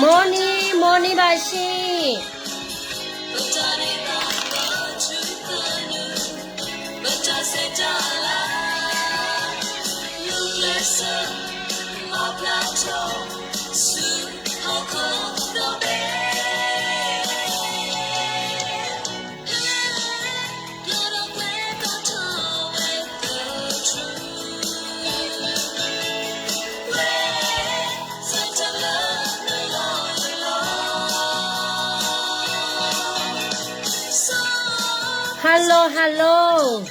Morning, morning ဘၣ်ဆ့. Hello, hello.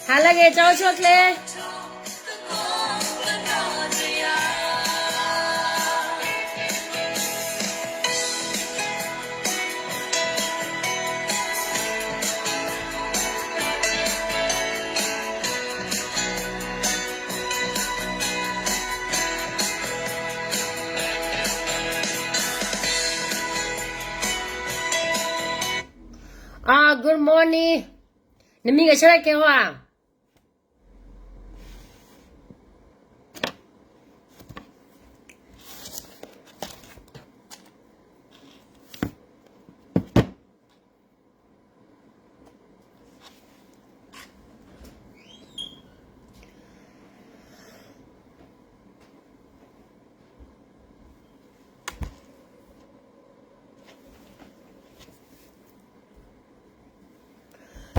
ဟါလၢအဂ့ၤ ကၠီဆိၣ်ချ့. အ good morning. နမံၤကဆၢထၢၣ်ကဲဝဲဧါ.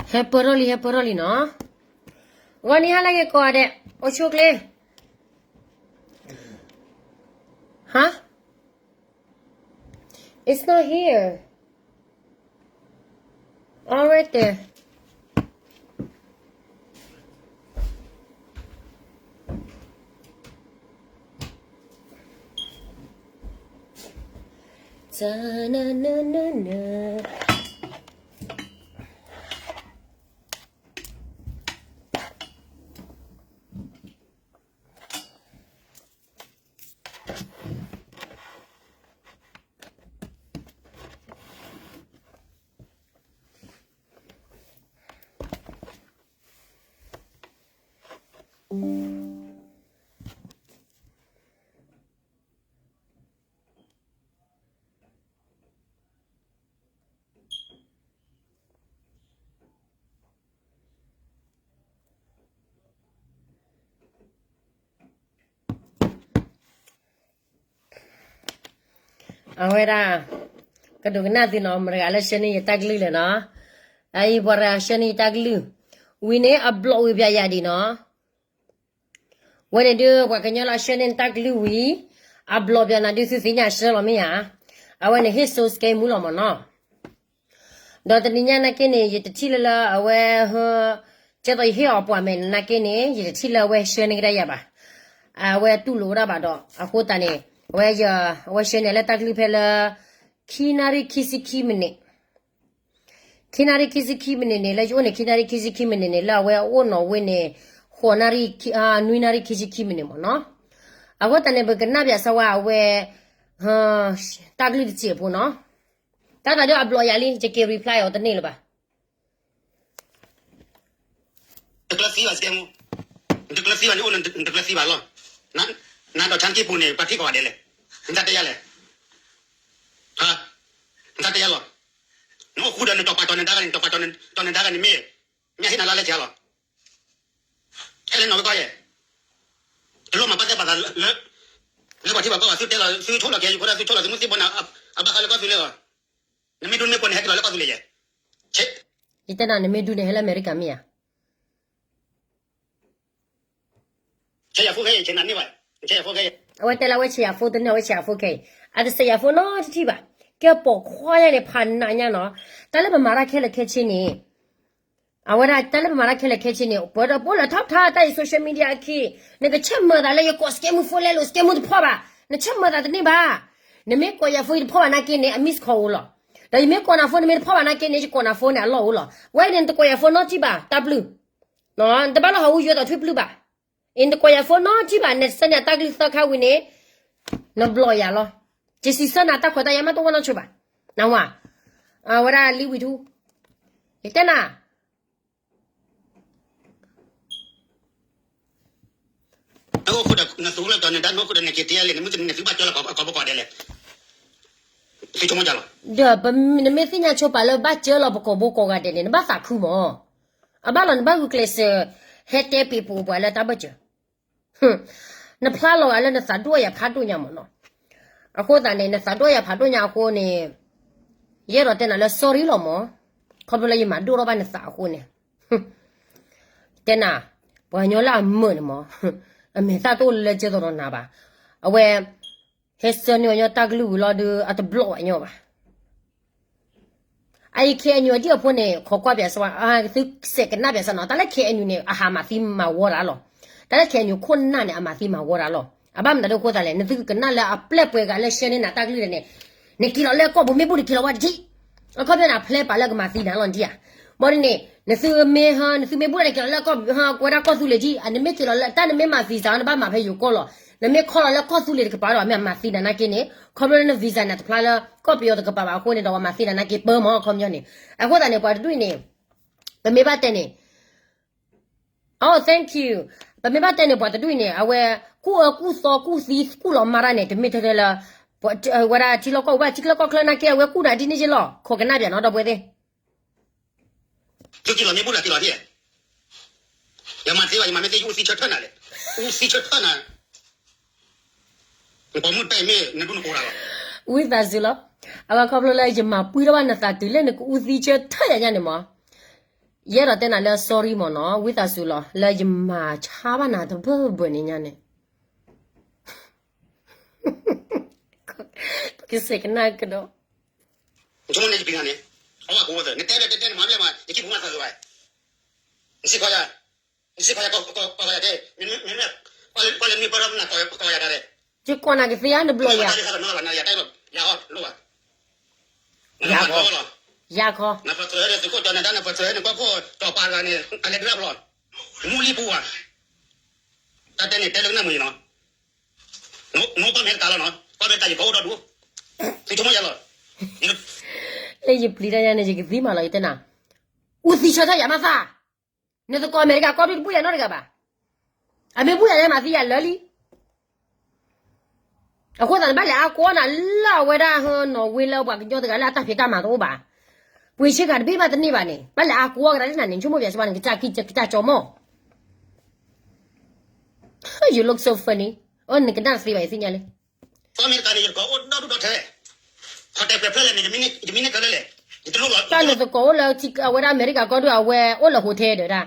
ဟဲပၢၢ်ထီၣ်လံ ဟဲပၢၢ်ထီၣ်လံနီၤ. ဂီၤနံၤဟါလၢအဂ့ၤကိးဂၤဒဲး, အိၣ်ဆူၣ်ချ့. Huh? It's not here. All right there. Ta-na-na-na-na. အဝဲဒၣ် ကဒိကနၣ်သုနီၤ, မတၤတဂၤလၢဆှၢန့ၢ်ယတၢ်ကလုၢ်လဲၣ်နီၤ. အအံၤပှၤတဂၤဆှၢန့ၢ်ယတၢ်ကလုၢ်, ဝံၤန့ၣ်အဘျီၣ်ဝံၤပျၢ်ယၤဒံးနီၤ. ဝဲန့ၣ်ဒုး ပှၤကညီလၢအဆှၢန့ၢ်နတၢ်ကလုၢ်ဝံၤ အဘျီၣ်ပၠးနၤဒုး သုသ့ၣ်ညါဆှၢလီၤမ့ၢ်ဧါ. အဝဲန့ၣ်ဟ့ၣ်စိစကဲမူလီၤမ့ၢ်နီၤ. ဒီးတနံၤညါနာ်က့န့ၣ် ယတထံၣ်လၢလၢအဝဲ ကဲသိးယဟ့ၣ်အီၤပှၤမဲာ်နာ်က့န့ၣ် ယတထံၣ်လၢအဝဲဆှၢန့ၢ်ကဒါယၤဘၣ်. အဝဲတူၢ်လိာ်ဝဲဒၣ်ဘၣ်ဒီး အဃိသတးန့ၣ် အဝဲ အဝဲဆှၢန့ၢ်လၢတၢ်ကလုၢ်ဖဲလၢ ခံနၣ်ရံၣ်ခံဆံခံမံးနံး ခံနၣ်ရံၣ်ခံဆံခံမံးနံးန့ၣ် လၢယအိၣ်န့ၣ် ခံနၣ်ရံၣ်ခံဆံခံမံးနံးန့ၣ် လၢအဝဲအအိၣ်နီၣ်ဝ့န့ၣ် ဃိးနၣ်ရံၣ် နွံနၣ်ရံၣ်ခံဆံခံမံးနံးမ့ၢ်နီၤ. အဃိသတးန့ၣ် ပကနၣ်ပၠးစၢၤဝဲအဝဲ တၢ်ကလုၢ်တစဲးဖိနီၤ. တၢ်သးဒုးအဘျီၣ်ယၤလံ ယက့ၤ reply အီၤတန့ၢ်လၢၤဘၣ်. တကျၢၤသံဘၣ်စကဲမူ, နတကျၢၤသံဘၣ်န့ၣ်အိၣ် နတကျၢၤသံဘၣ်လီၤ. နဒီးဆၣ်က့ပူၤန့ၣ် ပှၤထံၣ်ကီးဂၤဒဲးလဲၣ်, နတၢ်တဲယၤလဲၣ်, နတၢ်တဲယၤလီၤ. နအိၣ်ဃူဒီးနတီၤပာ်တီၤနဒါဂၤန့ၣ် တီၤပာ်တီၤနဒါဂၤန့ၣ်မ့ၢ် မ့ၢ်ဟ့ၣ်နၤလၢလဲကဲလီၤ. ဟဲလၢနီၣ်ဝ့ကီယဲၢ်, တလိၣ်မၤပာ်သဲပာ်သးလၢ လၢပှၤထံပှၤကီၢ်ဘၣ်, သုတဲလီၤ သုဆိၣ်လီၤက့ၤ ယကီးဒၣ်သုဆိၣ်လီၤသုမုၢ်သံၣ်ဘိန့ၣ် အဘၣ်ဃးလၢကီၢ်သူလ့ၤလီၤ. နမ့ၢ်ဒိးနမ့ၢ်ကိးန့ၣ် ဟဲက့ၤလီၤလၢကီၢ်သူလ့ၤယဲၢ်. ယတဲနၤ နမ့ၢ်ဒိးန့ၣ် ဟဲလၢအမဲရကၤမ့ၢ်ဧါ. ဆဲးယၤဖိခဲအံၤ ဆဲးနၤန့ၢ်ဘၣ်, ဆဲးယၤဖိခဲအံၤ, အဝဲတဲလၢအဝဲဆဲးယၤဖိတန့ၢ် အဝဲဆဲးယၤဖိခဲအံၤ, အတဆဲးယၤဖိနီတထံၣ်ဘၣ်. ကဲပိာ်ခွါညါန့ၣ် ဖးနးညါနီၤ, တၢ်လၢပမၤတၢ်ခဲလၢာ်ခဲဆ့န့ၣ် အဝဲဒၣ်တၢ်လၢပမၤတၢ်ခဲလၢာ်ခဲဆ့န့ၣ် ပှၤဒီးပအိၣ်လၢထီၣ်ထါတၢ်အံၤ social media အခံ, နကဆၢမၤသးလၢယကိးစကဲမူ phone လဲလိာ် စကဲမူတဖီၣ်ဘၣ်, နဆၢမၤသးတန့ၢ်ဘၣ်. နမ့ၢ်ကိးယၤ phone ယတဖီၣ်ဘၣ်နာ်က့န့ၣ် အ miss call အိၣ်လီၤ. ဒီးယမ့ၢ်ကိးနၤ phone နမ့ၢ်တဖီၣ်ဘၣ်နာ်က့န့ၣ် ယကိးနၤ phone န့ၣ် အလီၢ်အိၣ်လီၤ. ဝဲန့ၣ် နတကိးယၤ phone နီတထံၣ်ဘၣ် တၢ်ဘျုး, နတဘၣ်လီၤဟးဂူာ်ယွဲသိးထွံၣ်ပျုၢ်ဘၣ်. အံၤ နတကိးယၤ phone နီတထံၣ်ဘၣ် နဆှၢန့ၢ်အတၢ်ကလုၢ်သၢခါဝံၤန့ၣ် နဘျီၣ်ယၤလီၤ. ယစံးဆၢနၤတၢ်ခွဲးတၢ်ယာ်မးတဝီနီၢ်ဆိဘၣ်, နဝၤ, အဝဲဒၣ်လံဝံၤထူ, ယတဲနၤ နအိၣ်ဃူဒီးနသူလၢတီၤနဒါ နအိၣ်ဃူဒီးနက့ၤတ့လံ နမုၢ်တနံၤနသုဘၣ်ကၢလီၤအကီၢ်ဖိကိးဂၤဒဲးလဲၣ်, သုဆိကမိၣ်ယၤလီၤ. ဒီးနမ့ၢ်သ့ၣ်ညါဆိပာ်လၢဘၣ်ကၢလီၤပကီၢ်ဖိကိးဂၤဒဲးန့ၣ် နဘၣ်သးခုမး, အဘၣ်လီၤနဘၣ်ဂုာ်ကျဲးစၢး ဟဲတဲပ့ၤပိာ်ပှၤလၢတၢ်ဘၢၣ်စၢၤ နဖျါလီၤဂာ်လၢနသးဒိၣ်ယၤဖးဒိၣ်ညါမးနီၤ. အဃိသတးန့ၣ် နသးဒိၣ်ယၤဖးဒိၣ်ညါအဃိန့ၣ် ယအဲၣ်ဒိးတဲနၤလၢ sorry လီၤမး, ခီဖျိလၢယမၤဒိၣ်ထီၣ်ဘၣ်နသးအဃိန့ၣ်, တဲနၤ, ပှၤကညီလၢအမုာ်န့ၣ်မး, အမဲာ်သၣ်တအိၣ်လၢကဲသိးဒီးနၤဘၣ်. အဝဲ ဟဲဆှၢန့ၢ်ဝဲညီတၢ်ကလုၢ်ဝံၤလီၤဒီး အတဘျီၣ်ဝဲညီဘၣ်. အအံၤ KNU ဒ်အဖိန့ၣ် ခိးကွၢ်ပၠးစၢၤဝဲ, သုစဲးကနၣ်ပၠးစၢၤနီၤ, တၢ်လၢ KNU န့ၣ် အဟးမၤသံမၤဝီတၢ်လီၤ. တၢ်လၢ KNU ခိၣ်နၢ်န့ၣ် အမၤသံမၤဝီတၢ်လီၤ. အဘၣ်မနုၤဒ်အဃိသတးလဲၣ်, နသုကနၣ်လၢအပျဲၢ်ပှဲၤဂၤလၢဆှၢန့ၢ်နၤတၢ်ကလုၢ်န့ၣ်, နက့ၤလီၤလၢကီၢ်ပူၤမ့ၢ်ဘူၣ်နက့ၤလီၤဝဲတထံၣ်, အခီပညီန့ၣ် အဖျဲပာ်လၢကမၤသံနၤလီၤဒ်ဧါ. ဘၣ်ဒ်န့ၣ် နသုမ့ၢ်ဟါ နသုမ့ၢ်ဘူၣ်နက့ၤလီၤလၢကီၢ်ပူၤဟါ ကွဲဒၣ်ကီၢ်သူလ့ၤဒ်, နမ့ၢ်က့ၤလီၤလၢ တၢ်နမ့ၢ်မၤ visa နဘၣ်မၤဖဲယိၤကီၢ်လီၤ. နမ့ၢ်ခီလီၤလၢကီၢ်သူလ့ၤတကပၤဒီး မ့ၢ်အမၤသံနၤနာ်က့န့ၣ်, ခီဖျိလၢန visa န့ၣ် တဖျါလၢကီၢ်ပယီၤတကပၤဘၣ်အဃိန့ၣ်ဒီး ပှၤမၤသံနၤနာ်က့ပၢမး အခီပညီန့ၣ်. အဃိသတးန့ၣ် ပှၤတဒူၣ်အံၤန့ၣ် ပမ့ၢ်ဘၣ်တဲန့ၣ်, oh thank you, ပမ့ၢ်ဘၣ်တဲန့ၣ် ပှၤတဒူၣ်အံၤန့ၣ် အဝဲ ကူၣ်အၢကူၣ်သီကူၣ်သံကူၣ်လီၤမါတၢ်န့ၣ် တမ့ၢ်ထဲထဲလၢ ဝဲဒၣ်ထံလီၢ်ကီၢ်ဝဲ ထံလီၢ်ကီၢ်ချၢနာ်က့ အဝဲကူၣ်နၤဒ်န့ၣ်ယ့လီၤ. ခိးကနၣ်ပၠးနီၤ ဒီပုၢ်ဝဲၢ်သ့ၣ် သုက့ၤလီၤမ့ၢ်ဘူၣ်လၢက့ၤလီၤဒ်, ယမၤသ့ဘၣ် ယမၤမ့ၢ်သ့ ယအူသံဆၢထၢၣ်နၤလဲၣ်, အူသံဆၢထၢၣ်နၤ, နပိာ်မုၣ်တဖၣ်အံၤမ့ၢ်နဒူၣ်နကိးတၢ်လီၤ. ဝံသးစူၤလီၤ. အဝဲခီဖျိလၢယမၤပှံၢ်ထီၣ်ဘၣ်နသးတုၤလၢနကအူသံဆၢထၢၣ်ယၤညါန့ၣ်မး, ယအဲၣ်ဒိးတဲနၤလၢ sorry မးနီၤ, ဝံသးစူၤလီၤ လၢယမၤဆါဘၣ်နၤတဘၢၣ်ဘၢၣ်န့ၣ်ညါန့ၣ် ပကစဲးကနၣ်ကဒီး. နဆိကမိၣ်န့ၣ်ယပျံၤနၤန့ၣ်, အဝဲကအိၣ်သၢ နတဲဘၣ်တဲတဲန့ၣ် မၤဘျဲၣ်မး ယကံၢ်ပူၤမးသးစၢၤဘၣ်, နစံးခီယၤ, နစံးခီယၤ ကီၢ်ကီၢ်ကီၢ်ယၤတဲ, မ့မ့ၢ် ကွၢ်လၢမ့ၢ်ပၢၢ်ထီၣ်နၤကီၢ်ကီၢ်ယၤတၢ်တဲ, ယကွၢ်နၤကသ့ဧါ နဘျီယၤ, ယၤခီ, ယၤခီ, နပၢၢ်ထၢၣ်ဒီးသုးခိၣ်ကၠီနဒါ နပၢၢ်ထၢၣ်န့ၣ်သုးခိၣ်ကၠီနဒါ နပၢၢ်ထၢၣ်န့ၣ် ကွၢ်ဖိတီၤပာ်တဂၤန့ၣ် အလဲၤဒုးတၢ်ဖျီ, မူလံပူၤဧါ, တၢ်တဲန့ၣ်တဲလၢကနၣ်မုာ်နီၤ နအိၣ်ကီၢ်မဲာ်တကးလီၤနီၤ, ကီၢ်မဲာ်တကးယကအိၣ်ဒီဒူၣ်, သုဆိကမိၣ်ယၤလီၤ. လၢယပျံၤတၢ်ယၤန့ၣ် ယကသံမးလီၤ ယတဲနၤ, အူသံဆၢထၢၣ်ယၤမးသး, နသကိးအမဲာ်တကးကီၢ်ဒုၣ်တဘူၣ်ယၤနီတဂၤဘၣ်, အမ့ၢ်ဘူၣ်ယၤန့ၣ်မၤသံယၤလၢာ်လံ. အဃိသတးန့ၣ် ဘၣ်လဲၤအါကွီနၤလၢအဝဲဒၣ်ဟၢနီၣ်ဝ့လၢပှၤကညီတဂၤလၢအတၢ်ဖံးတၢ်မၤတအိၣ်ဘၣ်, ပှ့ၤဆ့ကၤတဘ့ၣ်မးတန့ၢ်ဘၣ်န့ၣ် ဘၣ်လဲၤအါကွီကဒါလၢနၤန့ၣ် နဆိကမိၣ်ပၠးစ့ၢ်ဘၣ် နကစၢ်ကံၢ်ကစၢ်ကၠီမီၢ် You look so funny. အၢ နကနၣ်တသ့ဘၣ် ယသ့ၣ်ညါလံ. ကီၢ်အမဲရကၤန့ၣ် ယတကိးအိၣ်ဒီဒူၣ်ဒီထၢ, ဟီၣ်တဲၣ်ပှဲၤဖျၢၣ်လဲၣ်န့ၣ် ယမံန့ၢ်ကလၢလဲၣ်, ယတလိၣ်လီၤ. တၢ်နသကိးအိၣ်လၢအဝဲဒၣ်အမဲရကၤကီၢ်ဒုၣ် အဝဲအိၣ်လၢ hotel ဒီးဒၣ်,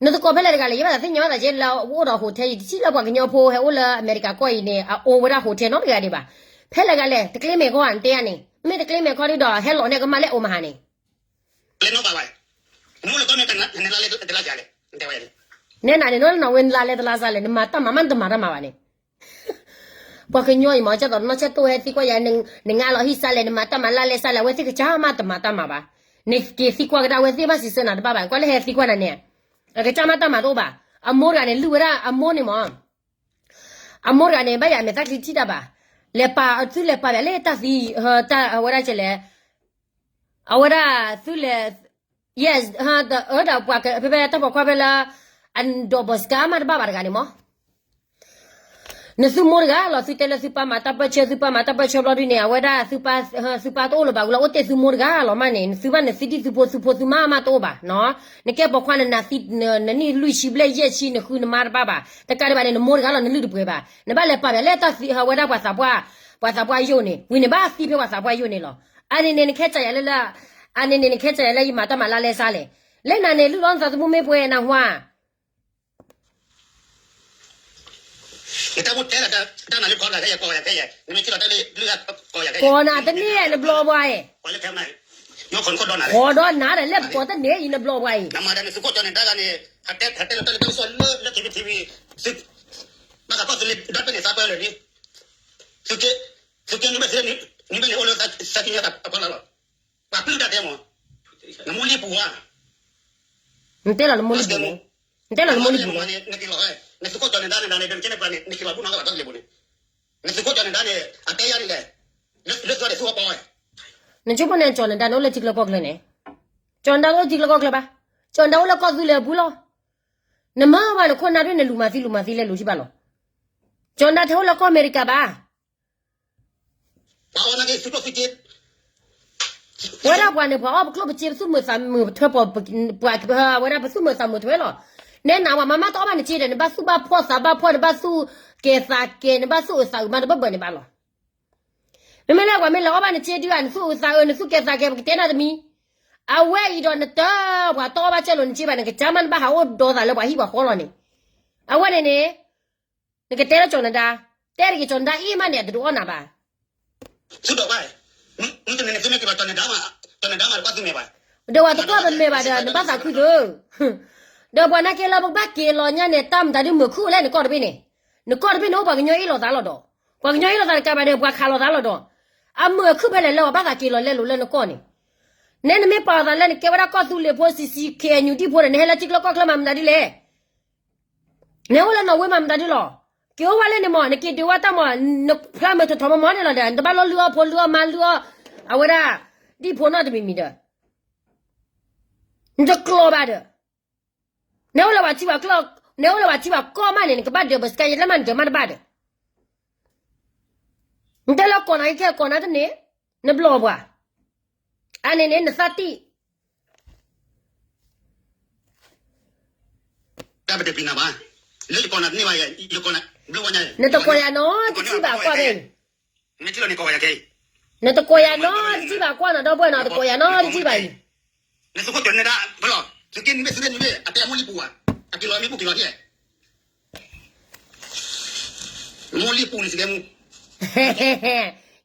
နသကိးဖဲလဲၣ်တဂၤလဲၣ်, ယဘၣ်သးသ့ၣ်ညါဘၣ်သးက့လၢအအိၣ်ဒီး hotel, ယတထံၣ်လၢပှၤကညီဖိဟဲအိၣ်လၢအမဲရကၤကီၢ်အံၤန့ၣ် အအိၣ်ဝဲဒၣ် hotel နီတဂၤဒံးဘၣ်. ဖဲလဲၣ်ဂၤလဲၣ်, တကျ့မဲာ်ခီဧါ နတဲယၤန့ၣ်, မ့ၢ်တကျ့မဲာ်ခီဒံးဒီး ဟဲလီၤန့ၢ်ကမၣ်လၢအိၣ်မဟါန့ၣ် နဲနၤန့ၣ် နီၢ်လၢနီၢ်ဝဲနလါလဲတလါစၢ်လဲၣ်, နတဲဝဲယၤန့ၣ်, နဲနၤန့ၣ် နီၢ်လၢနီၢ်ဝဲနလါလဲတလါစၢ်လဲၣ်, နမၤတၢ်မၤမး နတမၤတၢ်မၤဘၣ်န့ၣ် ပှၤကညီအံၤမ့ၢ် ကၢ်သိးနီၢ်ဆဲးတိၢ်ဟဲသံကွၢ်ယၤ, နငါလီၤဟံၣ်စၢ်လဲၣ်, နမၤတၢ်မၤလါလဲစၢ်လဲၣ်, အဝဲသ့ၣ်ကစၢ်မးတမၤတၢ်မၤဘၣ်. နက့ၤသံကွၢ်ကဒါ အဝဲသ့ၣ်ဘၣ်စံးဆၢနၤတဘၣ်ဘၣ်, ကွၢ်လၢဟဲသံကွၢ်နၤန့ၣ်, အကစၢ်မးတၢ်မၤတအိၣ်ဘၣ်. အမိၢ်တဂၤန့ၣ် လုၢ်ဝဲဒၣ်အမိၢ်န့ၣ်မ့ၢ် အမိၢ်တဂၤန့ၣ် ဘၣ်ယၤမဲာ်သၣ်ချံထံၣ်တၢ်ဘၣ်, လဲၤပာ်သုလဲၤပာ်ဘၣ်လၢတၢ်သံ, တၢ်အဝဲဒၣ်ကလဲၣ်, အဝဲဒၣ်သုလဲၤ, yes, အၢ ဒီးပှၤဖဲဖဲတၢ်ပိာ်ခွါဖဲလၢ အဒိးဘီစကါမးတဘၣ်ဘၣ်တဂၤန့ၣ်မ့ၢ် နသုမိၢ်တဂၤလီၤ, သုတဲလၢသုပၢ်မၤတၢ်ပၢၢ်ဆၢ, သုပၢ်မၤတၢ်ပၢၢ်ဆၢဘျီဒုန့ၣ် အဝဲဒၣ်သုပၢ်တအိၣ်လၢၤဘၣ်ဝံၤလီၤ, အိၣ်တ့ၢ်သုမိၢ်တဂၤလီၤမးန့ၣ်, သုဘၣ်နသံဒံၣ်သုဖိသုဖိသုမါမးတအိၣ်ဘၣ်နီၤ. နကဲပိာ်ခွါနနၤသံ, နနံၣ်လွံၢ်ဆံဘျဲၣ်ယဲၢ်ဆံ နဃုနမါတဘၣ်ဘၣ်, တကးဒံးဘၣ်န့ၣ် နမိၢ်တဂၤလီၤ နလုၢ်တပှဲၤဘၣ်, နဘၣ်လဲၤပာ်ဘၣ်လၢတၢ်သံဝဲဒၣ်ပှၤသးပှၢ်, ပှၤသးပှၢ်ယိာ်န့ၣ်, ဝံၤန့ၣ်ဘၣ်သံဖဲပှၤသးပှၢ်ယိာ်န့ၣ်လီၤ. အန့ၣ်န့ၣ် နခဲကၢ်ယၤလၢ, အန့ၣ်န့ၣ် နခဲကၢ်ယၤလၢယမၤတၢ်မၤလါလဲစၢ်လဲၣ်, လၢနၤန့ၣ် လုၢ်လီၤနသးသမူမ့ၢ်ပှဲၤနၢ်ဟူဧါ ကိးနၤတန့ၢ်နဘျီပှၤအံၤ, ကိးဒီးနၤတန့ၢ်နဘျီပှၤအံၤ, နတဲလီၤနမိၢ်လံၢ်ပူၤဧါ, နတဲလီၤနမိၢ်လံၢ်ပူၤလီၤ, နဆိကမိၣ်န့ၣ် ကၠီၤနဒါန့ၣ် ကၠီၤနဒါန့ၣ် အိၣ်လၢထံကျါကီၢ်ချၢန့ၣ်, ကၠီၤနဒါအိၣ်လၢထံကျါကီၢ်ချၢဘၣ်, ကၠီၤနဒါအိၣ်လၢကီၢ်သူလ့ၤအပူၤလီၤ. ကၠီၤနဒါအိၣ်လၢကီၢ်သူလ့ၤအပူၤလီၤ. နမၤဘၣ်နခိၣ်နၢ်ဒ်န့ၣ် လူၤမၤသံလူၤမၤသံလဲၤလူၤထံၣ်ဘၣ်လီၤ. ကၠီၤနဒါထဲအိၣ်လၢကီၢ်အမဲရကၤဘၣ် ဝဲဒၣ်ပှၤန့ၣ် ပှၤအီၣ်ပကျိၣ်ပစ့ ပသူၣ်မုာ်သးမုာ်ထွဲပှၤ, ဝဲဒၣ်ပသူၣ်မုာ်သးမုာ်ထွဲလီၤ. နဲနၤဝဲမၤမးတအီၣ်ဘၣ်နစ့ဒီး နဘၣ်သူၣ်ဘၣ်ဖှီၣ်သးဘၣ်ဖှီၣ် နဘၣ်သူၣ်ကဲၤသးကဲၤ နဘၣ်သူၣ်အုးသးအုးမးတဘၣ်ဘၣ်န့ၣ်ဘၣ်လီၤ. မ့မ့ၢ်လၢပှၤမ့ၢ်လဲၤအီၣ်ဘၣ်နစ့ဒုဧါ နသူၣ်အုးသးအုး နသူၣ်ကဲၤသးကဲၤ ပကတဲနၤတမံၤ, အဝဲအံၤဒီးနတၢ် ပှၤတအီၣ်ဘၣ်ကၢ်လိာ်နစ့ဘၣ် နကစၢ်မး နဘၣ်ဟးအိၣ်ဒီသးလၢပှၤဟံၣ်ပှၤဃီလီၤန့ၣ်, အဝဲန့ၣ်န့ၣ် နကတဲလၢကၠီၤနဒါ, တဲတဂ့ၤ ကၠီၤနဒါအ့ၣ်မးန့ၣ် အတဒုးအီၣ်နၤဘၣ်. ဒီးပှၤတကွၢ်ပမဲာ်ဘၣ်ဒီး နဘၣ်သးခုသၢ, ဒီးပှၤနာ်က့လၢပကဘၣ်က့ၤလီၤညါန့ၣ် တၢ်မတၤဒုးမုာ်ခုၣ်လဲၣ် နကီၢ်တဘ့ၣ်န့ၣ်, နကီၢ်တဘ့ၣ်န့ၣ်အိၣ်ပှၤကညီအ့ၣ်လိာ်သးလီၤဒီး, ပှၤကညီအ့ၣ်လိာ်သးတကးဘၣ်ဒီး ပှၤခးလိာ်သးလီၤဒီး, အမုာ်အခုၣ်ဖဲလဲၣ်လၢပှၤဘၣ်သးက့ၤလီၤလဲလိာ်လၢနကီၢ်န့ၣ်, နဲနမ့ၢ်ပာ်အသးလၢနကဲဝဲဒၣ်ကီၢ်သူလ့ၤဖိ CCKNU ဒံၣ်ဖိဒီး နဟဲလၢထံကျိကီၢ်ချၢမးမတၤဒုလဲၣ် နအိၣ်လၢနီၣ်ဝ့မးမတၤဒုလီၤ. က့ၤအိၣ်ဝဲလၢန့ၣ်မး နက့ၤဒုးဝဲတၢ်မး နဖျါမုာ်ထီၣ်ထီၣ်မးမးန့ၣ်လီၤဒီး နတဘၣ်လီၤလုၢ်အီၣ်ဖိလုၢ်အီၣ်မါလုၢ်အီၣ် အဝဲဒၣ် ဒံၣ်ဖိနီတမံၤမံၤဒီး နတကျိၤဘၣ်ဒီး နအိၣ်လၢပှၤထံပှၤကီၢ်, နအိၣ်လၢပှၤထံပှၤကီၢ်မးန့ၣ် နကဘၣ်ဒၢးဘၢစကဲ ယလၢမးနဒၢးမးတဘၣ်ဒီး နတဲလၢကိးနၤအံၤခဲကိးနၤတန့ၢ် နဘျီၣ်ပှၤ အန့ၣ်န့ၣ် နသးတံၢ် တၢ်ပတပံၤနၤဘၣ်, လၢယကိးနၤတန့ၢ်ဘၣ်, နတကိးယၤနီတစံၣ်ဘၣ်ကွၢ်ဖဲအံၤ, နတကိးယၤနီတစံၣ်ဘၣ်ကွၢ်နီၤ ဒီပုၢ်ဝဲၢ်နီၤ တကိးယၤနီတစံၣ်ဘၣ်အံၤ နသုခိၣ်ကၠီၤနဒါ ဘၣ်လီၤ သုက့နမ့ၢ်သုက့နမ့ၢ် အတဲအမိၢ်လံၢ်ပူၤဧါ, အက့ၤလီၤမ့ၢ်ပူၤက့ၤလီၤဒ်လဲၣ် မိၢ်လံၢ်ပူၤန့ၣ်စကဲမူ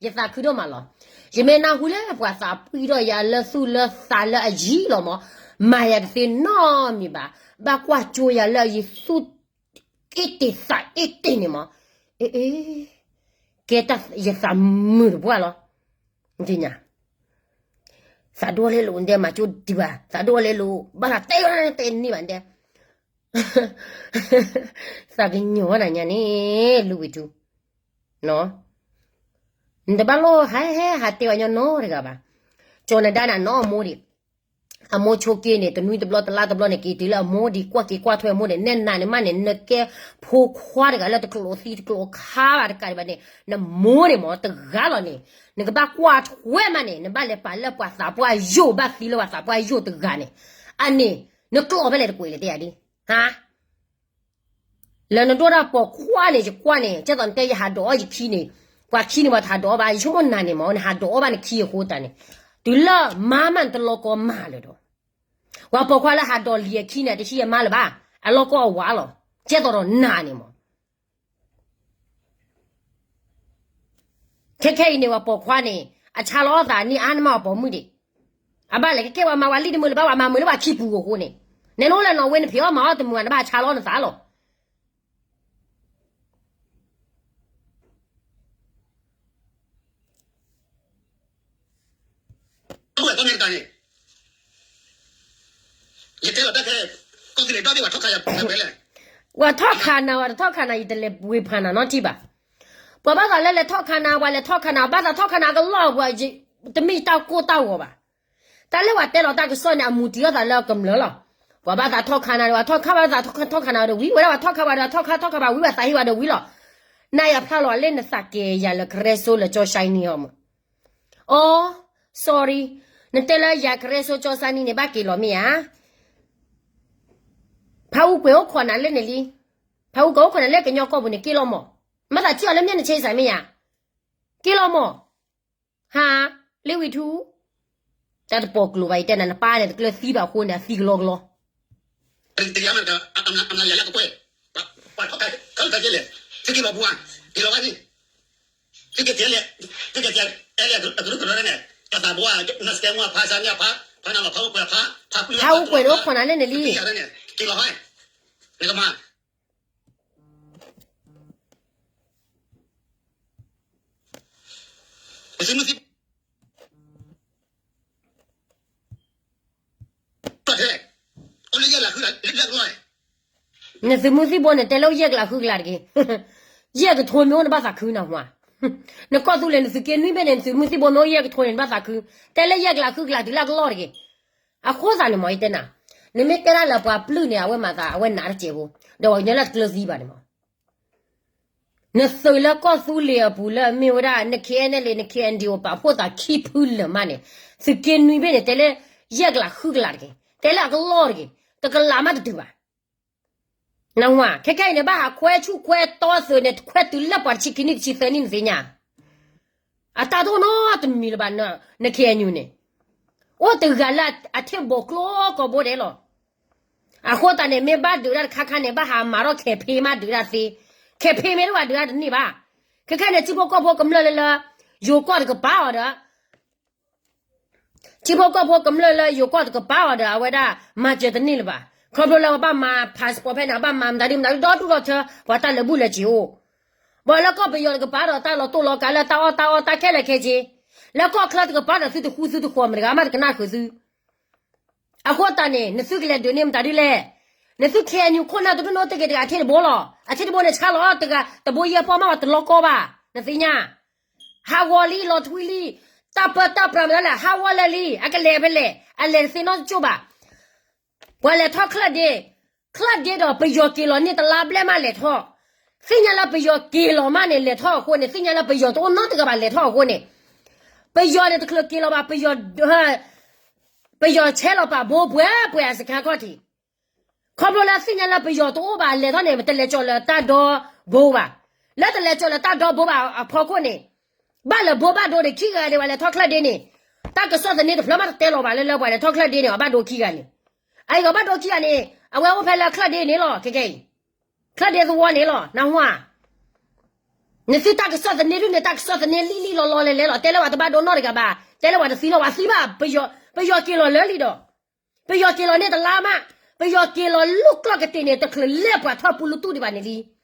ယသးခုဒိၣ်မးလီၤ. ယမ့ၢ်နၢ်ဟူလၢပှၤသးပှံၢ်ထီၣ်ယၤလၢသူၣ်လၢသးလၢအယံၤလီၤမး, မၤယၤတသ့နီတမံၤဘၣ်. ဘၣ်ကွၢ်ကၠိယၤလၢအယံၤသူၣ်အ့ၣ်တ့ၢ်သးအ့ၣ်တ့ၢ်န့ၣ်မး, အ့ၣ်အ့ၣ်, ကဲတၢ်ယသးမုာ်တပှၢ်လီၤ. သးဒိၣ်လဲလိာ်ဒဲး မၤကၠိဒံးဘၣ်, သးဒိၣ်လဲလိာ် ဘၣ်သးတဲတဲန့ၢ်ဘၣ်ဒဲး သးကညီၤဝဲဒၣ်ညါန့ၣ် လူဝံၤထူ, နတဘၣ်လိၣ်ဟဲဟဲဟးတဲဝဲညီနီတဂၤဘၣ်. ကၠီၤနဒါန့ၣ် အနီၢ်အမိၢ်ဒံး, အမိၢ်ဆိက့န့ၣ် တနွံတဘျီတလါတဘျီန့ၣ် က့ၤတုၤလၢအမိၢ်ဒံး ကွၢ်က့ၤကွၢ်ထွဲအမိၢ်န့ၣ် နဲနၤန့ၣ်မးန့ၣ် နကဲဖိခွါတဂၤလၢတကျိၤသံတကျိၤခါဘၣ်တကးဒံးဘၣ်န့ၣ် နမိၢ်န့ၣ်မး တဂၤလီၤန့ၣ် နကဘၣ်ကွၢ်ထွဲမးန့ၣ် နဘၣ်လဲၤပာ်လၢပှၤသးပှၢ်ယိာ် ဘၣ်သံလၢပှၤသးပှၢ်ယိာ်တဂၤန့ၣ် အန့ၣ် နကျိာ်ဖဲလဲၣ်တကွဲးလဲၣ်တဲယၤဒ် ဟါ လၢနဒိၣ်တၢ်ပိာ်ခွါန့ၣ် ယကွၢ်န့ၣ် ကဲသိးနတဲယဟးဒိးအီၣ်ယခံန့ၣ် ပှၤခံန့ၣ်ပှၤတဟးဒိးအီၣ်ဘၣ် ယဆိကမိၣ်နၤန့ၣ်မး နဟးဒိးအီၣ်ဘၣ်နခံအဃိသတးန့ၣ် တုၤလၢမါမးနတလီၤကီမၤလၢၤဒီး ပှၤပိာ်ခွါလၢဟးဒိးလံၤအခံန့ၣ် တဟံးအမါလၢၤဘၣ် အလီၢ်ကီၢ်အဝးလီၤ. ကဲသိးဒီးနၤန့ၣ်မး ခဲခဲအံၤန့ၣ် ပှၤပိာ်ခွါန့ၣ် အဆါလီၤအီၣ်သးန့ၢ်အါန့ၢ်မးပှၤပိာ်မုၣ်ဒံး. အဘၣ်လဲၣ် ကကဲပှၤမၤဝဲလံတမုာ်လၢၤဘၣ် ပှၤမၤမုာ်လၢပှၤခံပူၤအဃိန့ၣ်, နဲနအိၣ်လၢနီၣ်ဝ့နဖံးအီၣ်မၤအီၣ်တမုာ်ဘၣ် နဘၣ်ဆါလီၤနသးလီၤ. ပှၤထီၣ်ခးနၤ ပှၤတထီၣ်ခးနၤ ယတလဲၤဝ့ၤဖးနၤနီတထံၣ်ဘၣ်. ပှၤဘၣ်သးလၢလဲၤထီၣ်ခးနၤ ပှၤလဲၤထီၣ်ခးနၤ ဘၣ်သးထီၣ်ခးနၤအကလီၢ်ပှၤ, တမ့ၢ်တၢ်ကိၢ်တၢ်ဂီၤဘၣ်. တၢ်လၢပှၤတဲလီၤတၢ်ကစီၣ်န့ၣ် အမူတံၢ်အီၣ်သးလၢကမျၢၢ်လီၤ. ပှၤဘၣ်သးထီၣ်ခးနၤဒီး ပှၤထီၣ်ခးဘၣ်သးထီၣ်ခးနၤဒီးဝံၤ, ဝဲဒၣ်ပှၤထီၣ်ခးပှၤဒီးထီၣ်ခးထီၣ်ခးပှၤဝံၤ ပှၤသးဟ့ပှၤဒီးဝံၤလီၤ. နယၤဖျါလီၤလၢနသးကဲၤယၤလၢကရဲစိလၢကၠီၣ်ၡါနံၣ်အီၤမး. အိ sorry, နတဲလၢယၤကရဲစိကၠီၣ်ၡါနံၣ်န့ၣ် ဘၣ်က့ၤလီၤမ့ၢ်ဧါ. ဖးအူကွဲးအိၣ်ခိးနၤလၢန့ၣ်လံ. ဖးအူကွဲးအိၣ်ခိးနၤလၢကညီကီၢ်ပူၤန့ၣ် က့ၤလီၤမး. မ့ၢ်သးထံၣ်အီၤလၢမ့ၢ်နဆ့စးမ့ၢ်ဧါ. က့ၤလီၤမး. ဟါ, လ့ဝံၤထူ, တၢ်တပိာ်ကျိၤဘၣ် ယတဲနၤ နပၢ်န့ၣ် တကျၢၤသံဘၣ်အဃိန့ၣ် အသံကလီကလီ. ဖးအူကွဲးန့ၣ်အိၣ်ခိးနၤလၢန့ၣ်လံ. နသုးမုၢ်သံၣ်ဘိန့ၣ် တဲလၢယဲၢ်ကလးဃုကလးတက့ၢ်. ယဲၢ်ကထိမ့ၢ်အိၣ်နဘၣ်သးခုနဟါ. နကီၢ်သူလ့ၤ နသုးက့နွံဘ့ၣ်န့ၣ် နသုးမုၢ်သံၣ်ဘိမ့ၢ်အိၣ်ယဲၢ်ကထိန့ၣ် နဘၣ်သးခု. တဲလၢယဲၢ်ကလးဃုကလးတုၤလၢအကလီၢ်တက့ၢ်. အဃိသတးန့ၣ်မ့ၢ်ယတဲနၤ, နမ့ၢ်တဲဒၣ်လၢပှၤပျုၢ်န့ၣ် အဝဲမၤသး အဝဲနးတစဲးဖိ, ဒီးပှၤကညီလၢတကျၢၤသံဘၣ်န့ၣ်မ့ၢ် နသုးလၢကီၢ်သူလ့ၤအပူၤလၢအမ့ၢ်ဝဲဒၣ် န ခ့ၣ်အဲၣ်ၣ်အဲၣ်လ့ၣ် န ခ့ၣ်အဲၣ်ၣ်အူ ပာ်ဖှိၣ်သးခံဖုလၢာ်မးန့ၣ်, သုးက့နွံဘ့ၣ်န့ၣ် တဲလၢယဲၢ်ကလးဃုကလးတက့ၢ်, တဲလၢအကလီၢ်တက့ၢ်, တကလးမးတတုၤဘၣ်. နဝၤ ခဲခဲအံၤန့ၣ် ဘၣ်ဟးခွဲဆူၣ်ခွဲတီသုးန့ၣ် ခွဲတုၤလၢပှၤတဆံခံနံၣ်တဆံသၢနံၣ်နသ့ၣ်ညါ အတၢ်တအိၣ်နီတမံၤလၢၤဘၣ်, န ခ့ၣ်အဲၣ်အူ န့ၣ် အိၣ်တဂၤလၢအထံၣ်ဘိးကျိကိးဘိဒဲးလီၤ. အဃိသတးန့ၣ် မ့ၢ်ဘၣ်ဒုးဒၣ်တခါခါန့ၣ် ဘၣ်ဟးမၤထီၣ်ခဲဖ့မးဒုးဒၣ်သ့, ခဲဖ့မ့ၢ်တဝဲဒုးဒၣ်တန့ၢ်ဘၣ်. ခဲခဲန့ၣ် ထံဖိကီၢ်ဖိကမျၢၢ်လၢလၢ ယိၤကီၢ်တကပၤအီၤဒီး ထံဖိကီၢ်ဖိကမျၢၢ်လၢယိၤကီၢ်တကပၤအီၤဒီး အဝဲဒၣ်မၤစၢၤတန့ၢ်လၢၤဘၣ်. ခီဖျိလၢပဘၣ်မၤ passport ဖဲန့ၣ် အဘၣ်မၤမတၤဒုမတၤဒုဒီဒူၣ်ဒီထၢ ပှၤတၢ်လၢာ်ဘူၣ်လၢာ်စ့ၤအိၣ်, ဘၣ်လၢကီၢ်ပယီၤတကပၤဒီး တၢ်လီၤတိၢ်လီၤကးလၢတၢ်အီၣ်တၢ်အီတၢ်ခဲလၢာ်ခဲဆ့, လၢကီၢ်ချၢတကပၤဒီး သုတဃူသုတဃီၤ မတၤတဂၤမးတကနၣ်ဃုာ်သု အဃိသတးန့ၣ် နသုကလဲၤဒုးန့ၢ်မတၤဒုလဲၣ်. နသု ခ့ၣ်အဲၣ်အူ ခိၣ်နၢ်တဒူၣ်န့ၣ်အိၣ်တ့ၢ်က့ၤတဂၤအထံၣ်တဘိလီၤ. အထံၣ်တဘိန့ၣ် ဆါလီၤတဂၤတဘိယဲၢ်ပီၢ်မး ပှၤတလီၤကီဘၣ်, နသ့ၣ်ညါ. ဟးဂီၤလံ လီၤထွံလံ, တၢ်ပၢတၢ်ပြးမတၤလဲၣ် ဟးဂီၤလၢာ်လံ အကလဲၤဖဲလဲၣ် အလဲၤတသ့နီတကၠိၢ်ဘၣ်. ပှၤလဲၤထီၣ်ချၢၣ်ဒ့, ချၢၣ်ဒ့ဒီးပယီၤက့ၤလီၤန့ၢ်တလါဘျဲၣ်မးလဲၤထီၣ်, သ့ၣ်ညါလၢပယီၤက့ၤလီၤမးန့ၣ် လဲၤထီၣ်အဃိန့ၣ် သ့ၣ်ညါလၢပယီၤတအိၣ်နီတဂၤဘၣ်လဲၤထီၣ်အဃိန့ၣ်, ပယီၤန့ၣ်တချုးက့ၤလီၤဘၣ် ပယီၤ ပယီၤဆဲးလီၤပာ်ဘိပှဲၤပှဲၤအစခါခီၣ်ထံး, ခီဖျိလၢသ့ၣ်ညါလၢပယီၤတအိၣ်ဘၣ်လဲၤထီၣ်န့ၣ် ပတလဲၤကၠီၣ်လၢတၢ်ဒီဘိဘၣ်. လၢတလဲၤကၠီၣ်လၢတၢ်ဒီဘိဘၣ်အဖီခိၣ်န့ၣ်, ဘၣ်လၢဘိဘၣ်ဒိန့ၣ် ခံဂၤဒံးဘၣ်လဲၤထီၣ်ချၢၣ်ဒ့န့ၣ်, တၢ်ကစီၣ်သန့တဖျၢၣ်မးတတဲလီၤဘၣ်လၢလၢပှၤလဲၤထီၣ်ချၢၣ်ဒ့န့ၣ် အဘၣ်ဒိခံဂၤန့ၣ်, အအံၤအဘၣ်ဒိခံဂၤန့ၣ် အဝဲအိၣ်ဖဲလၢချၢၣ်ဒ့န့ၣ်လီၤ ခဲခဲအံၤ, ချၢၣ်ဒ့သဝီန့ၣ်လီၤ နဟါ နသုတၢ်ကစီၣ်သန့ဒုၣ်န့ၣ် တၢ်ကစီၣ်သန့လံလံလီၤလီၤလဲၤလဲၤလီၤ တဲလၢပှၤတဘၣ်ဒိနီတဂၤဘၣ် တဲလၢပှၤတသံနီၣ် ပှၤသံဘၣ်, ပယီၤက့ၤလီၤလၢလံဒီး, ပယီၤက့ၤလီၤန့ၢ်တလါမး, ပယီၤက့ၤလီၤလၢကျီၢ်ကတ့ၢ်န့ၣ် တချုးလဲၤပှၤထီၣ်ပူလူတူၢ်ဒံးဘၣ်န့ၣ်လံ.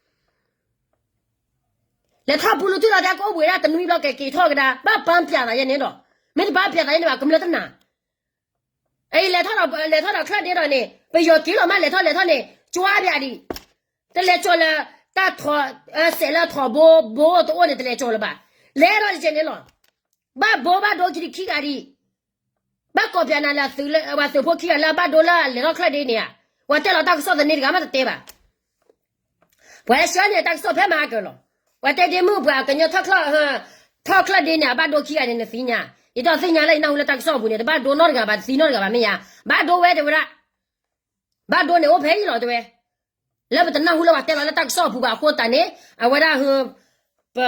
လဲၤထီၣ်ပူလူတူၢ်လီၤ တၢ်ကအိၣ်ဘှံးဒၣ်တနွံဘျီကက့ၤထီၣ်ကဒါ, ဘၣ်ပၢပၠးသးယဲန့ၣ်ဒီး, မ့ၢ်တဘၣ်ပၠးသးယဲန့ၣ်ဘၣ် ကမျၢၢ်တနာ် အံၤလဲၤထီၣ်ဒီး လဲၤထီၣ်ဒီးချၢၣ်ဒ့ဒီးန့ၣ် ပယီၤက့ၤလီၤမး လဲၤထီၣ်လဲၤထီၣ်န့ၣ် ကၠွါပၠးဒံး, တလဲၤကၠီၣ်လၢ တၢ်ထီၣ် စဲးလၢထီၣ်ဘိ ဘိတအိၣ်န့ၣ် တလဲၤကၠီၣ်လၢၤဘၣ်, လဲၤထီၣ်တကဲန့ၣ်လီၤ. ဘၣ်ဘိဘၣ်ဒိခံဂၤဒံး, ဘၣ်ကိးပၠးနၤလၢသုးလၢ ပှၤသုးဖိခံဂၤလၢအဘၣ်ဒိလၢအလဲၤထီၣ်ချၢၣ်ဒ့န့ၣ်ဧါ, ပှၤတဲလီၤတၢ်ကစီၣ်သန့တဂၤမးတတဲဘၣ် ပှၤဟဲဆှၢန့ၢ်တၢ်ကစီၣ်ဖဲမဟါကၢၤလီၤ. ပှၤတဲဒ့မုၣ်ပှၤကညီထီၣ်ချၢၣ်, ထီၣ်ချၢၣ်ဒ့န့ၣ် အဘၣ်ဒိခံဂၤန့ၣ် နသ့ၣ်ညါ, ယတသ့ၣ်ညါလၢယနၢ်ဟူလၢတၢ်ကစီၣ်အပူၤန့ၣ် တဘၣ်ဒိနီတဂၤဘၣ် တသံနီတဂၤဘၣ်မ့ၢ်ယါ, ဘၣ်ဒိဝဲတဲဝဲဒၣ်, ဘၣ်ဒိန့ၣ်အိၣ်ဖဲအံၤလီၤတဲဝဲ, လၢပတနၢ်ဟူလၢပှၤတဲလီၤလၢတၢ်ကစီၣ်အပူၤဘၣ်အဃိသတးန့ၣ် အဝဲဒၣ်ဟ ပ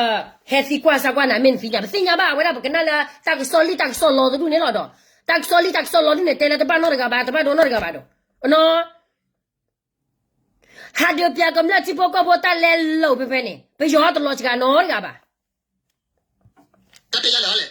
ဟဲသံကွၢ်စၢ်ကွၢ်နၤမ့ၢ်နသ့ၣ်ညါ ပသ့ၣ်ညါဘၣ် အဝဲဒၣ်ပကနၣ်လၢတၢ်ကစီၣ်လံၣ်တၢ်ကစီၣ်လီၤတဒူၣ်န့ၣ်လီၤဒီး, တၢ်ကစီၣ်လံၣ်တၢ်ကစီၣ်လီၤဒူၣ်န့ၣ် တဲလၢတဘၣ်နီတဂၤဘၣ် တဘၣ်ဒိနီတဂၤဘၣ်ဒီး, အနီၤ ဟးဒုးပၠးကမျၢၢ်ထံဖိကီၢ်ဖိတၢ်လဲလိာ်ဖဲဖဲန့ၣ် ပယီၤတလီၤစှၤနီတဂၤဘၣ်. တၢ်တဲယလဲၣ်လဲၣ်,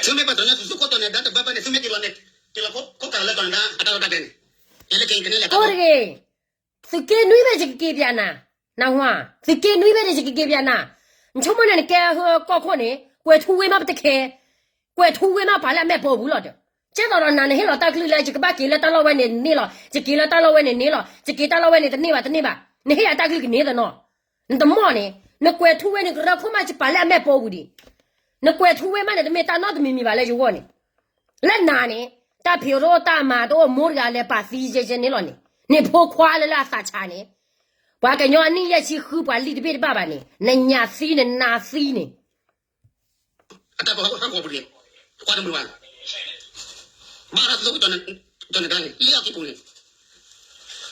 သုမ့ၢ်ပှၤတီၤညါသုးခိၣ်တီၤန့ၣ် ဒါတဘၢဘၢန့ၣ် သုမ့ၢ်က့ၤလီၤန့ၣ် က့ၤလီၤခိၣ်ကးလၢတီၤန့ၣ် ဒါအတၢ်လီၢ်တၢ်ကျဲန့ၣ် ယဲလၢက့ၤကန့ၣ်လဲၣ် ကိးတဂ့ၤ, သုးက့နွံဘ့ၣ်ယကက့ၤပၠးနၤ, နၢ်ဟူဧါ, သုးက့နွံဘ့ၣ်န့ၣ်ယကက့ၤပၠးနၤ, နဆိကမိၣ်န့ၣ်နကဲဟၢကီၢ်ခိၣ်န့ၣ် ကွဲၤထူဝ့မးပတခဲ, ကွဲၤထူဝ့မးပာ်လၢအမဲာ်ပိာ်ပူၤလီၤဒီး, ကဲသိးဒီးနၤနဟ့ၣ်လီၤတၢ်ကလုၢ်လၢ ယကဘၣ်က့ၤလၢတၢ်လီၢ်ဝဲန့ၣ်န့ၢ်လီၤ, ယက့ၤလၢတၢ်လီၢ်ဝဲန့ၣ်န့ၢ်လီၤ, ယက့ၤတၢ်လီၢ်ဝဲန့ၣ်တန့ၢ်ဘၣ်တန့ၢ်ဘၣ်, နဟ့ၣ်ယၤတၢ်ကလုၢ်ကန့ၢ်သနီၤ, နတမီၢ်န့ၣ် နကွဲၤထူဝ့န့ၣ်ကရၢခိၣ်မးယပာ်လၢအမဲာ်ပိာ်ပူၤဒံး, နကွဲၤထူဝ့မးန့ၣ် တမ့ၢ်တၢ်နီတမံၤမံၤဘၣ်လၢယဂီၢ်န့ၣ်, လၢနၤန့ၣ် တၢ်ဖံးတအိၣ်တၢ်မၤတအိၣ် မိၢ်တဂၤလဲၤပာ်သံယဲယဲန့ၣ်လီၤန့ၣ်, နဖိခွါလၢလၢအသးဆးန့ၣ်, ပှၤကညီအနံၣ်ယဲၢ်ဆံဃု ပှၤလံၣ်တဘ့ၣ်တဘၣ်ဘၣ်န့ၣ် နညၣ်သံနနါသံန့ၣ် အတၢ်ပဟီၣ်ခိၣ်ပူၤန့ၣ် ကွၢ်တမုာ်ဘၣ်, ဘၣ်ရၣ်သုးခိၣ်တီၤန့ၣ် လ့အီၣ်ခံပူၤန့ၣ်,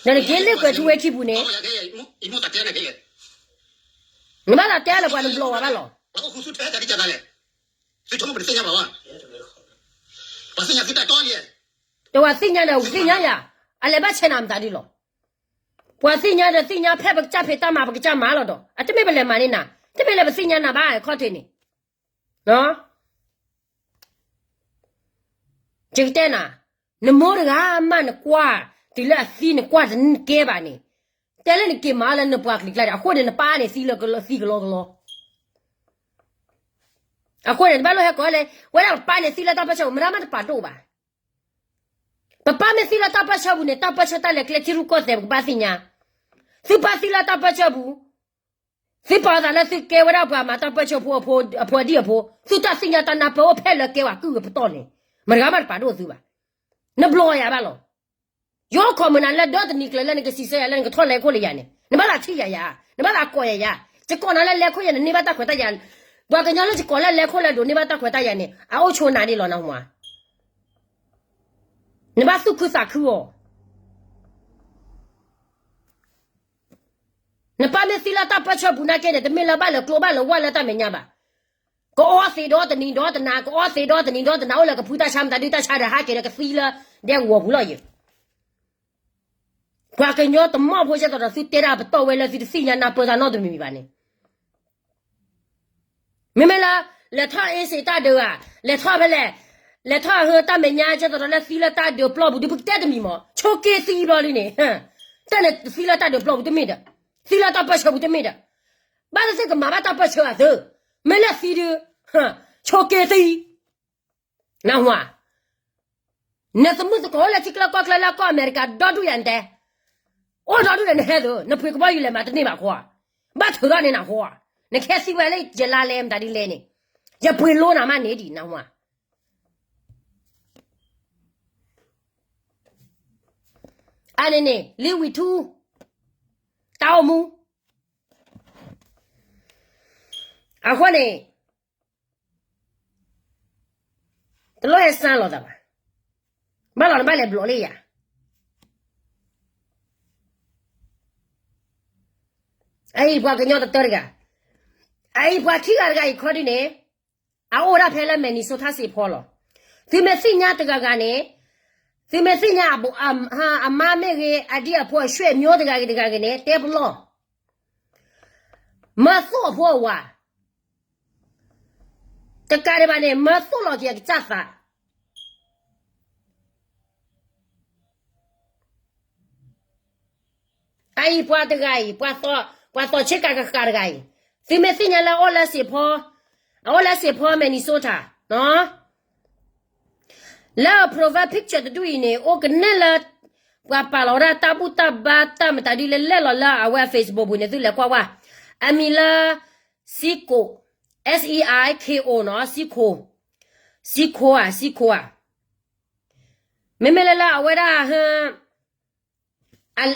ဒီးနက့ၤလ့ကွဲၤထူဝ့ခံပူၤန့ၣ်, ယမိၢ်သးတဲနၤက့ၤလဲၣ်, နဘၣ်သးတဲလၢပှၤနဘျီၣ်ဝဲဘၣ်လီၤ, ပှၤအိၣ်ဃုသုတဟဲတၢ်ဒ်လဲၣ်, သုဆိကမိၣ်ပတသ့ၣ်ညါဘၣ်ဝဲ, ပှၤသ့ၣ်ညါသုတၢ်တီလံ, တဝၤသ့ၣ်ညါဒီးသ့ၣ်ညါယၤ, အလဲၤဘၣ်ဆဲးနၤမတၤဒ်လီၤ ပှၤသ့ၣ်ညါဒီးသ့ၣ်ညါ ဖဲပကစၢ်ဖံးတၢ်မၤပကစၢ်မၤလီၤဒီး အတမ့ၢ်ပလဲၤမၤန့ၢ်နၤ, တမ့ၢ်လၢပသ့ၣ်ညါနၤဘၣ် ခီၣ်ထံးန့ၣ်, ယကတဲနၤ, နမိၢ်တဂၤမးနကွၢ်, တုၤလၢအသံနကွၢ်တနကဲဘၣ်န့ၣ်, တဲလၢနက့ၤမၤလၢနပှၤကလုာ်ကျါဒီး အဃိန့ၣ် နပၢ်န့ၣ်သံလၢသံကလီကလီ အဃိန့ၣ် နဘၣ်လိၣ်ဟဲကိးလဲၣ်, ဝဲဒၣ်ပပၢ်န့ၣ်သံလၢတၢ်ပၢၢ်ဆၢပူၤ မတၤမးတပာ်ဒိၣ်ဘၣ်. ပပၢ်မ့ၢ်သံလၢတၢ်ပၢၢ်ဆၢပူၤန့ၣ် တၢ်ပၢၢ်ဆၢတၢ်လဲၤကျဲထံရူၢ်ကီၢ်သဲး ပကဘၣ်သ့ၣ်ညါ, သုပၢ်သံလၢတၢ်ပၢၢ်ဆၢပူၤ, သုပာ်သးလၢသုကဲဝဲဒၣ်ပှၤမၤတၢ်ပၢၢ်ဆၢဖိအဖိအဒံၣ်အဖိ, သုတၢ်သ့ၣ်ညါတၢ်နၢ်ပၢၢ်အိၣ်ဖဲလၢကဲဝဲကုၢ်အပတီၢ်န့ၣ်, မတၤမးတပာ်ဒိၣ်သုဘၣ်. နဘျီယၤဘၣ်လီၤ. ယိၤခီၣ်မုၢ်နၤလၢဒီတနံၤကျၢၤလၢနကစံးဆၢယၤလၢနကထီၣ်လဲၤခိၣ်လၢယၤန့ၣ် နဘၣ်သးထံၣ်ယၤယၤ, နဘၣ်သးကိးယၤယၤ, ယကိးနၤလၢလဲၤခိၣ်ယၤန့ၣ် န့ၢ်ဘၣ်တၢ်ခွဲးတၢ်ယာ်, ပှၤကညီလၢယကိးလၢလဲၤခိၣ်လဲၤဒိးန့ၢ်ဘၣ်တၢ်ခွဲးတၢ်ယာ်န့ၣ် အအိၣ်ဆိနၤဒ်လီၤနဟူဧါ. နဘၣ်သူၣ်ခုသးခုအီၤ. နပၢ်မ့ၢ်သံလၢတၢ်ပၢၢ်ဆၢပူၤနာ်က့န့ၣ် တမ့ၢ်လၢဘၣ်လၢကျိဘၣ်လၢဝၢ်လၢတၢ်မဲာ်ညါဘၣ်. ကအီသံးဒီတနံၤဒီတနၤ, ကအီသံးဒီတနံၤဒီတနၤ အိၣ်လၢကဖုတၢ်ဆါမတၤဒုတၢ်ဆါဒီးဟးက့ၤဒီးကသံလၢဒဲကဝီၤပူၤလီၤယၤ. ပှၤကညီတမီၢ်ဖိကဲသိးဒီးသုတဲဒၣ်ပတီၢ်ဝဲလၢသုတသ့ၣ်ညါနၢ်ပၢၢ်တၢ်နီတမံၤမံၤဘၣ်န့ၣ် မ့မ့ၢ်လၢ လဲၤထီၣ်အ့စ့းတၢ်ဒုးဧါ, လဲၤထီၣ်ဖဲလဲၣ်, လဲၤထီၣ်ဟၢတၢ်မဲာ်ညါကဲသိးဒီးလၢသံလၢတၢ်ဒုးပျီပူၤဒုး ပကတဲတမံၤမး, ဆိက့သံဘျီလံန့ၣ်, တၢ်န့ၣ်သံလၢတၢ်ဒုးပျီပူၤတမ့ၢ်ဒီး, သံလၢတၢ်ပၢၢ်ဆၢပူၤတမ့ၢ်ဒီး, ဘၣ်သ့ၣ်သ့ၣ်ကမၤဘၣ်တၢ်ပၢၢ်ဆၢအသး, မ့ၢ်လၢသံဒုး, ဆိက့သံ နၢ်ဟူဧါ. နသမုၣ်သကိးအိၣ်လၢထံကျါကီၢ်ကျါလၢကီၢ်အမဲရကၤ ဒီဒူၣ်ယၤနတဲ, အိၣ်ဒီဒူၣ်ဒီးနဟဲသၢ, နပှ့ၤကဘီယူၤလဲၤမၤတန့ၢ်ဘၣ်ဃီဧါ, ဘၣ်ထုးထီၣ်န့ၢ်နၤဃီဧါ, နကဟဲသံဝဲလၢယလါလဲမတၤဒ်လဲၣ်န့ၣ်, ယပှ့ၤလိနၤမးန့ၣ်ဒံး နၢ်ဟူဧါ. အန့ၣ်န့ၣ် လံဝံၤထူ တၢ်အိၣ်မူ အဃိန့ၣ် တလိၣ်ဟဲစၢ်လီၤသးဘၣ်. ဘၣ်လီၤနဘၣ်လဲၤဘျီးလၢယၤ. အအံၤပှၤကညီတတၢတဂၤ, အအံၤပှၤခံဂၤတဂၤအံၤခီဒ်န့ၣ်, အအိၣ်ဒၣ်ဖဲလၢ Minnesota စ့ၢ်ဖီလီၤ. သုမ့ၢ်သ့ၣ်ညါတဂၤဂၤန့ၣ်, သုမ့ၢ်သ့ၣ်ညါအမါမ့ၢ်ဂ့ၤ, အဒံၣ်အဖိအဆွေမျိုးတဂၤဂ့ၤတဂၤဂ့ၤန့ၣ် တဲပလီၢ် မၢသိၣ်အဖိအဝၤ, တကးဒံးဘၣ်န့ၣ် မၢသိၣ်လီၤက့ၤအကစၢ်သး. အအံၤပှၤတဂၤအံၤ, ပှၤသီဆ့ကၤကဃာ်တဂၤအံၤ, သုမ့ၢ်သ့ၣ်ညါလၢအအိၣ်လၢစ့ၢ်ဖီ, အအိၣ်လၢစ့ၢ်ဖီ Minnesota, လၢ profile picture တဒူၣ်အံၤန့ၣ် အိၣ်ကနဲၣ်လၢ ပှၤပာ်လီၤဝဲဒၣ်တၢ်ဘူၣ်တၢ်ဘါတၢ်မတၤဒ်လဲၣ်လဲၣ်လီၤလၢအဝဲအ Facebook ပူၤန့ၣ် သုလဲၤကွၢ်ဝဲ, အမံၤလၢ Seiko, S E I K O နီၤ, Seiko, Seiko ဧါ, Seiko ဧါ. မ့မ့ၢ်လၢလၢအဝဲဒၣ်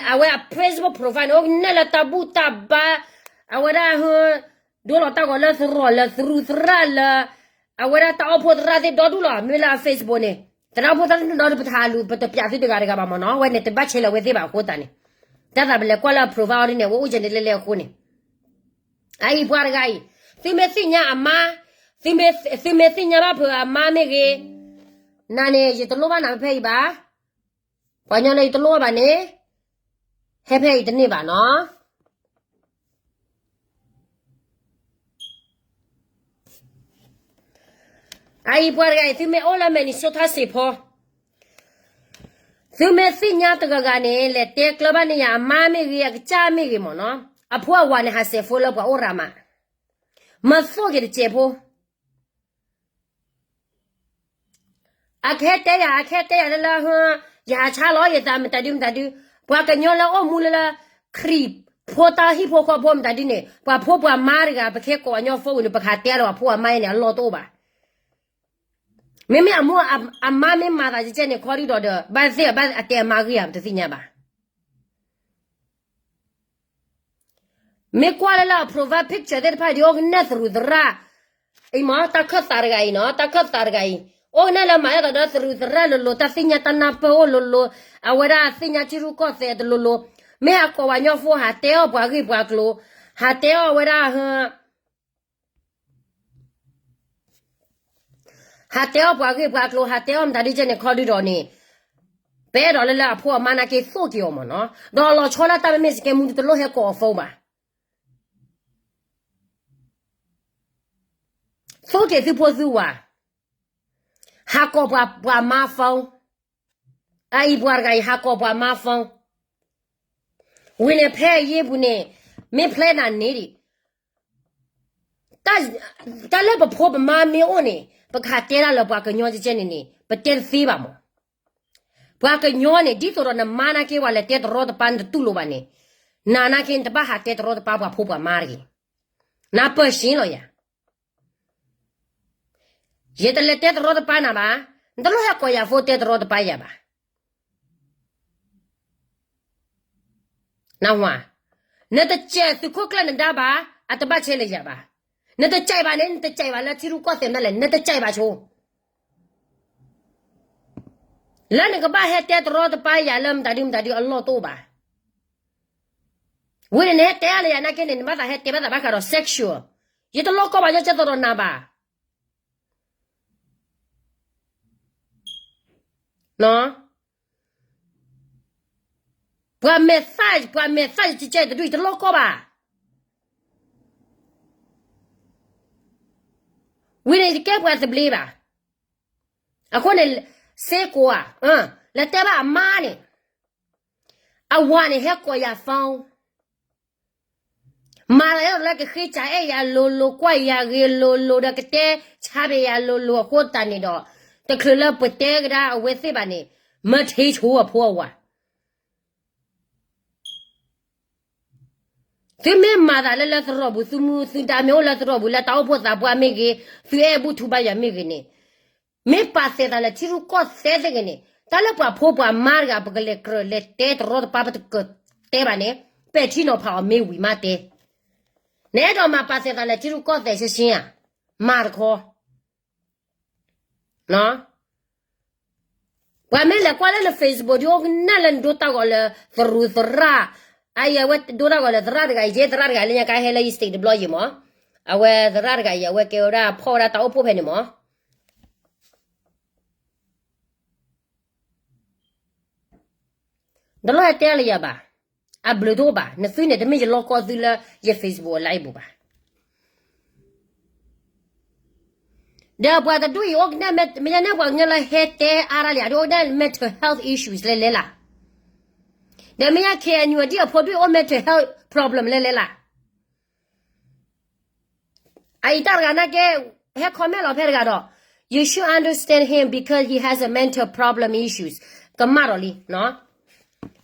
အဝဲအ Facebook profile န့ၣ် အိၣ်ကနဲၣ်လၢတၢ်ဘူၣ်တၢ်ဘါ, အဝဲဒၣ် ဒိလီၤတၢ်ဂီၤလၢသရိာ်လၢသရူးသရၣ်လၢ အဝဲဒၣ်တၢ်အိၣ်ဖှိၣ်သရၣ်သ့ၣ်ဒီဒူၣ်လီၤ. မ့ၢ်လၢအ Facebook န့ၣ် တၢ်အိၣ်ဖှိၣ်သရၣ်သ့ၣ်ဒီဒူၣ် ပတဟးလူၤ ပတပျးသုတဂၤတဂၤဘၣ်မ့ၢ်နီၤ, အဝဲန့ၣ် တဘၣ်ဆဲးလၢၤဝဲသ့ၣ်ဘၣ်အဃိသတးန့ၣ်, တၢ်သးပလဲၤကွၢ်လၢအ profile အီၤဒ်န့ၣ် အဝဲအိၣ်ကဲန့ၣ်လဲၣ်လဲၣ်အဃိန့ၣ်, အအံၤပှၤတဂၤအံၤ, သုမ့ၢ်သ့ၣ်ညါအမါ, သုမ့ၢ်သ့ၣ်ညါဘၣ်ဖုးအမါမ့ၢ်ဂ့ၤ, နၤန့ၣ် ယတလိၣ်ဘၣ်နၤဖဲအံၤဘၣ်. ပှၤကညီလၢယတလိၣ်ဘၣ်န့ၣ် ဟဲဖဲအံၤတန့ၢ်ဘၣ်နီၤ. အအံၤပှၤတဂၤအံၤ သုမ့ၢ်အိၣ်လၢ Minnesota စ့ၢ်ဖီ, သုမ့ၢ်သ့ၣ်ညါတဂၤဂၤန့ၣ် လဲၤတဲကျၢၤဘၣ်န့ၢ်ယၤ အမါမ့ၢ်ဂ့ၤ အကစၢ်မ့ၢ်ဂ့ၤမ့ၢ်နီၤ, အဖိအဝၤန့ၣ် ဟးစဲးဖိလၢပှၤအိၣ်ရၤမး, မၢသိၣ်က့ၤတစဲးဖိ အကဟဲတဲယၤ အကဟဲတဲယၤလၢလၢ ယဟးဆါလီၤယသးမတၤဒုမတၤဒု, ပှၤကညီလၢအိၣ်မူလၢလၢ ခရံာ်ဖိတၢ်ဟံၣ်ဖိဃီဖိမတၤဒုန့ၣ် ပှၤဖိပှၤမါတဂၤ ပကဟဲကိးအညီ phone န့ၣ် ပကဟးတဲလီၤအဖိအမါအံၤန့ၣ် အလီၢ်တအိၣ်ဘၣ်. မ့မ့ၢ်အမိၢ်အမါမ့ၢ်မၤသးကဲကဲန့ၣ် ခီဒုဒီးဒီး ဘၣ်သ့ၣ်ဘၣ်အတဲအမါဂ့ၢ်ဧါ ပတသ့ၣ်ညါဘၣ်. မ့ၢ်ကွၢ်လၢလၢအ profile picture သ့ၣ်တဖၣ်ဒ် အိၣ်ကနဲၣ်သရူးသရၣ်, အံၤမ့ၢ်တၢ်ခၢၣ်သးတဂၤအံၤနီၤ, တၢ်ခၢၣ်သးတဂၤအံၤ အိၣ်ကနဲၣ်လၢမၤအဲၣ်သးဒီးသရူးသရၣ်လိၤလိၤ, တၢ်သ့ၣ်ညါတၢ်နၢ်ပၢၢ်အိၣ်လိၤလိၤ, အဝဲဒၣ်သ့ၣ်ညါထံရူၢ်ကီၢ်သဲးတလိၤလိၤ, မ့ၢ်အကိးဝဲညီ phone ဟးတဲအီၣ်ပှၤဂ့ၢ်ပှၤကျိၤ, ဟးတဲအီၣ်ဝဲဒၣ် ဟးတဲအီၣ်ပှၤဂ့ၢ်ပှၤကျိၤ, ဟးတဲအီၣ်မတၤဒုကဲန့ၣ် ခီဒုဒီးန့ၣ် ပအဲၣ်ဒိးလၢလၢအဖိအမါနာ်က့သိၣ်က့ၤအီၤမ့ၢ်နီၤ, ဒီးလီၤဆီလၢတၢ်မ့မ့ၢ်စကဲမူ တလိၣ်ဟဲကိးအီၤ phone ဘၣ်. သိၣ်က့ၤသုဖိသုဝၤ, ဟးကိးပှၤပှၤမါ phone, အအံၤပှၤတဂၤအံၤ ဟးကိးပှၤမါ phone, ဝံၤန့ၣ်ဖဲအယ့ၢ်ပူၤန့ၣ် မ့ၢ်ဖျဲနၤန့ၣ်ဒံး တၢ်လၢပဖိပမါမ့ၢ်အိၣ်န့ၣ် ပကဟးတဲဒၣ်လၢပှၤကညီကဲကဲန့ၣ်န့ၣ် ပတဲတသ့ဘၣ်မး. ပှၤကညီန့ၣ် ဒ်သိးဒီးနမါနာ်က့ ပှၤလဲၤတဲတရီတပါ နတတူၢ်လိာ်ဘၣ်န့ၣ်, နၤနာ်က့ နတဘၣ်ဟးတဲတရီတပါပှၤဖိပှၤမါတဂ့ၤ. နပၢၢ်ရှ့လီၤယၤ ယတလဲၤတဲတရီတပါနၤဘၣ်, နတလိၣ်ဟဲကိးယၤ phone တဲတရီတပါယၤဘၣ်. နဝၤ, နတစဲးသုးခိၣ်ကျၢၢ်နဒါဘၣ်, အတဘၣ်ဆဲးလၢယၤဘၣ်. နတစဲးဘၣ်န့ၣ် နတစဲးဘၣ်လၢထံရူၢ်ကီၢ်သဲးမနုၤလဲၣ်, နတစဲးဘၣ်ဆိ လၢနကဘၣ်ဟဲတဲတရီတပါယၤလၢမတၤဒုမတၤဒုအလီၢ်တအိၣ်ဘၣ်. ဝံၤန့ၣ် နဟဲတဲအါလၢယၤနာ်က့န့ၣ် နဘၣ်သးဟဲတဲဘၣ်သးဘၣ်ဃးဒီး sexual, ယတလိၣ်ကီၢ်ပှၤကညီကဲသိးဒီးနၤဘၣ်. ပှၤမဲာ်သၣ် ပှၤမဲာ်သၣ်ယကဲကဲတဒူၣ် ယတလိၣ်ကီၢ်ဘၣ်. ဝံၤန့ၣ် ယကဲပှၤသဘျ့ဘၣ်. အဃိန့ၣ် စ့ကိးဧါ, လဲၤတဲဘၣ်အမါန့ၣ်, အဝၤန့ၣ် ဟဲကိးယၤ phone, မၤသးဒ်သိးလၢကဃ့ကၢ်အဲၣ်ယၤလိၤလိၤ ကွၢ်ယၤဂ့ၤလိၤလိၤဒီးကတဲဆါဘၣ်ယၤလိၤလိၤအဃိသတးန့ၣ်ဒီး တချုးလၢပတဲကဒါအဝဲသ့ၣ်ဘၣ်န့ၣ် မၢထံဆိအဖိအဝၤ သုမ့ၢ်မၤသးလၢလၢသရိာ်ပူၤ သုမူသုဒါမ့ၢ်အိၣ်လၢသရိာ်ပူၤ လၢတၢ်အိၣ်ဖှိၣ်သးပှၢ်မ့ၢ်ဂ့ၤ, သုအဲၣ်ဘူၣ်ထူဘါယွၤမ့ၢ်ဂ့ၤန့ၣ်, မ့ၢ်ပာ်သဲးသးလၢထံရူၢ်ကီၢ်သဲးသ့ၣ်ဂ့ၤန့ၣ်, တၢ်လၢပှၤဖိပှၤမါတဂၤ ပကလဲၤကြၢးလဲၤတဲတရီတပါ ပတကြၢးတဲဘၣ်န့ၣ်, ပဲာ်ထံနီၤဖးအီၤမ့ၢ်ဝံၤမးတဲ, နအဲၣ်ဒိးမၤပာ်သဲးသးလၢထံရူၢ်ကီၢ်သဲးရှဲရှဲဧါ, မၤတခီ ပှၤမ့ၢ်လဲၤကွၢ်လၢန Facebook ဒ်အိၣ်ကနဲၣ်လၢနဒိတၢ်ဂီၤလၢသရူးသရၣ်, အအံၤအဝဲဒိတၢ်ဂီၤလၢသရၣ်တဂၤအံၤ ယဲသရၣ်တဂၤလၢညါကါဟဲလၢယ state တဘျီယံၤမး, အဝဲသရၣ်တဂၤအံၤ အဝဲကဲဝဲဒၣ်ဖီၣ်ဝဲဒၣ်တၢ်အိၣ်ဖှိၣ်ဖဲန့ၣ်မး တလိၣ်ဟဲတဲလၢယၤဘၣ်, အဘျုးတအိၣ်ဘၣ်, နသုန့ၣ် တမ့ၢ်ယလီၢ်ကီၢ်သုလၢယ Facebook အ live ပူၤဘၣ်. ဒီးပှၤတဒူၣ်အံၤအိၣ်ကနဲၣ် မ့ၢ်ညါန့ၣ်ပှၤကညီလၢဟဲတဲအါဒၣ်လံ အဒိအိၣ်ကနဲၣ် mental health issues လဲၤလဲၤလၢ်, ဒီးမ့ၢ်ညါ K N U ဒ်အဖိဒူၣ်အိၣ် mental health problem လဲၤလဲၤလၢ် အအံၤတၢ်တဂၤနာ်က့ ဟဲ comment လီၤဖဲတဂၤဒီး you should understand him because he has a mental problem issues ကမၣ်ဒီးလံ.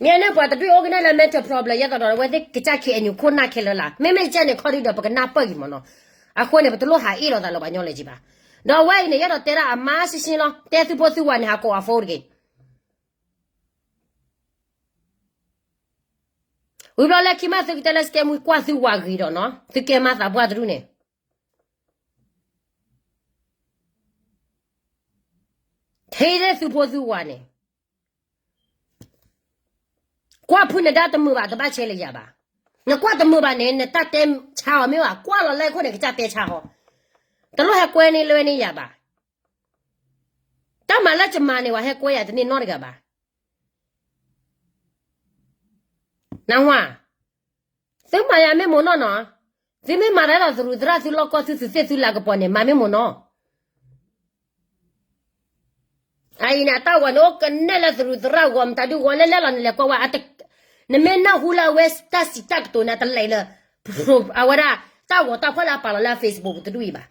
မ့ၢ်န့ၣ်ပှၤတဒူၣ်အိၣ်ကနဲၣ်လၢ mental problem ယဲသိးဒီး အဝဲသ့ၣ်ကစၢ် K N U ခိၣ်နၢ်ခဲလၢာ်လၢ် မ့မ့ၢ်ကစၢ်န့ၣ် ခီဒုဒီး ပကနၢ်ပၢၢ်က့ၤမးနီၤ. အဃိန့ၣ် ပတလိၣ်ဟးအ့ၣ်လိာ်သးလၢပှၤညီလၢၤက့ၤဘၣ်. ဒီးအဝဲအံၤန့ၣ် ယအဲၣ်ဒိးတဲဒၣ်အမါရှင်းရှင်းလီၤ, တဲသုဖိသုဝၤန့ၣ် ဟးကိးအ phone တဂ့ၤ ဝံၤဘျီလၢခံမး သုကတဲလၢ scam ကွၢ်သုဝၤဂ့ၤဒီးနီၤ, သုကဲမါသးပှၢ်တဒူၣ်န့ၣ်, ထဲလၢသုဖိသုဝၤန့ၣ်, ကွၢ်ဖုနဒါတမုာ်ဘၣ် တဘၣ်ဆဲးလၢယၤဘၣ်. နကွၢ်တမုာ်ဘၣ်န့ၣ် နတၢ်တဲဆါအီၤမ့ၢ်ဘၣ်, ကွၢ်လီၤလၢခိၣ်န့ၣ် ကစၢ်တဲဆါအီၤ, တလိၣ်ဟဲကွဲန့ၢ်လွဲန့ၢ်ယၤဘၣ်. တၢ်မၤလၢကမၤန့ၣ် ပှၤဟဲကွဲယၤတန့ၢ်နီတဂၤဘၣ်. နၢ်ဟူဧါ, သုမၤယၤမ့ၢ်မိၢ်နီၢ်နီၢ်, သုမ့ၢ်မၤတၢ်ဒီးသရူးသရၣ်သုလီၢ်ကီၢ်သုသုသ့ၣ်သုလၤကပီၤန့ၣ် မၤမ့ၢ်မိၢ်နီၢ်. အအံၤန့ၣ် အတၢ်ဂီၤန့ၣ်အိၣ်ကနဲၣ်လၢသရူးသရၣ်ဂီၤ မတၤဒုဂီၤလဲၣ်လဲၣ်လီၤ နလဲၤကွၢ်ဝဲ, နမ့ၢ်နၢ်ဟူလၢအဝဲတၢ်စံးတၢ်ကတိၤန့ၣ် အတလဲၤလၢ အဝဲဒၣ် တၢ်ဂီၤတၢ်ဖီၣ်လၢအပာ်လီၤလၢအ Facebook ပူၤတဒူၣ်အံၤဘၣ်.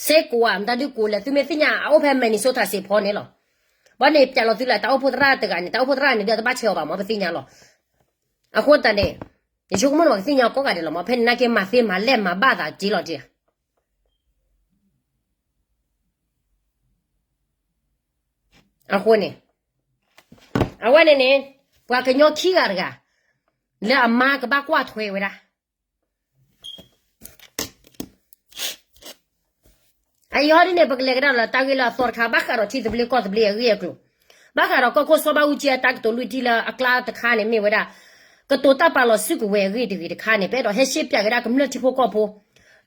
စ့ကိးဧါ မတၤဒုကိးလဲၣ် သုမ့ၢ်သ့ၣ်ညါအအိၣ်ဖဲ Minnesota စ့ဖီန့ၣ်လီၤ. ဘၣ်န့ၣ်ပျဲလီၤသုလၢတၢ်အိၣ်ဖှိၣ်သရၣ်တဂၤန့ၣ် တၢ်အိၣ်ဖှိၣ်သရၣ်န့ၣ် ဒ်တဘၣ်ဆဲးအီၤဘၣ်မ့ၢ်ပသ့ၣ်ညါလီၤ. အဃိသတးန့ၣ် ယဆိကမိၣ်န့ၣ် ပှၤကသ့ၣ်ညါကိးဂၤဒဲးလီၤမ့ၢ် ဖဲန့ၣ်နာ်က့မၤသ့မၤလဲၢ်မၤဘၣ်သးက့လီၤတံၢ်. အဃိန့ၣ် အဝဲန့ၣ်န့ၣ် ပှၤကညီခံဂၤတဂၤ လၢအမါကဘၣ်ကွၢ်ထွဲဝဲဒၣ် အအံၤဟီဒ်န့ၣ် ပကလဲၤကဒါလၢတၢ်ဂ့ၢ်လၢအသီတခါ ဘၣ်ဃးဒီးထံသဘျ့ကီၢ်သဘျ့အဂ့ၢ်အကျိၤ, ဘၣ်ဃးဒီးကီၢ်ခိၣ်စီၤဘၣ်အူကၠံအတၢ်ကတိၤလွံၢ်ထံၣ်လၢအကျါတခါန့ၣ် မ့ၢ်ဝဲဒၣ် ကတိၤတၢ်ပာ်လီၤစုကဝဲၤအဂ့ၢ်တဂ့ၤတခါန့ၣ် ပအဲၣ်ဒိးဟဲရှဲပၠးကဒါကမျၢၢ်ထံဖိကီၢ်ဖိ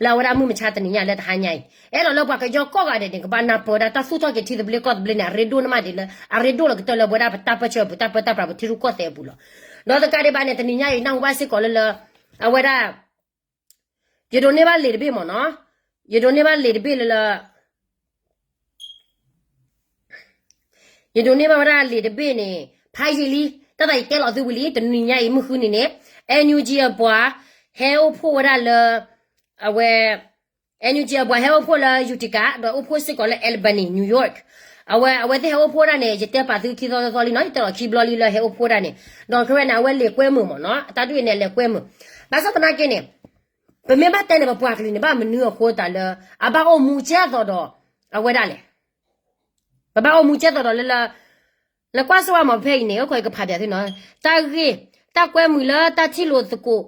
လၢအဝဲဒၣ်မုၢ်မဆါတနံၤညါလၢတဟါညါအံၤ အဲၣ်ဒိးလၢပှၤကညီကိးဂၤဒဲးန့ၣ် ကဘၣ်နၢ်ပၢၢ်ဝဲဒၣ်တၢ်သူၣ်ထီၣ်က့ၤထံသဘျ့ကီၢ်သဘျ့န့ၣ် အရ့ဒိၣ်န့ၣ်မးဒ်လၢ အရ့ဒိၣ်လီၤကတၢၢ်လၢပဝဲဒၣ်ပတၢ်ပၢဆှၢပူၤ တၢ်ပၢတၢ်ပြးပထံရူၢ်ကီၢ်သဲးအပူၤလီၤ. ဒီးတကးဒံးဘၣ်န့ၣ် တနံၤညါအံၤ နၢ်ဟူဘၣ်စ့ၢ်ကီးလၢလၢ အဝဲဒၣ် ယဒိးန့ၢ်ဘၣ်လံာ်တဘ့ၣ်မ့ၢ်နီၤ, ယဒိးန့ၢ်ဘၣ်လံာ်တဘ့ၣ်လၢလၢ ယဒိးန့ၢ်ဘၣ်ဝဲဒၣ်လံာ်တဘ့ၣ်န့ၣ် ဖးယံာ်လံ, တၢ်သးယတဲလီၤသုဝံၤလံ တနံၤညါအံၤမုၢ်ဃုနံၤန့ၣ် NUG အပှၤ ဟဲအိၣ်ဖှိၣ်ဝဲဒၣ်လၢ အဝဲ NUG အပှၤဟဲအိၣ်ဖှိၣ်လၢ Utica ဒီးအိၣ်ဖှိၣ်စ့ၢ်ကီးလၢ Albany, New York, အဝဲ အဝဲသ့ၣ်ဟဲအိၣ်ဖှိၣ်ဝဲဒၣ်န့ၣ် ယတဲပာ်သုခံသီသီသီလံနီၤ, ယတဲလီၤခံဘျီလံလၢဟဲအိၣ်ဖှိၣ်ဝဲဒၣ်န့ၣ်, ဒီးခဲဝဲန့ၣ် အဝဲလဲၤကွဲမုာ်မ့ၢ်နီၤ, အတၢ်ဒုးအံၤန့ၣ် အလဲၤကွဲမုာ်, ဘၣ်ဆၣ်သနာ်က့န့ၣ် ပမ့ၢ်ဘၣ်တဲန့ၣ် ပပှၤကလုာ်န့ၣ် ဘၣ်မနုၤအဃိသတးလၢ အဘၣ်အိၣ်မူကဲသိးဒီး အဝဲဒၣ်လဲၣ် ပဘၣ်အိၣ်မူကဲသိးဒီးလၢလၢ လၢကွၢ်စိဝဲမ့ၢ်ဖဲအံၤန့ၣ် အိၣ်ခိးကဖးပၠးသုနီၤ, တၢ်ဂ့ၢ် တၢ်ကွဲမုာ်လၢတၢ်ထံၣ်လိာ်သကိး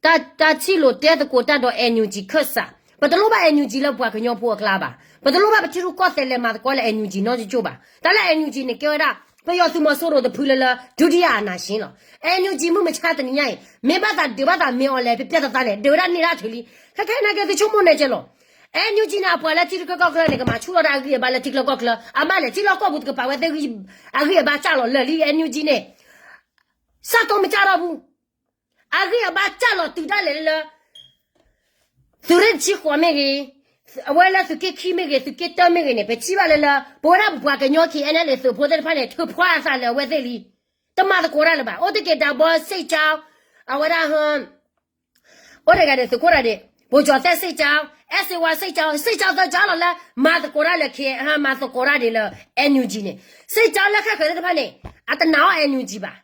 တၢ်ထံၣ်လိာ်တဲသကိးတၢ်ဒီး NUG ခၢၣ်စး, ပတလိၣ်ဘၣ် NUG လၢပှၤကညီဖိအကျါဘၣ်, ပတလိၣ်ဘၣ်ပထံရူၢ်ကီၢ်သဲးလဲၤမၤသကိးလၢ NUG နီတကၠိၢ်ဘၣ်, တၢ်လၢ NUG န့ၣ် ကဲဝဲဒၣ် ပယီၤသုးမီၤစိရိၤတဖုလၢလၢ ဒုတိယအာဏာရှင်လီၤ. NUG မုၢ်မဆါတနံၤညါအံၤ မ့ၢ်ဘၣ်သးဒုးဘၣ်သးမ့ၢ်အီၤလဲၣ် ပပျဲၢ်သးသးန့ၣ် ဒုးဝဲဒၣ်န့ၢ်ဒၣ်ထုးလံ, ခဲခဲနာ်က့သုဆိကမိၣ်န့ၣ်ကဲလီၤ. NUG န့ၣ် အပှၤလၢထံချၢကီၢ်ချၢန့ၣ် ကမၤဆူၣ်ထီၣ်ဒၣ်အဂံၢ်အဘါလၢထံချၢကီၢ်ချၢ, အဘၣ်လဲၣ် ထံလီၢ်ကီၢ်ပူၤတကပၤဝဲသ့ၣ် အဂံၢ်အဘါစၢ်လီၤလၢာ်လံ NUG န့ၣ် စၢ်ကီမ့ၢ်စၢ်ထီၣ်ပူၤ, အဂံၢ်အဘါစၢ်လီၤတုၤဒၣ်လဲာ်လၢ သုးရ့ၣ်တဆံဃိးမ့ၢ်ဂ့ၤ, အဝဲလၢသုးက့ခံမ့ၢ်ဂ့ၤ သုးက့တၢမ့ၢ်ဂ့ၤန့ၣ် ပထံၣ်ဘၣ်လၢလၢ ပဝဲဒၣ်ပပှၤကညီ KNLA သုးဖိသ့ၣ်တဖၣ်န့ၣ် ထုးဖှါအသးလၢအဝဲသ့ၣ်လံ, တမၤသကိးတၢ်လၢၤဘၣ်, အိၣ်တက့ၢ်ဒးဘီစ့ၢ်ကီး, အဝဲဒၣ် အိၣ်တဂၤဒီးသုးခိၣ်တဂၤဒီး ဘိၣ်ကၠီၤသဲစ့ၢ်ကီး, အဲၣ်စ့ဝါစ့ၢ်ကီး, စ့ၢ်ကီးသၢကၠီလီၤလၢ မၤသကိးတၢ်လၢ K မၤသကိးတၢ်ဒ်လၢ NUG န့ၣ်, စ့ၢ်ကီးလၢခဲၣ်ဃၢၤသ့ၣ်တဖၣ်န့ၣ် အတနာ်အီၤ NUG ဘၣ်,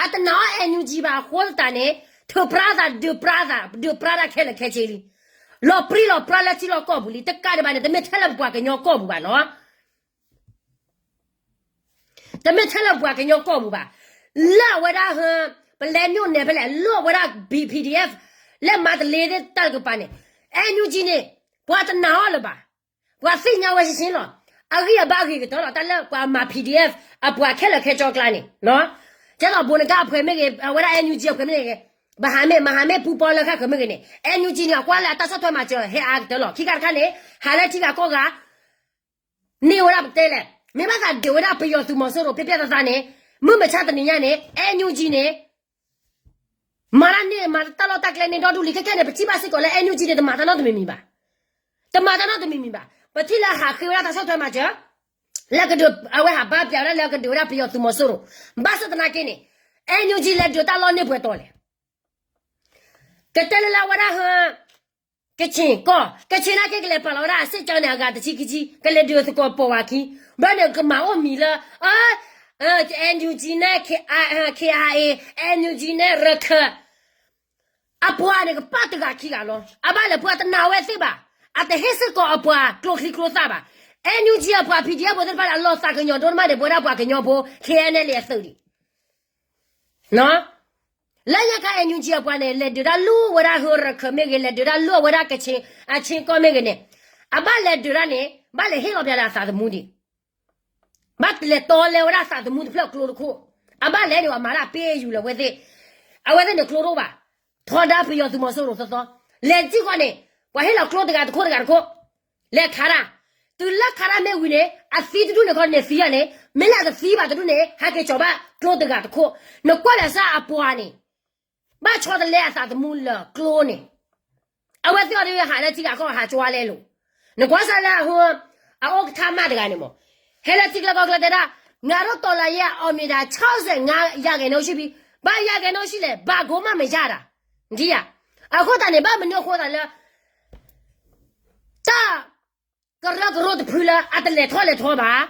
အတနာ်အီၤ NUG ဘၣ်အဃိသတးန့ၣ် ထုးဖှါသး ဒုးဖှါသး ဒုးဖှါတၢ်ခဲလၢာ်ခဲဆ့လံ, လီၤပြံလီၤပြါလၢထံလီၢ်ကီၢ်ပူၤလံ, တကးဒံးဘၣ်န့ၣ် တမ့ၢ်ထဲလၢပပှၤကညီကီၢ်ပူၤဘၣ်နီၤ တမ့ၢ်ထဲလၢပှၤကညီကီၢ်ပူၤဘၣ်, လၢအဝဲဒၣ် ပလဲၤမိၢ်နဲၣ်ဖဲလဲၣ် လၢအဝဲဒၣ် B- PDF လၢမၤတလ့သ့ၣ်တၢ်တကပၤန့ၣ်, NUG န့ၣ် ပှၤတနာ်အီၤလၢၤဘၣ်, ပှၤသ့ၣ်ညါဝဲရှင်းရှင်းလီၤ, အဂံၢ်အဘါအဂ့ၤကတၢၢ်လီၤ တၢ်လၢပှၤမၤ PDF အပှၤခဲလၢာ်ခဲဆ့အကျါန့ၣ်, ကဲသိးဘိးနကၢ်အဖှဲးမ့ၢ်ဂ့ၤ အဝဲဒၣ် NUG အဖှဲးမ့ၢ်ဂ့ၤ, ဘၣ်ဟးမ့ၢ် မၤဟးမ့ၢ်ပူၤပီလၢဃၣ်ဃၢၤမ့ၢ်ဂ့ၤန့ၣ် NUG န့ၣ် အကွၢ်လၢအတၢ်ဆီၣ်ထွဲမၤစၢၤဟဲအါကတၢၢ်လီၤ, ခံခါတခါန့ၣ် ဟးလၢထံဂၤကီၢ်ဂၤ န့ၢ်ဝဲဒၣ်ပတဲလဲၣ်, မ့ၢ်ဘၣ်သးဒုးဝဲဒၣ်ပယီၤသုးမီၤစိရိၤ ပျဲၢ်ပျဲၢ်သးသးန့ၣ်, မုၢ်မဆါတနံၤညါန့ၣ် NUG န့ၣ် မၤတၢ်န့ၢ် မၤတၢ်လီၢ်တၢ်ကျဲန့ၢ်ဒီဒူၣ်လံ, ခဲခဲန့ၣ် ပထံၣ်ဘၣ်စ့ၢ်ကီးလၢ NUG န့ၣ် တမၤတၢ်နီတမံၤမံၤဘၣ်, တမၤတၢ်နီတမံၤမံၤဘၣ်, ပထံၣ်လၢဟးဃ့ဝဲဒၣ်တၢ်ဆီၣ်ထွဲမၤစၢၤ, လၢကဒုး အဝဲဟးဘါပၠးဝဲဒၣ်လၢကဒုးဝဲဒၣ်ပယီၤသုးမီၤစိရိၤ, ဘၣ်ဆၣ်သနာ်က့န့ၣ် NUG လဲၤဒုးတၢ်လီၢ်န့ၢ်ပှဲၤတီၤလဲၣ်, ကတဲလၢလၢဝဲဒၣ်ဟ ကခ့ၣ်ကီၢ်, ကခ့ၣ်နာ်က့ကလဲၤပာ်လီၤဝဲဒၣ်အစ့ၢ်ကီးန့ၣ် အဂၤတဆံခံဆံ ကလဲၤဒုးသကိးပိာ်ဝဲခံ, ဘျီန့ၣ်ကမၤအိၣ်မံၤလၢ NUG န့ၣ် KIA, NUG န့ၣ် ရခၢၣ်, အပှၤန့ၣ်ကပာ်တဂၤခံဂၤလီၤ, အဘၣ်လဲၤပှၤတနာ်ဝဲသ့ၣ်ဘၣ်, အတဟ့ၣ်စ့ၢ်ကီးအပှၤကျိချံကျိသၣ်ဘၣ်, NUG အပှၤ PDF ဖိသ့ၣ်တဖၣ်န့ၣ် အလီၤသးကညီၤဒိၣ်မးန့ၣ် ပဝဲဒၣ်ပှၤကညီဖိ KNLA အသုးဒံး လၢညါခါ NUG အပှၤန့ၣ် လဲၤဒုးတၢ်လၢဝဲဒၣ်ဟၢရခၢၣ်မ့ၢ်ဂ့ၤ, လဲၤဒုးတၢ်လၢဝဲဒၣ်ကခ့ၣ် အခ့ၣ်ကီၢ်မ့ၢ်ဂ့ၤန့ၣ်, အဘၣ်လဲၤဒုးတၢ်န့ၣ် ဘၣ်လဲၤဟ့ၣ်လီၤပၠးဒီးအသးသမူဒံး, ဘၣ်လဲၤတီလဲဝဲဒၣ်အသးသမူတဖျၢၣ်ကျိတခိၣ်, အဘၣ်လဲၤန့ၣ် ပှၤမၤတၢ်ပ့ယူၤလၢအဝဲသ့ၣ်, အဝဲသ့ၣ်န့ၣ်ကျိတအိၣ်ဘၣ်, ထီဒါပယီၤသုးမီၤစိရိၤသီသီ, လဲၤတထံၣ်ဃီန့ၣ် ပှၤဟ့ၣ်လီၤကျိတဂၤတခိၣ်တဂၤတခိၣ်, လဲၤခးတၢ်, တုၤလၢခါတၢ်မ့ၢ်ဝံၤန့ၣ် အသံတဒူၣ်န့ၣ်ခီန့ၣ်သံယၤန့ၣ် မ့ၢ်လၢအတသံဘၣ်တဒူၣ်န့ၣ် ဟဲက့ၤကၠီၤဘၣ်ကျိတဂၤတခိၣ်, နကွၢ်လၢစၢ်အပှၤန့ၣ် ဘၣ်ဆီတလဲအသးသမူလၢကျိန့ၣ် အဝဲသ့ၣ်အီၤဒ်ဟးလၢထံဂၤကီၢ်ဟးကၠီဝါလဲလိာ်, နကွၢ်စၢ်လၢအဟိ အအိၣ်ကထါမးတဂၤန့ၣ်မး, ဟဲလၢထံကျၢၢ်ကီၢ်ကျၢၢ်တဲဒၣ်, ငါတို့တော်လှန်ရေးအောင်မြင်တာ ခြောက်ဆယ့်ငါရာခိုင်နှုန်းရှိပြီ, ဘာရာခိုင်နှုန်းရှိလဲ, ဘာကိုမှမရတာ, နထံၣ်ဧါ, အဃိသတးန့ၣ် ဘၣ်မနုၤအဃိသတးလၢ တၢ် ကရၢကရိတဖုလၢအတလဲၤထီၣ်လဲၤထီဘၣ်,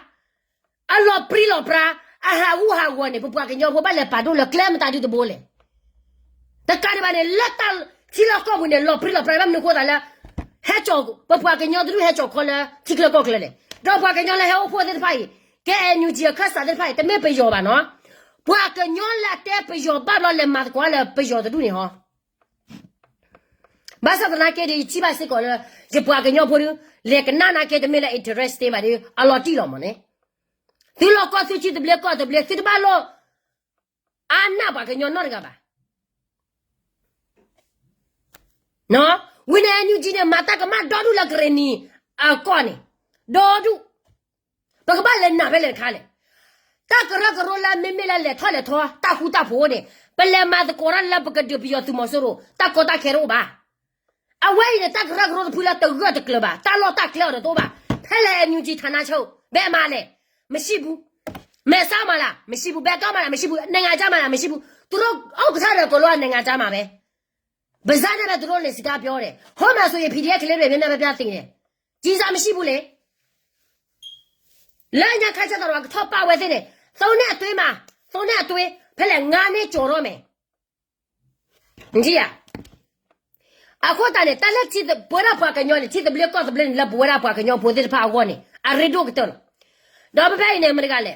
အလီၤပြံလီၤပြါ, အဟးဂူာ်ဟးဂီၤန့ၣ် ပပှၤကညီဖိဘၣ်လဲၤပာ်ဒိၣ်လၢကျဲမတၤဒုတဘိလဲၣ်. တကးဒံးဘၣ်န့ၣ် လၢတၢ်ထံလီၢ်ကီၢ်ပူၤန့ၣ် လီၤပြံလီၤပြါဘၣ်မနုၤအဃိသတးလၢ ဟဲကၠီၤ ပပှၤကညီတဒူၣ်ဟဲကၠီၤခီလၢထံကျၢၢ်ကီၢ်ကျၢၢ်လဲၣ်. ဒီးပှၤကညီလၢဟဲအိၣ်ဖှိၣ်သ့ၣ်တဖၣ်အံၤ ကဲ NUG အခၢၣ်စးသ့ၣ်တဖၣ်အံၤ တမ့ၢ်ပယီၤဘၣ်နီၤ. ပှၤကညီလၢအတဲပယီၤဘၣ်ဘျီလဲၤမၤသကိးလၢပယီၤတဒူၣ်န့ၣ်ဟီ ဘၣ်ဆၣ်သနာ်က့ဒီး ယထံၣ်ဘၣ်စ့ၢ်ကီးလၢ ယပှၤကညီဖိဒီး လဲၤကနၣ်နာ်က့တမ့ၢ်လၢ interest ဘၣ်ဒီး အလီၤတံၢ်လီၤမးန့ၣ်, သုလီၢ်ကီၢ်သုထံသဘျ့ကီၢ်သဘျ့ သုတဘၣ်လိၣ်အါနၢ်ပှၤကညီနီတဂၤဘၣ်. ဝံၤန့ၣ် NUG န့ၣ် မၤတၢ်ကမၣ်ဒီဒူၣ်လၢကရ့ၣ်နံၤအကီၢ်န့ၣ် ဒီဒူၣ် ပကဘၣ်လဲၤနာ်ဖဲလဲၣ်တခါလဲၣ်. တၢ်ကရၢကရိလၢမ့မ့ၢ်လၢလဲၤထီၣ်လဲၤထီ တၢ်ဃူတၢ်ဖိးန့ၣ် ပလဲၤမၤသကိးတၢ်လၢပကဒုးပယီၤသုးမီၤစိရိၤ တၢ်ကီတၢ်ခဲတအိၣ်ဘၣ်. အဝဲအံၤန့ၣ် တၢ်ကရၢကရိတဖုလၢတဂၢၢ်တကျၢၤဘၣ်, တၢ်လီၢ်တၢ်ကျဲအီၤဒီးတအိၣ်ဘၣ်. ဖဲလဲၣ် NUG ဌာနချုပ် ဘယ်မှာလဲ, မရှိဘူး. မဲဆောက်မှာလား, မရှိဘူး. ဘယ်တော့မှာလဲ, မရှိဘူး. နိုင်ငံခြားမှာလား, မရှိဘူး. သူတို့ဥက္ကဋ္ဌတွေအကုန်လုံးက နိုင်ငံခြားမှာပဲ. ပါးစပ်နဲ့ပဲ သူတို့လည်း စကားပြောတယ်. ဟိုမှာဆိုရင် PDF ကလေးတွေ မျက်နှာပြပြသေတယ်. ကျည်ဆံမရှိဘူးလေ. လၢညါခါကျတော့ ကထီၣ်ပာ်ဝဲသ့ၣ်န့ၣ် သုံးနှစ်အတွင်းမှာ, သုံးနှစ်အတွင်း, ဖဲလဲၣ် ငါးနှစ်ကျော်တော့မယ်. နထံၣ်ဧါ. အဃိသတးန့ၣ် တၢ်လၢထံသဘျ့ ပဝဲဒၣ်ပှၤကညီန့ၣ် ထံသဘျ့ကီၢ်သဘျ့န့ၣ် လၢပဝဲဒၣ်ပှၤကညီဖိသ့ၣ်တဖၣ်အဂီၢ်န့ၣ် အရ့ဒိၣ်ကတၢၢ်လီၤ. ဒီးဖဲဖဲအံၤန့ၣ် မတၤတဂၤလဲ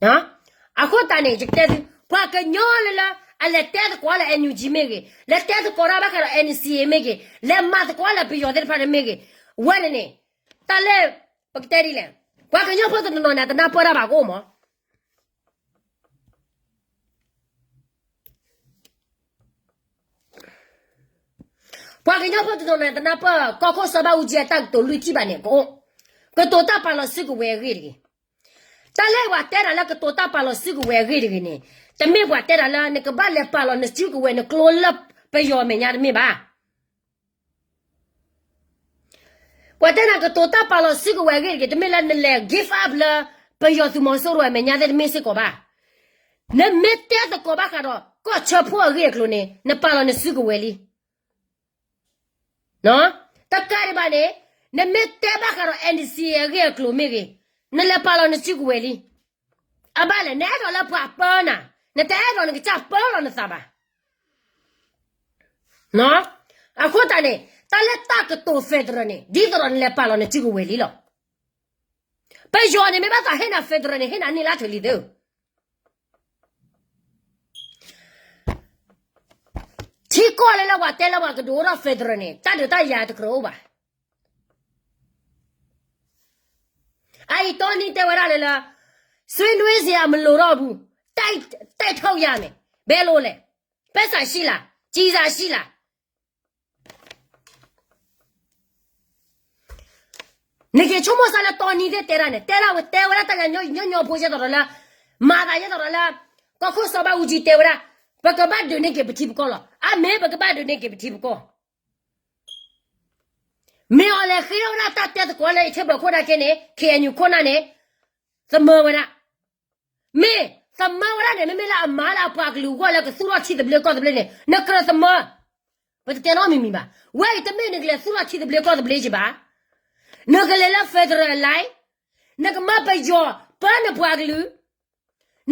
ၣ် အဃိသတးန့ၣ် ယကတဲသု, ပှၤကညီလၢလၢ အလဲၤတဲသကိးလၢ NUG မ့ၢ်ဂ့ၤ, လဲၤတဲသကိးတၢ်ဘၣ်ဃးဒီး NCA မ့ၢ်ဂ့ၤ, လဲၤမၤသကိးလၢပယီၤသ့ၣ်တဖၣ်န့ၣ်မ့ၢ်ဂ့ၤ, ဝဲန့ၣ်န့ၣ် တၢ်လၢ ပကတဲဒ်လဲၣ်, ပှၤကညီဖိတနီၤနီၤန့ၣ် တနၢ်ပၢၢ်တၢ်ဘၣ်ကအိၣ်မး ပှၤကညီဖိတနီၤနီၤန့ၣ် တနၢ်ပၢၢ် ကီၢ်ခိၣ်စီၤဘၣ်အူကၠံအတၢ်ကတိၤလွံၢ်ထံၣ်ဘၣ်န့ၣ် ကအိၣ်, ကတိၤတၢ်ပာ်လီၤစုကဝဲၤအဂ့ၢ်တဂ့ၤ. တၢ်လၢပှၤတဲတၢ်လၢကတိၤတၢ်ပာ်လီၤစုကဝဲၤအဂ့ၢ်တဂ့ၤန့ၣ် တမ့ၢ်ပှၤတဲတၢ်လၢနကဘၣ်လဲၤပာ်လီၤနစုကဝဲၤနကျိလၢပယီၤအမဲာ်ညါတမ့ၢ်ဘၣ်. ပှၤတဲနၤကတိၤတၢ်ပာ်လီၤစုကဝဲၤအဂ့ၢ်တဂ့ၤ, တမ့ၢ်လၢနလဲၤ give up လၢပယီၤသုးမီၤစိရိၤအမဲာ်ညါသ့ၣ်တမ့ၢ်စ့ၢ်ကီးဘၣ်. နမ့ၢ်တဲသကိးဘၣ်ဃးဒီး ကီၢ်ဆၢဖိအဂ့ၢ်အကျိၤန့ၣ် နပာ်လီၤနစုကဝဲၤလံ. တကးဒံးဘၣ်န့ၣ် နမ့ၢ်တဲဘၣ်ဃးဒီး NCA အဂ့ၢ်အကျိၤမ့ၢ်ဂ့ၤ, နလဲၤပာ်လီၤနစုကဝဲၤလံ. အဘၣ်လဲၣ် နအဲၣ်ဒိးလၢပှၤပၢနၤ, နတအဲၣ်ဒိးနကစၢ်ပၢလီၤနသးဘၣ်. အဃိသတးန့ၣ် တၢ်လၢတၢ်ကတိၤ federal န့ၣ် ဒ်သိးဒီးနလဲၤပာ်လီၤနစုကဝဲၤလံလီၤ. ပယီၤန့ၣ် မ့ၢ်ဘၣ်သးဟ့ၣ်နၤ federal န့ၣ် ဟ့ၣ်နၤန့ၢ်လၢထုးလံသ့ဧၢ. ထံကီၢ်လၢလၢပှၤတဲလၢပှၤကဒုးအိၣ်ထီၣ် federal န့ၣ် တၢ်ဒုးတၢ်ယၤတကြၢးအိၣ်ဘၣ်. အအံၤ တီနံတဲဝဲဒၣ်လၢလၢ ဆွေးနွေးစရာမလိုတော့ဘူး, တိုက်ထုတ်ရမယ်, ဘယ်လိုလဲ, ပိုက်ဆံရှိလား, ကျည်ဆံရှိလား. နက့ၤဆိကမိၣ်စၢ်လၢတီနံသ့ၣ်တဲဒၣ်န့ၣ် တဲဒၣ်ဝဲ တဲဝဲဒၣ်တၢ်ညီညီဖိယဲၢ်သီးဒီးလၢ မၤသးယဲၢ်သီးဒီးလၢ ကီၢ်ခိၣ်စီၤဘၣ်အူကၠံတဲဝဲဒၣ် ပကဘၣ်ဒုးန့ၢ်က့ၤပထံပကီၢ်လီၤ. အမ့ၢ်ပကဘၣ်ဒုးန့ၢ်က့ၤပထံပကီၢ် မ့ၢ်အီၤလဲၤဃ့ထီၣ်ဝဲဒၣ်တၢ်တဲသကိးလၢ ယထံၣ်ဘၢခိၣ်ဒၣ်က့န့ၣ် KNU ခိၣ်နၢ်န့ၣ် သမၢဝဲဒၣ်. မ့ၢ်သမၢဝဲဒၣ်န့ၣ် မ့မ့ၢ်လၢအမၤလၢအပှၤကလုာ်အဂီၢ်လၢကသူၣ်ထီၣ်ထံသဘျ့ကီၢ်သဘျ့န့ၣ် နကြၢးသမၢ ပတတဲနီတမံၤမံၤဘၣ်. ဝဲအံၤတမ့ၢ်နကလဲၤသူၣ်ထီၣ်ထံသဘျ့ကီၢ်သဘျ့က့ၤဘၣ်. နကလဲၤလၢ federal အလံာ် နကမၢပယီၤပၢနပှၤကလုာ်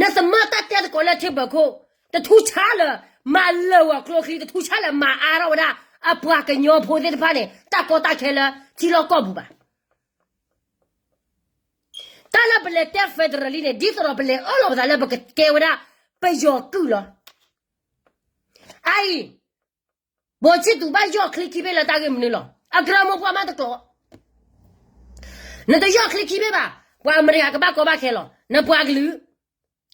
နသမၢတၢ်တဲသကိးလၢထံဘၢခိၣ် တထူဆါလၢ မၤလၢာ်ဝဲကျိချံ တထူဆါလၢမၤအါထီၣ်ဝဲဒၣ် အပှၤကညီဖိသ့ၣ်တဖၣ်န့ၣ် တၢ်ကီတၢ်ခဲလၢထံလီၢ်ကီၢ်ပူၤဘၣ်. တၢ်လၢပလဲၤတဲ federal လံန့ၣ် ဒ်သိးဒီးပလဲၤအၢၣ်လီၤပသးလၢပကကဲဝဲဒၣ် ပယီၤကုၢ်လီၤ. အအံၤ ဘိၣ်ဆံၣ်သူးဘၣ်ယီၢ်ချ့ခံဘ့ၣ်လၢတၢ်ဂ့ၢ်မနုၤလီၤ. အကြၢးမိၢ်ပှၢ်မးတကျိး နတယီၢ်ချ့ခံဘ့ၣ်ဘၣ် ပှၤအမဲရကၤကဘၣ်ကီဘၣ်ခဲလီၤ. နပှၤကလုာ်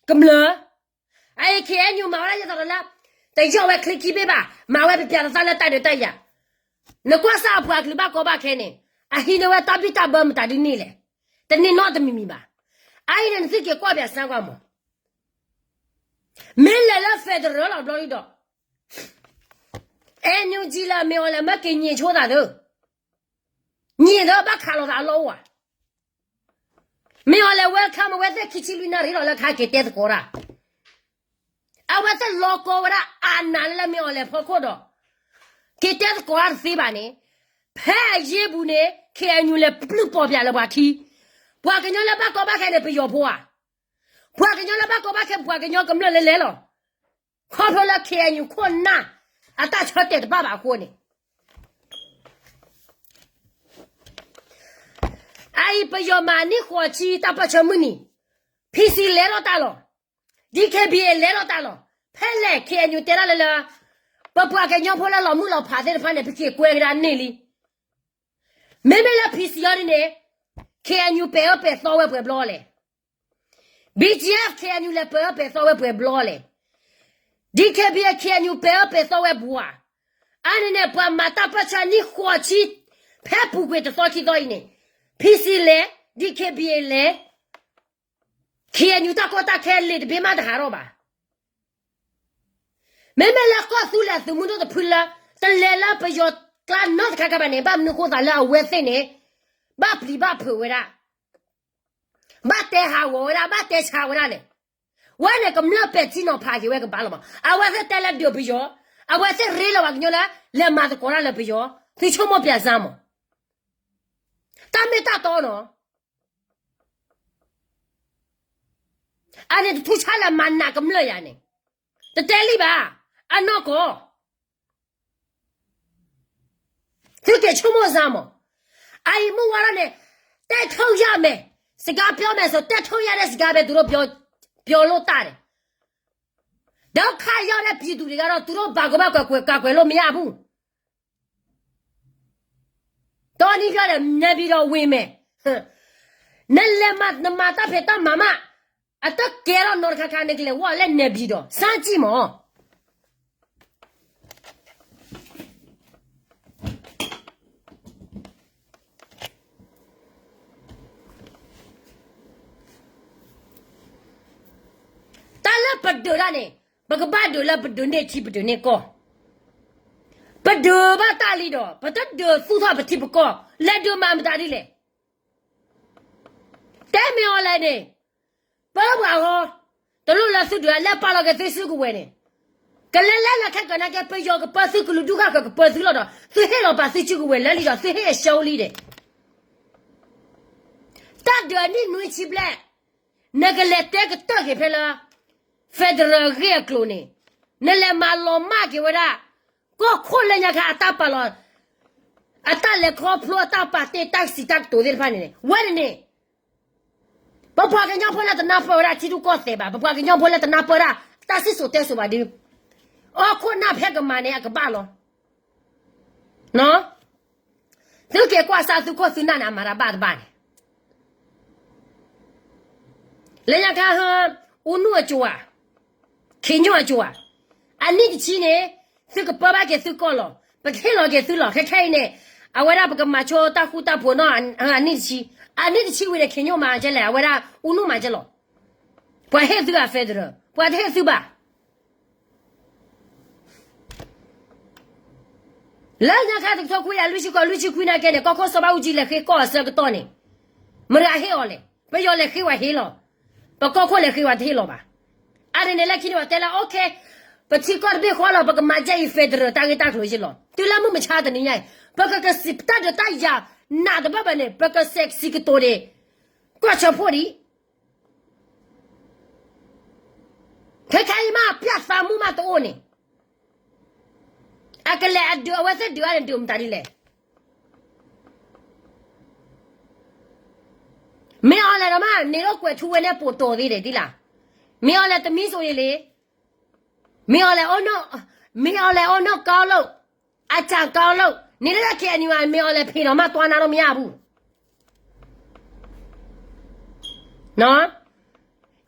ကမျၢၢ် အအံၤ ခ့ၣ်အဲၣ်ယူၣ် မၤဝဲဒၣ်ယသးဒီးလၢ တယီၣ်ဝဲချ့ခံဘ့ၣ်ဘၣ်, မၤဝဲပျဲးပျဲးသးသးလၢတၢ်ဒုးတၢ်ယၤ, နကွၢ်စၢ်အပှၤကလုာ်ဘၣ်ကီဘၣ်ခဲန့ၣ်, အဟံးန့ၢ်ဝဲတၢ်ဘံၣ်တၢ်ဘၢမတၤဒ်န့ၣ်လဲၣ်, တန့ၢ်နီတမံၤမံၤဘၣ်. အအံၤန့ၣ် နသုက့ၤကွၢ်ပၠးစၢ်ကွၢ်မး, မ့ၢ်လဲၤလၢ federal လီၤဘျီဒ်ဒီး NUG လၢမ့ၢ်အီၤလဲၣ် မၢက့ၤညံာ်ဆိသးသု, ညံာ်ဒီးဘၣ်ခးလိာ်သးအလီၢ်အိၣ်ဧါ. မ့ၢ်အီၤလဲၣ် welcome အဝဲသ့ၣ်ခံဆံလွံၢ်နၣ်ရံၣ်လီၤလၢခါက့ၤတဲသကိးတၢ်, အဝဲသ့ၣ်လီၤကီဝဲဒၣ်အနးလၢမ့ၢ်အီၤလဲၣ်ဖီခိၣ်ဒီး က့ၤတဲသကိးတၢ်တသ့ဘၣ်န့ၣ်, ဖဲအယ့ၢ်ပူၤန့ၣ် ခ့ၣ်အဲၣ်ယူၣ် လဲၤပျုၢ်ပီၢ်ပၠးလၢပှၤခံ, ပှၤကညီလၢဘၣ်ကီဘၣ်ခဲန့ၣ် ပယီၤဖိဧါ, ပှၤကညီလၢဘၣ်ကီဘၣ်ခဲ ပှၤကညီကမျၢၢ်လဲၤလဲၤလီၤ, ခီဖျိလၢ ခ့ၣ်အဲၣ်ယူၣ် ခိၣ်နၢ် အတၢ်ဆၢတဲာ်တဘၣ်ဘၣ်အဃိန့ၣ် အအံၤပယီၤမၤနံၣ်ဃိးဆံတၢ်ပၢၢ်ဆၢမုၢ်နံၤ, PC လဲၤထီၣ်တၢ်လီၤ, DKBA လဲၤထီၣ်တၢ်လီၤ, ဖဲလဲၣ် ခ့ၣ်အဲၣ်ယူၣ် တဲဒၣ်လၢလၢ ပပှၤကညီဖိလၢလီၤမုၢ်လီၤဖးသ့ၣ်တဖၣ်န့ၣ် ပက့ၤကွဲကဒါန့ၢ်လံ. မ့မ့ၢ်လၢ PC အီၤဒ်န့ၣ် ခ့ၣ်အဲၣ်ယူၣ် ပဲာ်အၢပဲာ်သီဝဲပှဲၤဘျီလဲၣ်, BGF KNU လဲၤပဲာ်အၢပဲာ်သီဝဲပှဲၤဘျီလဲၣ်, DKBA KNU ပဲာ်အၢပဲာ်သီဝဲပှဲၤဧါ, အါန့ၣ်န့ၣ် ပှၤမၤတၢ်ပၢၢ်ဆၢနံၣ်ဃိးဆံ ဖဲပူၤကွံာ်တသီခံသီအံၤန့ၣ် PC လဲၤ, DKBA လဲၤ, KNU တၢ်ကီတၢ်ခဲလ့ာ်တဘ့ၣ်မးတဟးထီၣ်ဘၣ်. မ့မ့ၢ်လၢကီၢ်သူလ့ၤသုးမုၢ်ဒိၣ်တဖုလၢ တလဲၤလၢပယီၤကျါနီတခါခါဘၣ်န့ၣ် ဘၣ်မနုၤဃိသးလၢအဝဲသ့ၣ်န့ၣ် ဘၣ်ပျံၤဘၣ်ဖုးဝဲဒၣ်, ဘၣ်တဲဟးဂီၤဝဲဒၣ်, ဘၣ်တဲဆါဝဲဒၣ်လဲၣ်. ဝဲန့ၣ်ကမျၢၢ်ပဲာ်ထံနီၤဖးက့ၤဝဲကဘၣ်လီၤမး. အဝဲသ့ၣ်တဲလၢဒုးပယီၤ, အဝဲသ့ၣ်ရ့လီၤပှၤကညီလၢ လဲၤမၤသကိးတၢ်လၢပယီၤ, သုဆိကမိၣ်ပၠးစၢ်မး. တၢ်မ့ၢ်တၢ်တီနီၤ. အန့ၣ်တထူၣ်ဆါလၢမၤနးကမျၢၢ်ယၤန့ၣ်, တတဲလံဘၣ်, အနီၢ်ကီၢ် သုက့ၤဆိကမိၣ်စၢ်မး. အအံၤမုၢ်ဝါထီၣ်န့ၣ် တဲထုတ်ရမယ်, စကားပြောမယ်ဆို တဲထုတ်ရတဲ့စကားပဲ သူတို့ပြော, ပြောလို့တတ်တယ်. ဒုက္ခရောက်တဲ့ပြည်သူတွေကတော့ သူတို့ဘာကိုမှ ကာကွယ်, ကာကွယ်လို့မရဘူး. တောနည်းပြောတယ် နေပြည်တော်ဝင်မယ်. နလဲၤမၤ, နမၤတၢ်ဖံးတၢ်မၤမး, အတကဲထီၣ်နီတခါခါ နကလဲၤဝဲလၢ နေပြည်တော်, စမ်းကြည့်မး. တၢ်လၢပဒုးတၢ်န့ၣ် ပကဘၣ်ဒုးလၢပဒုးန့ၢ်ထံပဒုးန့ၢ်ကီၢ်, ပဒုးဘၣ်တၢ်လံဒီး ပတဒုးသူၣ်ထီၣ်ပထံပကီၢ်, လဲၤဒုးမၤမတၤဒ်လဲၣ်. တဲမ့ၢ်အီၤလဲၣ်န့ၣ်, ပၢပှၤဂီၤ, တလိၣ်လၢသုဒုး အလဲၤပာ်လီၤက့ၤသုစုကဝဲၤန့ၣ်, ကလဲၤလဲၤလၢခဲကနၣ်က့ ပယီၤကပၢသုကလုာ်ဒူၣ်ဃာ်ကပၢသုလီၤဒီး သုဟ့ၣ်လီၤပာ်သုစုကဝဲၤလၢလံဒီး သုဟ့ၣ်အရှုံးလံဒီး တၢ်ဒုးအနံၣ်နွံဆံဘျဲၣ်, နကလဲၤတဲကတၢၢ်က့ၤဖဲလၢ federal အဂ့ၢ်အကျိၤန့ၣ်, နလဲၤမၤလီၤမၢ်က့ၤဝဲဒၣ် ကီၢ်ခိၣ်လၢညါခါအတၢ်ပာ်လီၤ, အတၢ်လဲၤခီဖျိအတၢ်ပာ်တ့ၢ်တၢ်စံးတၢ်ကတိၤသ့ၣ်တဖၣ်န့ၣ်န့ၣ် ဝဲန့ၣ်န့ၣ် ပပှၤကညီဖိလၢတနၢ်ပၢၢ်ဝဲဒၣ်ထံရူၢ်ကီၢ်သဲးဘၣ်, ပပှၤကညီဖိလၢတနၢ်ပၢၢ်ဒၣ်တၢ်စံၣ်စိၤတဲစိၤဘၣ်ဒီး အီခိၣ်နၢ်ဖဲကမၤန့ၣ် အကဘၣ်လီၤ. သုက့ၤကွၢ်စၢ်သုခိၣ်သုနၢ်န့ၣ် အမၤတၢ်ဘၣ်တဘၣ်န့ၣ် လၢညါခါဟၢ ဦးနုအကျိၤဧါ, ခ့ၣ်ညိၣ်အကျိၤဧါ, အနံၣ်တဆံန့ၣ် သုကပၢဘၣ်က့ၤသုကီၢ်လီၤ. ပကဟ့ၣ်လီၤက့ၤသုလီၤ. ခဲခဲအံၤန့ၣ် အဝဲဒၣ်ပကမၤဆိတၢ်ဃူတၢ်ဖိးနီၤ အနံၣ်တဆံ, အနံၣ်တဆံဝံၤန့ၣ် ခ့ၣ်ညိၣ်မၤကဲလဲၣ်, အဝဲဒၣ်ဦးနုမၤကဲလီၤ. ပှၤဟ့ၣ်သုအ federal, ပှၤတဟ့ၣ်သုဘၣ်. လၢညါခါတကထိခွံကယၤလွံၢ်ဆံဃိး လွံၢ်ဆံခွံနာ်က့န့ၣ် ကီၢ်ခိၣ်စီၤဘၣ်အူကၠံလဲၤဃ့ကီၢ်အဆၢကတီၢ်န့ၣ် မတၤဟ့ၣ်အီၤလဲၣ်. ပယီၤလဲၤဃ့ဝဲဟ့ၣ်လီၤ. ပကီၢ်ခိၣ်လဲၤဃ့ဝဲတဟ့ၣ်လီၤဘၣ်. အါန့ၣ်န့ၣ် လၢခံန့ၣ်ပှၤတဲလၢ okay, ပထံကီၢ်တဘ့ၣ်ဃီလီၤ ပကမၤကဲအံၤ federal တၢ်ဂ့ၢ်တၢ်ကျိၤယ့လီၤ. တုၤလၢမုၢ်မဆါတနံၤညါအံၤ ပကကစံးတၢ်ဒုးတၢ်ယၤနးတဘၣ်ဘၣ်န့ၣ် ပကစဲးစံးကတိၤဒံး ကွၢ်ဆၢဖှိၣ်ဒံး ခဲခဲအံၤမး ပျၢ်သးမူမးတအိၣ်န့ၣ် အကလဲၤအဒုး အဝဲသ့ၣ်ဒုးအါန့ၣ် ဒုးမတၤဒ်လဲၣ်. မ့ၢ်အီၤလဲၣ်ဒီးမး န့ၣ်ဒီးကွဲးထူဝဲန့ၣ် ပိာ်တီၤသ့ဒံးလၢ်. မ့ၢ်အီၤလဲၣ်တမံၤစိၤယံၤလံ. မ့ၢ်အီၤလဲၣ်အိၣ်နီၢ်, မ့ၢ်အီၤလဲၣ်အိၣ်နီၢ်ကီလိၣ်, အစၢ်ကီလိၣ်, န့ၣ်လၢ KNU မ့ၢ်အီၤလဲၣ်ဖံးဒီးမး သွားနားလို့မရဘူး.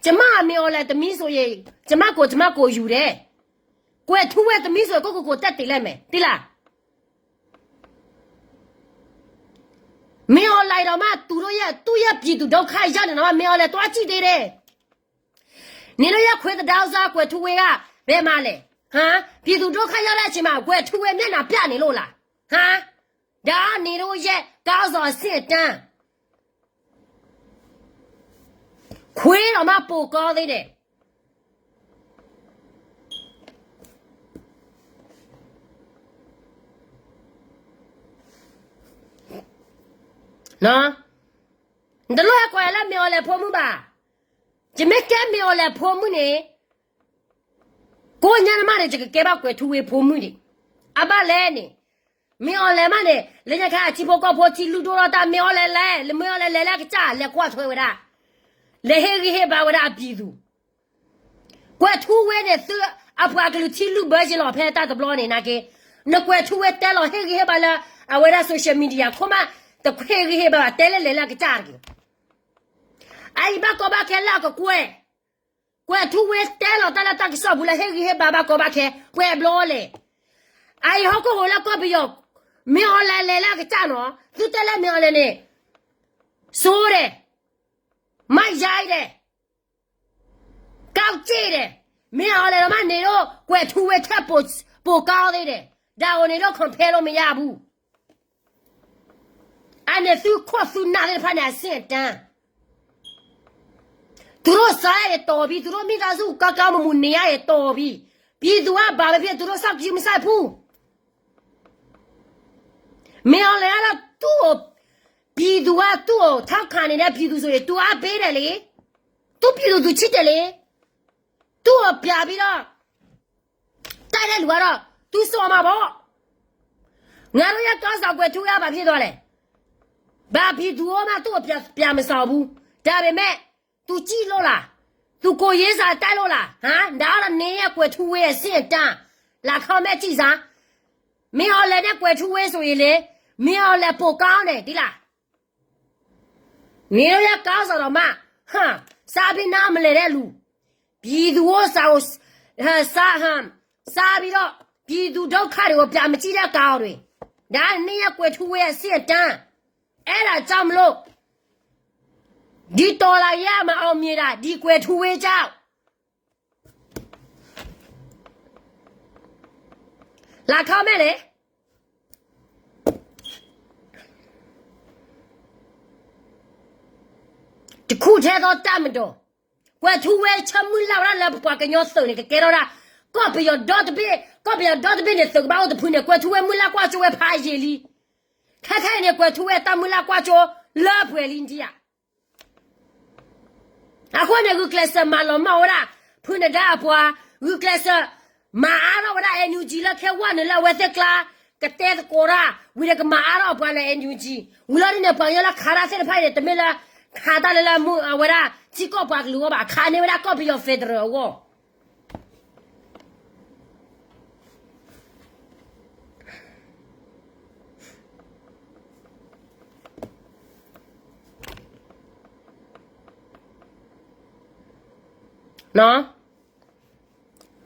ကျမအမ့ၢ်အီၤလဲၤတမံၤစိၤအံၤ, ကျမကိးကျမကိးယူၤဒဲး, ကွဲးထူဝဲတမံၤစိၤ ကိးကိးကိးတဲတ့ၢ်လဲၣ်မဲာ် တံလၢ မ့ၢ်အီၤလဲၤဒီးမး တူၢ်ဒိၣ်ယဲၢ် တူၢ်ယဲၢ် ပြည်သူ့ဒုက္ခရောက် န့ၣ်နီၤ မ့ၢ်အီၤလဲၤတွါစံၣ်တ့ၢ်ဒဲး, န့ၣ်လၢယဲၢ်ခွဲးသဒါစၢ် ကွဲးထူဝဲဂၤ ဖဲမၤလဲၣ်, ဟါ, ပြည်သူ့ဒုက္ခရောက် ဒၣ်ဆ့မး ကွဲးထူဝဲမျက်နှာပြနေလို့လား, ဟါ, ဒီးန့ၣ်ဒိၣ်ယဲၢ် ကီၢ်စီၤအဆင့်အတန်း ခွဲးဒီးမးပိာ်ကီသ့ဒဲး နတလိၣ်ဟဲကွၢ်လၢမ့ၢ်အီၤလဲၤဖိမုၣ်ဘၣ်. ယမ့ၢ်ကဲမ့ၢ်အီၤလဲၤဖိမုၣ်န့ၣ် ကိးညါနမးန့ၣ် ယကကဲဘၣ်ကွဲးထူဝ့ဖိမုၣ်ဒံး. အဘၣ်လဲၣ်န့ၣ် မ့ၢ်အီၤလဲၤမးန့ၣ် လၢညါခါအထံဖိကီၢ်ဖိထံလုၢ်ဒိၣ်ထီၣ်တၢ် မ့ၢ်အီၤလဲၤလဲၤ လၢမ့ၢ်အီၤလဲၤလဲၤလၢအကစၢ် လဲၤကွၢ်ထွဲဝဲဒၣ် လဲၤဟ့ၣ်ဂံၢ်ဟ့ၣ်ဘါဝဲဒၣ်အပြည်သူ ကွဲးထူဝ့န့ၣ် သုအပှၤကလုာ်ထံလုၢ်ဘၢက့ၤလီၤ ဖဲတၢ်တဘျီန့ၣ်နာ်က့ နကွဲးထူဝ့တဲလီၤဟ့ၣ်ဂံၢ်ဟ့ၣ်ဘါလၢ အဝဲဒၣ် social media ခိၣ်မး တဟ့ၣ်ဂံၢ်ဟ့ၣ်ဘါဘၣ် တဲလၢလဲၤလၢအကစၢ်တက့ၢ်. အအံၤဘၣ်ကီဘၣ်ခဲလၢအကကွဲၢ် ကွဲးထူဝ့တဲလီၤတၢ်လၢတၢ်ကစီၣ်ပူၤလၢဟ့ၣ်ဂံၢ်ဟ့ၣ်ဘါဘၣ်ကီဘၣ်ခဲ ကွဲးဘျီလဲၣ်. အအံၤဟီၣ်ခိၣ်ဟိးလၢကီၢ်ပယီၤ မ့ၢ်အီၤလဲၤလဲၤလၢအကစၢ်နီၤ သုတဲလၢမ့ၢ်အီၤလဲၤန့ၣ် စိဒဲး မၤယါအံၤဒဲး ကီၢ်က့ၣ်ဒဲး မ့ၢ်အီၤလဲၤဒီးမးန့ၣ်ဒိၣ် ကွဲးထူဝ့ထဲပိာ်ကီသ့ဒဲး ဒါအိၣ်န့ၣ်ဒိၣ် compare လို့မရဘူး. အန့ၣ်သုခိၣ်သုနၢ်သ့ၣ်တဖၣ်န့ၣ် အဆင့်အတန်း သူတို့စားရရင်တော်ပြီ, သူတို့မိသားစုကောင်းကောင်းမွန်မွန်နေရရင်တော်ပြီ, ပြည်သူကဘာပဲဖြစ် သူတို့စောင့်ကြည့်မစိုက်ဘူး. မ့ၢ်အီၤလဲၤအါလၢသူ့အိၣ် ပြည်သူကသူ့အိၣ် ထောက်ခံနေတဲ့ ပြည်သူဆိုရင် သူအားပေးတယ်လေ. သူ့ပြည်သူသူချစ်တယ်လေ. သူ့အိၣ်ပြပြီးတော့ တိုက်တဲ့လူကတော့ သူစော်မှာပေါ့. ငါတို့ရဲ့ခေါင်းဆောင် ကွဲးထူဝ့ ဘာဖြစ်သွားလဲ? ဘာဖြစ်သူမှ သူ့ကိုပြန်မဆောင်ဘူး. ဒါပေမဲ့ သူကြည့်လို့လား? သူကိုယ်ရေးစာတိုက်လို့လား? ဟမ်? ဒါကတော့ နင်းရဲ့ ကွဲးထူဝ့ အဆင့်အတန်း လာ comment ကြည့်စမ်း. မင်းအောင်လှိုင်နဲ့ ကွဲးထူဝ့ ဆိုရင်လေ မင်းအောင်လှိုင် ပိုကောင်းတယ် ဒီလား. နင်တို့ရဲ့ ခေါင်းဆောင်တောင်မှ ဟမ် စားပြီး နားမလည်တဲ့လူ, ပြည်သူ့ဥစ္စာကို ဟမ် စားဟမ် စားပြီးတော့ ပြည်သူ့ဒုက္ခတွေကို ပြန်မကြည့်တဲ့ကောင်တွေ, ဒါ နင်းရဲ့ ကွဲးထူဝ့ အဆင့်အတန်း. အဲ့ဒါကြောင့်မလို့ ဒီတော်လှန်ရေးက မအောင်မြင်တာ ဒီ ကွဲးထူဝ့ ကြောင့်. လာ comment လေ. တစ်ခုတည်းသော တပ်မတော်, ကွဲးထူဝ့ ဆၢမုၢ်လၢ်ဝဲဒၣ်လၢပပှၤကညီသုးန့ၣ် ကကဲထီၣ်ဒၣ် ကီၢ်ပယီၤဒီတဘ့ၣ်, ကီၢ်ပယီၤဒီတဘ့ၣ်န့ၣ် သုးကဘၣ်အိၣ်တဖုန့ၣ် ကွဲးထူဝ့ မုၢ်လၢ်ကွၢ်စိဝဲဖးယံာ်လံ. ခဲခဲအံၤန့ၣ် ကွဲးထူဝ့ တၢ်မုၢ်လၢ်ကွၢ်စိ လၢပှဲၤလံ နထံၣ်ဧါ. အဃိန့ၣ် ဂုာ်ကျဲးစၢးမၤလီၤမၢ်ဝဲဒၣ် ဖုနဒါအပှၤ, ဂုာ်ကျဲးစၢး မၤအါထီၣ်ဝဲဒၣ် NUG လၢခဲဝါန့ၣ်လၢအဝဲသ့ၣ်ကျါ ကတဲသကိးတၢ် ဝံၤဒီးကမၤအါထီၣ်အပှၤလၢ NUG, ဝံၤလီၤဒ်န့ၣ် ပှၤကညီလၢခးတၢ်သ့ၣ်တဖၣ်န့ၣ် တမ့ၢ်လၢ ခးတၢ်လၢလၢမူ အဝဲဒၣ်ထံကီၢ်ပှၤကလုာ်အဂီၢ်ဘၣ်, ခးန့ၢ်ဝဲဒၣ်ကီၢ်ပယီၤ federal အဂီၢ်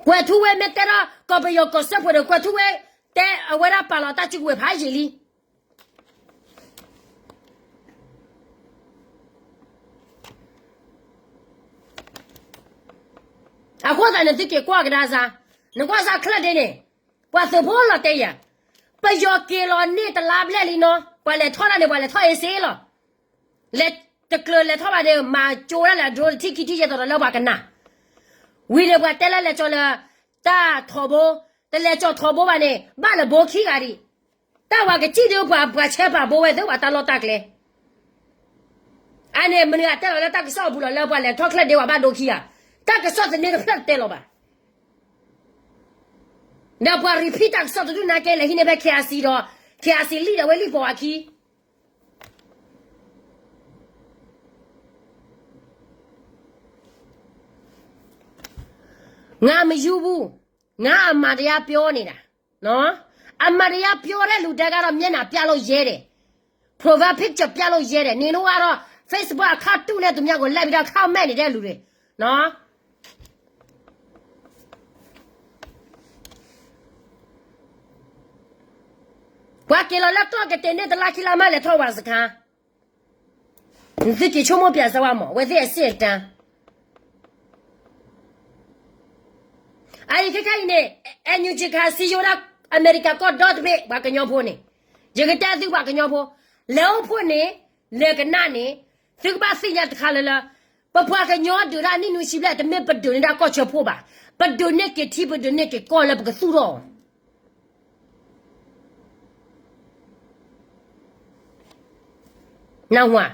ကွဲးထူဝ့ မ့ၢ်တဲထီၣ် ကီၢ်ပယီၤကီၢ်စၢဖှိၣ်ဒီး ကွဲးထူဝ့ တဲအဝဲဒၣ်ပာ်လီၤတၢ်စုကဝဲၤဖးယံာ်လံ. အဃိသတးန့ၣ် သုက့ၤကွၢ်ကဒါစါ, နကွၢ်စါချၢၣ်ဒ့န့ၣ်, ပှၤသုးဖိလီၤတဲာ်ယၤ, ပယီၤက့ၤလီၤန့ၢ်တလါဘျဲၣ်လံနီၤ, ပှၤလဲၤထီၣ်တၢ်န့ၣ် ပှၤလဲၤထီၣ်အ့စ့လီၤ. လဲၤတကျၢၤလဲၤထီၣ်ဘၣ်ဒီး မၤကၠိဒၣ်လဲာ် drone တထံၣ်ခံထံၣ်ယဲၢ်သိးဒီးလၢပှၤကနၣ်, ဝံၤဒီးပှၤတဲလၢလဲၤကၠီၤလၢ တၢ်ထီဘိ, တလဲၤကၠီၤထီဘိဘၣ်န့ၣ် ဘၣ်လၢဘိခံဂၤဒံး, တၢ်ဝၤကစံၣ်ဒုးပှၤ ပှၤဆဲးပာ်ဘိဝဲသ့ၣ် ပှၤတၢ်လီၢ်တၢ်ကျဲ အန့ၣ် မနုၤအတဲလီၤလၢတၢ်ကစီၣ်အပူၤလီၤ လၢပှၤလဲၤထီၣ်ချၢၣ်ဒ့ ပှၤဘၣ်ဒိခံဂၤ, တၢ်ကစီၣ်သန့တဖျၢၣ်တတဲလီၤဘၣ်. ဒီးပှၤ repeat တၢ်ကစီၣ်တဒူၣ်နာ်က့ လဲၤဟံးန့ၢ်ဖဲ KIC ဒီး KIC လံာ်ဒီးဝဲလံာ်ပိာ်အခံ, ငါမယူဘူး, ငါအမှန်တရားပြောနေတာ, အမှန်တရားပြောတဲ့လူတိုင်းကတော့ မျက်နှာပြလို့ရဲတယ်, profile picture ပြလို့ရဲတယ်, နင်တို့ကတော့ Facebook account တူနဲ့သူများကိုလိုက်ပြီးတော့ comment နေတဲ့လူတွေ, ပှၤက့ၤလီၤလၢကျီၢ်ကတ့ၤန့ၣ် တလါခံလါမးလဲၤထီၣ်ဝၤစခါ, နသုက့ၤဆိကမိၣ်ပၠးစၢၤဝဲမး အဝဲသ့ၣ်အစ့ၣ်အတၢ် အအံၤခဲခါအံၤန့ၣ် NUG ခးစံယိၤဒၣ် အမဲရကၤကီၢ်ဒီတဘ့ၣ် ပှၤကညီဖိန့ၣ်, ယကတဲသုပှၤကညီဖိ, လဲၤအိၣ်ဖှိၣ်န့ၣ်, လဲၤကနၣ်န့ၣ်, သုကဘၣ်သ့ၣ်ညါတခါလၢလၢ ပပှၤကညီဒုးတၢ်နံၣ်နွံဆံဘျဲၣ် တမ့ၢ်ပဒုးန့ၢ်တၢ်ကီၢ်ဆၢဖှိၣ်ဘၣ်, ပဒုးန့ၢ်က့ၤထံ ပဒုးန့ၢ်က့ၤကီၢ်လၢပကသူၣ်ထီၣ်အီၤ နၢ်ဟူဧါ.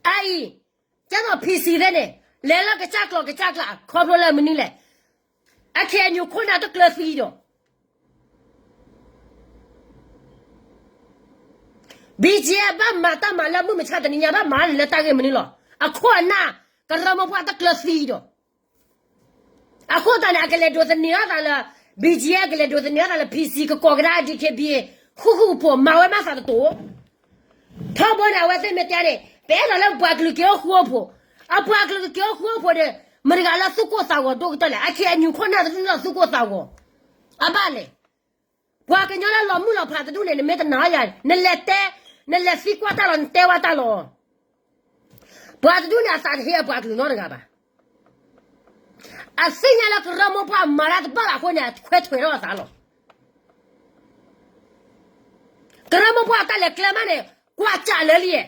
အအံၤ, ကဲသိး PC သ့ၣ်န့ၣ် လဲၤလၢကစၢ်ကျိာ်ကစၢ်ကျး ခီဖျိလၢမနုၤလဲၣ်, အ KNU ခိၣ်နၢ်တကျၢၤသံဒီး BGF ဘၣ်မၤတၢ်မၤလၢမုၢ်မဆါတနံၤညါ ဘၣ်မၤန့ၣ်လၢတၢ်ဂ့ၢ်မနုၤလီၤ. အခိၣ်အနၢ် ကရၢမိၢ်ပှၢ်တကျၢၤသံဒီး အဃိသတးန့ၣ် အကလဲၤဒိးသန့ၤထီၣ်သးလၢ BGF ကလဲၤဒိးသန့ၤထီၣ်သးလၢ PC ကကိးကဒါ DKBA ဃူဃူဖိး မၤဝဲမၤသးတတိၤ, ထီဘိန့ၣ် အဝဲသ့ၣ်မ့ၢ်တဲန့ၣ် ပအဲၣ်ဒိးလၢပှၤကလုာ်က့ၤအိၣ်ဃူအိၣ်ဖိး, အပှၤကလုာ်ကက့ၤအိၣ်ဃူအိၣ်ဖိးဒီး မတၤတဂၤလၢသူၣ်ကိၢ်သးဂီၤဒိၣ်ကတၢၢ်လဲၣ်, အ KNU ခိၣ်နၢ်တဒူၣ်လၢသူၣ်ကိၢ်သးဂီၤ, အဘၣ်လဲၣ်. ပှၤကညီလၢလီၤမုၢ်လီၤဖးတဒူၣ်န့ၣ် နမ့ၢ်တနာ်ယၤ နလဲၤတဲ, နလဲၤသံကွၢ်တၢ်လီၤ နတဲဝဲတၢ်လီၤ ပှၤတဒူၣ်န့ၣ် အသးတဟ့အပှၤကလုာ်နီတဂၤဘၣ်. အသ့ၣ်ညါလၢကရၢမိၢ်ပှၢ်မၤတၢ်တဘၣ်ဘၣ်အဃိန့ၣ် အခွဲးထွဲးထီၣ်အသးလီၤ. ကရၢမိၢ်ပှၢ်အတၢ်လဲၤကျဲမးန့ၣ် ကွၢ်စးလၢလံ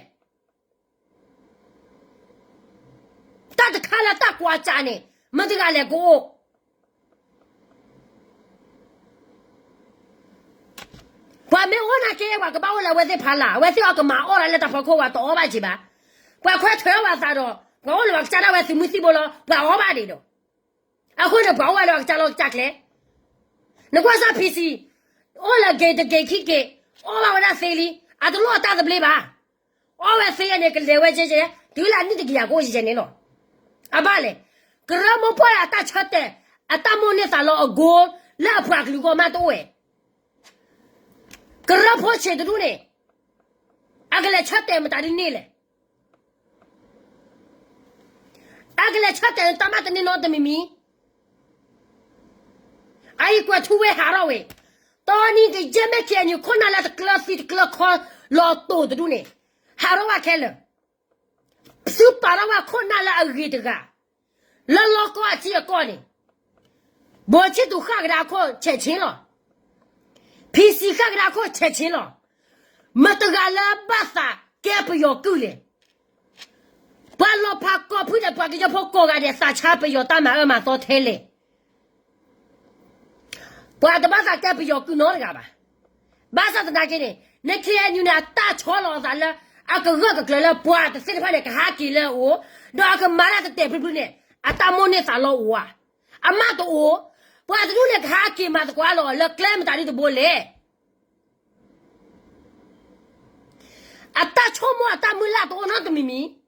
ဧါ တၢ်တခါလၢတၢ်ကွၢ်စးန့ၣ် မတၤတဂၤလဲၣ်ကအိၣ် ပှၤမ့ၢ်အိၣ်နာ်က့ ပှၤကဘၣ်အိၣ်လၢအဝဲသ့ၣ်ဖးလၢ်, အဝဲသ့ၣ်အီၤကမၤအီၣ်ဒၣ်လၢတၢ်ဖီခိၣ် ပှၤတအီၣ်ဘၣ်က့ၤဘၣ်. ပှၤခွဲးထွဲးဝဲအသးဒီး ပှၤအိၣ်လၢပှၤကစၢ်ဒၣ်ဝဲသုးမုၢ်သံၣ်ဘိလီၤ ပှၤအီၣ်ဘၣ်ဒံးဒီး အဃိန့ၣ် ပှၤအိၣ်ဝဲလၢပှၤကစၢ်လီၢ်ကစၢ်ကျဲ, နကွၢ်စၢ် PC အိၣ်လၢ gate တ gate ခံ gate အီၣ်ဘၣ်ဝဲဒၣ်သ့လံ, အတလိၣ်အတၢ်သဘျ့ဘၣ်. အီၣ်ဝဲသ့န့ၣ် ကလဲၤဝဲကဲကဲ တုၤလၢအနံၣ်တကယၤကအိၣ်ကဲကဲန့ၣ်လီၤ. အဘၣ်လဲၣ်. ကရၢမိၢ်ပှၢ်အတၢ်ဆၢတဲာ် အတၢ်မိၣ်န့ၢ်သးလီအဂီၢ် လၢအပှၤကလုာ်ဂီၢ်မးတအိၣ်ဝဲ ကရၢဖိဆံးတဒူၣ်န့ၣ် အကလဲၤဆၢတဲာ်မတၤဒ်န့ၣ်လဲၣ်. အကလဲၤဆၢတဲာ်န့ၣ် တၢ်မၤတန့ၢ်နီတမံၤမံၤ, အအံၤကွဲးထူဝဲဟးထီၣ်ဝဲ, တီနံၤကယဲၢ်မ့ၢ် KNU ခိၣ်နၢ်လၢတကျၢၤသံတကျၢၤခီ လီၤတိာ်တဒူၣ်န့ၣ်, ဟးထီၣ်ဝဲခဲလၢာ်, သုပာ်ထီၣ်ဝဲခိၣ်နၢ်လၢအဂ့ၤတဂၤ လၢလီၢ်ကီၢ်အထံအကီၢ်န့ၣ်, ဘိၣ်ဆံၣ်သူးဃၣ်ကဒါခိၣ် ဆဲးဆ့လီၤ. PC ဃၣ်ကဒါခိၣ် ဆဲးဆ့လီၤ. မတၤတဂၤလၢဘၣ်သးကဲပယီၤကုၢ်လဲၣ်. ပှၤလီၤဖးကိးဖုဒဲး ပှၤကညီဖိကိးဂၤဒဲး သးဆါပယီၤတၢ်မၤအၢမၤသီထဲလဲၣ်. ပှၤတဘၣ်သးကဲပယီၤကုၢ်နီတဂၤဘၣ်. ဘၣ်ဆၣ်သနာ်က့န့ၣ် န KNU န့ၣ် အတၢ်ဆီလီၤအသးလၢ အကဂၢၢ်ကကျၢၤလၢပှၤတသ့ၣ်တဖၣ်န့ၣ် ကဟးက့ၤလၢအအိၣ်, ဒီးအကမၤတၢ်တတဲာ်ဖျုးဖျုးန့ၣ် အတၢ်မိၣ်န့ၢ်သးလီအိၣ်ဧါ. အမးတအိၣ်. ပှၤတဒူၣ်န့ၣ်ကဟးက့ၤမၤသကိးလီၤလၢကျဲမတၤဒ်တဘိလဲၣ်. အတၢ်ဆိကမိၣ်အတၢ်မုၢ်လၢ်တအိၣ်နီတမံၤမံၤ.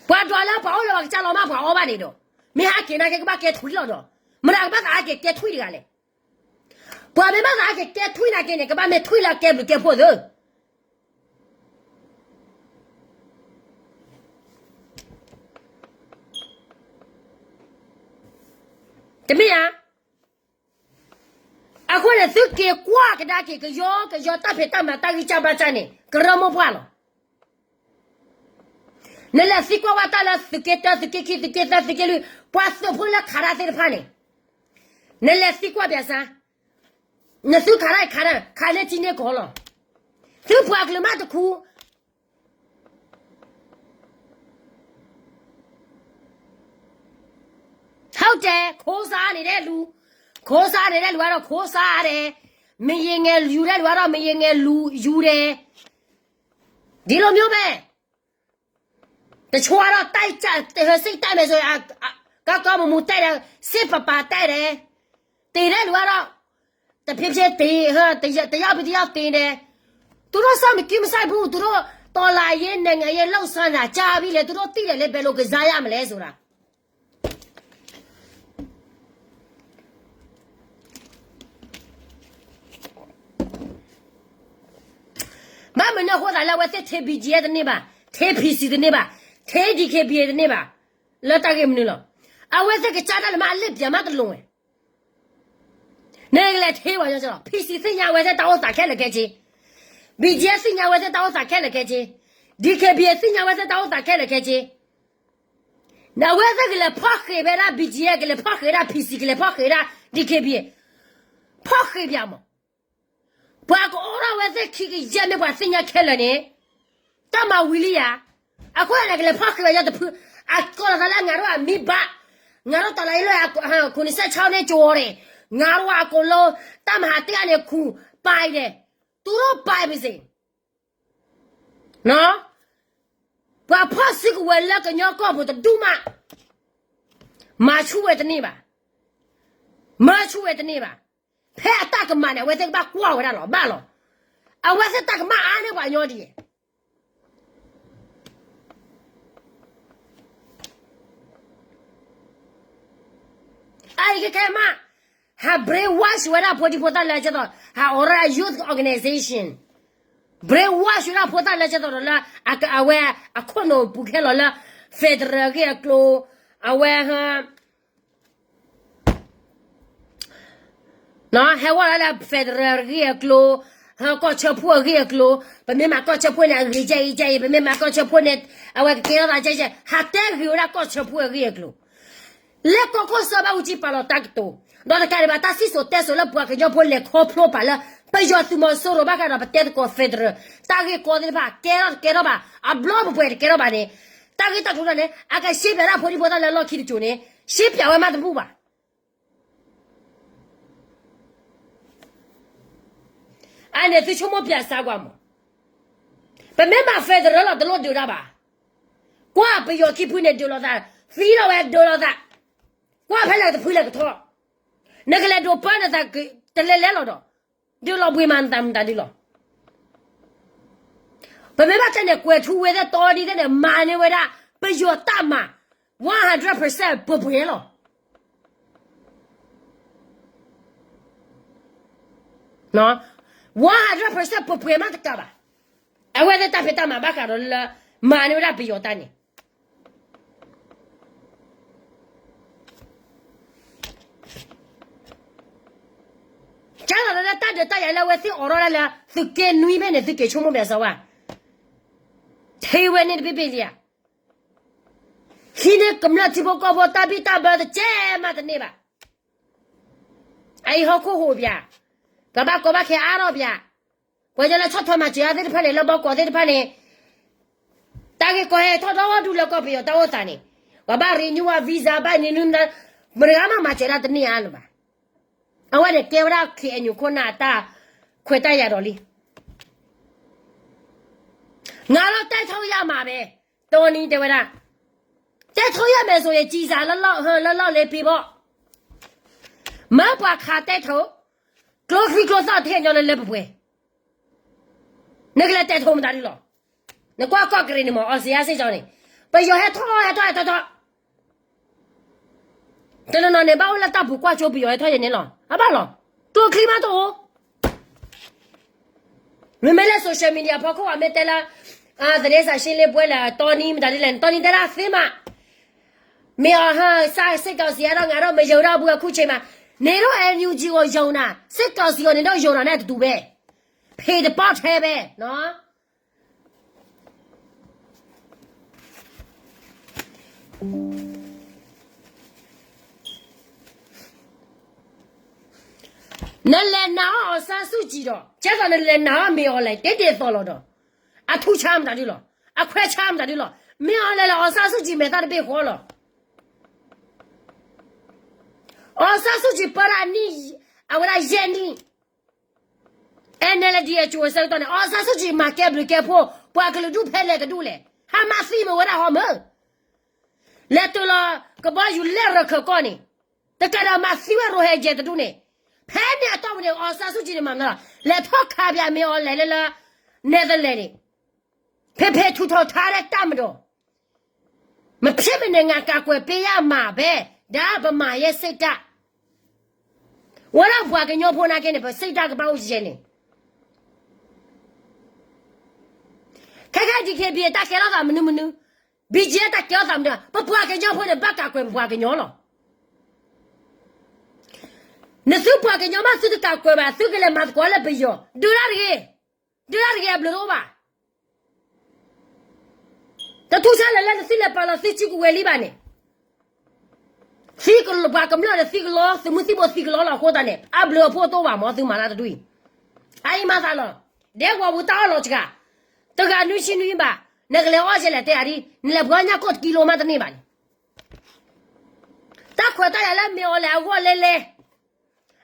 ပှၤဒွးလၢပှၤအိၣ်လၢပှၤကစၢ်လီၤမး ပှၤအီၣ်ဘၣ်န့ၣ်ဒီး, မ့ၢ်ဟးက့ၤနာ်က့ ကဘၣ်ကဲထွံလီၤဒီး, မတၤကဘၣ်သးဟးက့ၤကဲထွံတဂၤလဲၣ်. ပှၤမ့ၢ်ဘၣ်သးဟးက့ၤကဲထွံနာ်က့န့ၣ် ကဘၣ်မ့ၢ်ထွံလၢအကဲဘျုးကဲဖှိၣ်သ့ တမ့ၢ်ဧါ. အဃိန့ၣ် သုက့ၤကွၢ်ကဒါက့ၤ ကယီကယီတၢ်ဖံးတၢ်မၤတၢ်ဂံၢ်စၢ်ဘါစၢ်န့ၣ် ကရၢမိၢ်ပှၢ်လီၤ. နလဲၤသံကွၢ်ဝဲတၢ်လၢသုးက့တၢ သုးက့ခံ သုးက့သၢ သုးက့လွံၢ် ပှၤသုးဖိလၢခးတၢ်သ့ၣ်တဖၣ်န့ၣ်, နလဲၤသံကွၢ်ပၠးစၢ်, နသုခးတၢ်ခးတၢ် ခးန့ၢ်ထံန့ၢ်ကီၢ်လီၤ. သုပှၤကလုာ်မးတခူ ဟုတ်တယ်, ခိစါန့ၣ်တဲလူၤ, ခိစါန့ၣ်တဲလူၤအါထီၣ်ခိစါအါဒဲး, မယံၤငဲလူၤတဲလူၤအါထီၣ် မယံၤငဲလူၤယူၤဒဲး, ဒီလိုမျိုးပဲ, တချို့ကတော့ တိုက်ကြ, ဟဲစိတ်တိုက်မယ်ဆိုရင် အ, အ, ကကမူမူတိုက်တယ်, စစ်ပါပါတိုက်တယ်, တည်တဲ့လူကတော့ တဖြည်းဖြည်းတည်, ဟဲ, တယောက်, တယောက်ပြီးတယောက်တည်တယ်, သူတို့စမကီမဆိုင်ဘူး, သူတို့တော်လှန်ရေး နိုင်ငံရေးလှုပ်ရှားတာကြာပြီလေ, သူတို့သိတယ်လေ, ဘယ်လိုကစားရမလဲဆိုတာ. ဘၣ်မနုၤအဃိသးလၢအဝဲသ့ၣ်ထဲ BGF တန့ၢ်ဘၣ်, ထဲ PC တန့ၢ်ဘၣ်, ထဲ DKBA တန့ၢ်ဘၣ်. လၢတၢ်ဂ့ၢ်မနုၤလီၤ. အဝဲသ့ၣ်ကစၢ်တၢ်လၢမ့ၢ်အလ့ၣ်ပၠးမးတလိၤဝဲ နကလဲၤထံၣ်ဝဲညီလီၤ. PC သ့ၣ်ညါဝဲသ့ၣ်တၢ်အိၣ်သးခဲလၢာ်ခဲဆ့, BGF သ့ၣ်ညါဝဲသ့ၣ်တၢ်အိၣ်သးခဲလၢာ်ခဲဆ့, DKBA သ့ၣ်ညါဝဲသ့ၣ်တၢ်အိၣ်သးခဲလၢာ်ခဲဆ့, အဝဲသ့ၣ်ကလဲၤဖီၣ်ဃ့ဝဲဒၣ် BGF ကလဲၤဖီၣ်ဃ့ဒၣ် PC ကလဲၤဖီၣ်ဃ့ဒၣ် DKBA, ဖီၣ်ဃ့ပၠးမး ပှၤကအိၣ်ထီၣ်ဝဲသ့ၣ်ခံကယဲၢ်မ့ၢ်ပှၤသ့ၣ်ညါခဲလၢာ်န့ၣ်, တၢ်မၤဝံၤလံယၤ, အဃိန့ၣ်ကလဲၤဖီၣ်ဃ့ဝဲယတဖု, အကိးလီၤသးလၢ ငါတို့အမိဘၣ်, ငါတို့တော်လှန်ရေးလုပ်ရ ခုနှစ်ဆယ့်ခြောက်နှစ်ကျော်တယ်, ငါတို့ကအကုန်လုံး တပ်မဟာတစ်ကနေ ခု ပိုင်တယ်, သူတို့ပိုင်ပါစေ. ပှၤဖီၣ်စုကဝဲၤလၢကညီကီၢ်ပူၤတဒူၣ်မး, မၤဆူၣ်ဝဲတန့ၢ်ဘၣ်, မၤဆူၣ်ဝဲတန့ၢ်ဘၣ်. ဖဲအတၢ်ကမၣ်န့ၣ် အဝဲသ့ၣ်ကဘၣ်ကွၢ်ဝဲဒၣ်လီၤဘၣ်လီၤ. အဝဲသ့ၣ်တၢ်ကမၣ်အါန့ၢ်ပှၤကညီဒ်အံၤ အအံၤကခဲမး, ဟး brainwash ဝဲဒၣ်ဖိဒံဖိသၣ်လၢကဲသိး ဟးအိးထီၣ် youth organization, brainwash ဝဲဒၣ်ဖိသၣ်လၢကဲသိးဒီးလၢ အဝဲအခိၣ်နူာ်ပူၤခဲလီၤလၢ federal အဂ့ၢ်အကျိၤ, အဝဲ ဟဲဝဲလၢ federal အဂ့ၢ်အကျိၤ, ကီၢ်ဆၢဖှိၣ်အဂ့ၢ်အကျိၤ, ပမ့ၢ်မၤကီၢ်ဆၢဖှိၣ်န့ၣ် အဂ့ၤကဲအံၤကဲအံၤ, ပမ့ၢ်မၤကီၢ်ဆၢဖှိၣ်န့ၣ် အဝဲကကဲထီၣ်သးကဲကဲ, ဟးတဲဂ့ၤဝဲဒၣ်ကီၢ်ဆၢဖှိၣ်အဂ့ၢ်အကျိၤ လၢကီၢ်ခိၣ်စီၤဘၣ်အူကၠံပာ်လီၤတၢ်ကတိၤ, ဒီးတကးဒံးဘၣ်တၢ်စံၣ်စိၤတဲစိၤလၢပှၤကညီဖိလဲၤခီဖျိပာ်လၢ ပယီၤသုးမီၤစိရိၤဘၣ်ဃးဒီးပတဲသကိး federal တၢ်ဂ့ၢ်ကီသ့ၣ်တဖၣ် ကဲထီၣ်တကဲထီၣ်ဘၣ်, အဘျီပပှဲၤတကဲထီၣ်ဘၣ်န့ၣ်, တၢ်ဂ့ၢ်တၢ်ကျိၤန့ၣ် အကရှင်းပြတၢ်ဖိဒံဖိသၣ်လၢလီၢ်ခံတစိၤန့ၣ် ရှင်းပြဝဲမးတဘူၣ်ဘၣ်. အန့ၣ်သုဆိကမိၣ်ပၠးစါကွၢ်မး, ပမ့ၢ်မၤ federal လီၤတလိၣ်ဒုးတၢ်ဘၣ်, ကွၢ်ပယီၤခံဖုန့ၣ်ဒုးလိာ်သး, သံလီၤဝဲဒုးလိာ်သး, ကွၢ်ဖဲလဲၣ်တဖုလဲၣ်ကထီ, နကလဲၤဒိးပၢနသးတလဲလဲလီၤဒီး, ဒုးလီၤဘှံးမးနသးမတၤဒုးလီၤ. ပမ့ၢ်ဘၣ်တဲန့ၣ် ကွဲၤထူဝ့သ့ၣ်တီဒံသ့ၣ်န့ၣ် မၤန့ၢ်ဝဲဒၣ် ပယီၤတၢ်မၤ one hundred percent ပှဲၤပှဲၤလီၤ. one hundred percent ပှဲၤပှဲၤမးတကးဘၣ်. အဝဲသ့ၣ်တၢ်ဖံးတၢ်မၤဘၣ်ဃးဒီးလၢ မၤန့ၢ်ဝဲဒၣ်ပယီၤတၢ်န့ၣ် ကဲသိးလၢတၢ်ဒုးတၢ်ယၤလၢအဝဲသ့ၣ်အိးထီၣ်ဒၣ်လၢ သုးက့နွံဖဲန့ၣ် သုးက့ဆိကမိၣ်ပၠးစါဝဲ, ထံဝဲန့ၣ်တဘ့ၣ်ဘ့ၣ်လံဧါ, ဟံးန့ၢ်ကမျၢၢ်ထံဖိကီၢ်ဖိတၢ်ဘံၣ်တၢ်ဘၢတကဲမးတန့ၢ်ဘၣ်. အအံၤဟီၣ်ခိၣ်ဟိၣ်ပၠး, ပှၤဘၣ်ကီဘၣ်ခဲအါထီၣ်ပၠး, ပှၤကညီလၢဆီၣ်ထွဲမၤစၢၤအါသ့ၣ်တဖၣ်န့ၣ် လၢဘီကီၢ်သ့ၣ်တဖၣ်န့ၣ် တၢ်ဂ့ၢ်ကီဟဲထီၣ်ဒီဒူၣ်လၢကီၢ်ပယီၤတၢ်အိၣ်သးန့ၣ်, ပှၤဘၣ် renew အ visa ဘၣ် renew မတၤ, မတၤဂၤမးမၤစၢၤဒၣ်တန့ၢ်အါလၢၤဘၣ်. အဝဲန့ၣ်ကဲဝဲဒၣ် KNU ခိၣ်နၢ်အတၢ်ခွဲးတၢ်ယာ်ဒီးလံ. ငါတို့ တိုက်ထုတ်ရမှာပဲ, တီနံတဲဝဲဒၣ်, တိုက်ထုတ်ရမယ်ဆိုရင် ကျည်ဆံလၢလီၢ်လၢလီၢ်လၢပ့ၤဘီ, မ့ၢ်ပှၤခး တိုက်ထုတ်, ကျိချံကျိသီၣ်ထဲညီလၢလၢပှဲၤပှဲၤ နကလဲၤ တိုက်ထုတ် မတၤဒုးလီၤ. နကွၢ်ကီၢ်ကရ့ၣ်န့ၣ်မး အီစံယါစ့ၢ်ကီးန့ၣ်, ပယီၤဟဲထီၣ်ဟဲထီၣ်ဟဲထီၣ်ထီၣ်, တနီၤနီၤန့ၣ် ဘၣ်အိၣ်လၢတၢ်ပူၤကွၢ်ကၠိပယီၤဟဲထီၣ်ယဲန့ၣ်လီၤ. အဘၣ်လီၤ, ကျိချံမးတအိၣ်. မ့မ့ၢ်လၢ social media ဖီခိၣ် အမ့ၢ်တဲလၢ သတင်းစာရှင်းလင်းပွဲလၢ တီနံမတၤဒ်လဲၣ်န့ၣ် တီနံတဲဒၣ်သ့မး, မ့ၢ်အီၤဟါ စစ်ကောင်စီကတော့ ငါတို့မယုံတော့ဘူး အခုချိန်မှာ, နင်တို့ NUG ကိုယုံတာ, စစ်ကောင်စီကို နင်တို့ယုံတာနဲ့ အတူတူပဲ, ဖေသဘောထဲပဲနော်. နလဲၤနာ်အီၤ အောင်ဆန်းစုကြည်ဒီး ကဲသိးနလဲၤနာ်အီၤ မင်းအောင်လှိုင် တဲဒ်သိးလီၤဒီး အထူဆါမတၤဒုလီၤ, အခွဲးဆါမတၤဒုလီၤ. မင်းအောင်လှိုင်လၢ အောင်ဆန်းစုကြည် မဲာ်သၣ်တဘ့ၣ်ဃီလီၤ. အောင်ဆန်းစုကြည် ပၢဒၣ်အနံၣ် အဝဲဒၣ်ယဲၢ်နံၣ် NLD အစိၤအဆၢကတီၢ်န့ၣ် အောင်ဆန်းစုကြည် မၤကဲဘျုးကဲဖှိၣ် ပှၤကလုာ်ဒူၣ်ဖဲလဲၣ်ကဒူၣ်လဲၣ်, ဟါမၢ်သံမ့ၢ်ဝဲဒၣ်ဟီမၢ်, လဲၤတုၤလီၤကဘီယူၤလဲၣ်ရခၢၣ်ကီၢ်န့ၣ်, တကးဒီးမၤသံဝဲရိဟဲကဲတဒူၣ်န့ၣ်, ဖဲန့ၣ်အတီၢ်ပူၤန့ၣ် အောင်ဆန်းစုကြည်န့ၣ် မၤမနုၤလီၤ, လဲၤထီၣ်ခးပၠး မင်းအောင်လှိုင်လၢ Netherlands န့ၣ်, ဖဲဖဲထူးထီၣ်ထားတဲ့တပ်မတော် မဖြစ်မနေ ငါကာကွယ်ပေးရမှာပဲ, ဒါဗမာရဲ့စိတ်ဓာတ်, ဝဲဒၣ်ပှၤကညီဖိနာ်က့န့ၣ် ပစိတ်ဓာတ်ကဘၣ်အိၣ်ယဲၢ်န့ၣ်, ခဲခဲ DKBA တၢ်ကဲထီၣ်သးမနုၤမနုၤ, ဘံၣ်ကဲတၢ်ကဲထီၣ်သးမနုၤ, ပပှၤကညီဖိန့ၣ် ဘၣ်ကးကွဲးပပှၤကညီလီၤ. နသုပှၤကညီမး သုတကးကွဲးဘၣ် သုကလဲၤမၤသကိးလၢပယီၤ, ဒုးတၢ်တဂ့ၤ, ဒုးတၢ်တဂ့ၤ အဘျုးတအိၣ်ဘၣ်. တထူၣ်ဆါလၢာ်လၢနသုလဲၤပာ်လီၤသုစုကဝဲၤလံဘၣ်န့ၣ်, သံကလီၤပှၤကမျၢၢ်ဒီးသံကလီၤ သုးမုၢ်သံၣ်ဘိသံကလီၤလီၤအဃိသတးန့ၣ် အဘျုးအဖှိၣ်တအိၣ်ဘၣ်မၢ် သုမၤတၢ်တဒူၣ်အံၤ. အအံၤမၤသးလီၤ, ဒဲကဝီၤပူၤတၢ်အီၣ်လီၤစှၤ, တဂၤနွံဆံနွံဘၣ်, နကလဲၤအီၣ်ကဲလဲၣ်တဲအဒံး နလဲၤပှၤညၣ်ကိၢ်တကံလိမးတန့ၢ်ဘၣ်န့ၣ် တၢ်ခွဲးတၢ်ယာ်လၢမ့ၢ်အီၤလဲၣ်အဂီၢ်လဲလဲ,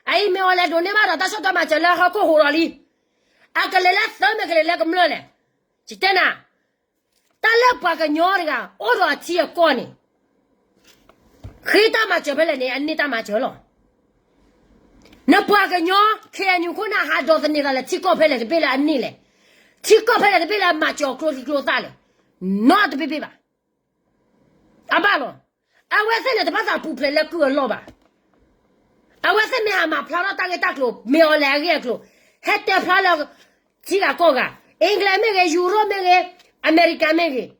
အအံၤမ့ၢ်အီၤလဲၣ်ဒိးန့ၢ်ဘၣ်ဒီးတၢ်ဆီၣ်တၢ်မၤစၢၤလၢဟီၣ်ခိၣ်ဟိးဒီးလံ. အကလဲၤလၢသၢမ့ၢ်ကလဲၤလၢကမျၢၢ်လဲၣ်. ယတဲနၤ, တၢ်လၢပှၤကညီတဂၤ အိၣ်ဒီးအထံအကီၢ်န့ၣ် ဃ့တၢ်မၤစၢၤဖဲလဲၣ်န့ၣ် အန့ၢ်တၢ်မၤစၢၤလီၤ. နပှၤကညီ ခ့ၣ်အဲၣ်ယူၣ် ခိၣ်နၢ်ဟးဒိးသန့ၤသးလၢထံကီၢ်ဖဲလဲၣ်တဘ့ၣ်လၢအန့ၢ်လဲၣ်. ထံကီၢ်ဖဲလဲၣ်တဘ့ၣ်လၢအမၤစၢၤအကျိချံကျိသၣ်လဲၣ်. နီတဘ့ၣ်ဘၣ်. အဘၣ်လီၤ. အဝဲသ့ၣ်န့ၣ် တဘၣ်သးပူၤဖျဲးလၢကုၢ်အလီၢ်ဘၣ်. အဝဲသ့ၣ်မ့ၢ်ဟးမၤဖျါထီၣ်တၢ်ဂ့ၢ်တၢ်ကျိၤ မ့ၢ်အီၤလဲၣ်အဂ့ၢ်အကျိၤ, ဟဲတဲဖျါလၢ ထံဂၤကီၢ်ဂၤ, England မ့ၢ်ဂ့ၤ, Europe မ့ၢ်ဂ့ၤ, America မ့ၢ်ဂ့ၤ,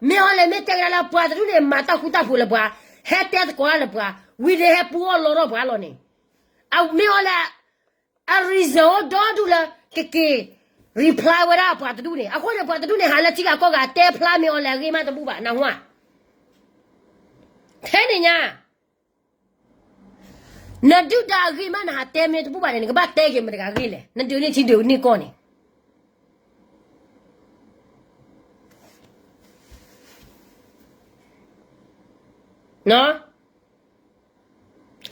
မ့ၢ်အီၤလဲၣ်မ့ၢ်တဲကဒါလၢပှၤတဒူၣ်န့ၣ် မၤတၢ်ဃူတၢ်ဖိးလၢပှၤ, ဟဲတဲသကိးတၢ်လၢပှၤ, ဝံၤဒီးဟဲပူအီၣ်လီထီၣ်ပှၤလီၤန့ၣ်, မ့ၢ်အီၤလဲၣ် အ reason အိၣ်ဒီဒူၣ်လၢ ကက့ၤ reply ဝဲဒၣ်ပှၤတဒူၣ်န့ၣ်, အဃိန့ၣ် ပှၤတဒူၣ်န့ၣ် ဟးလၢထံဂၤကီၢ်ဂၤ တဲဖျါမ့ၢ်အီၤလဲၣ်အဂ့ၢ်မးတဘူၣ်ဘၣ်, နၢ်ဟူဧါ. ထဲန့ၣ်ညါ, နဒုၣ်ဒါအဂ့ၢ်မး နဟးတဲမ့ၢ်တဘူၣ်ဘၣ်န့ၣ် နကဘၣ်တဲက့ၤမတၤတဂၤအဂ့ၢ်လဲၣ်, နဒုးန့ၢ်ထံဒုးန့ၢ်ကီၢ်န့ၣ်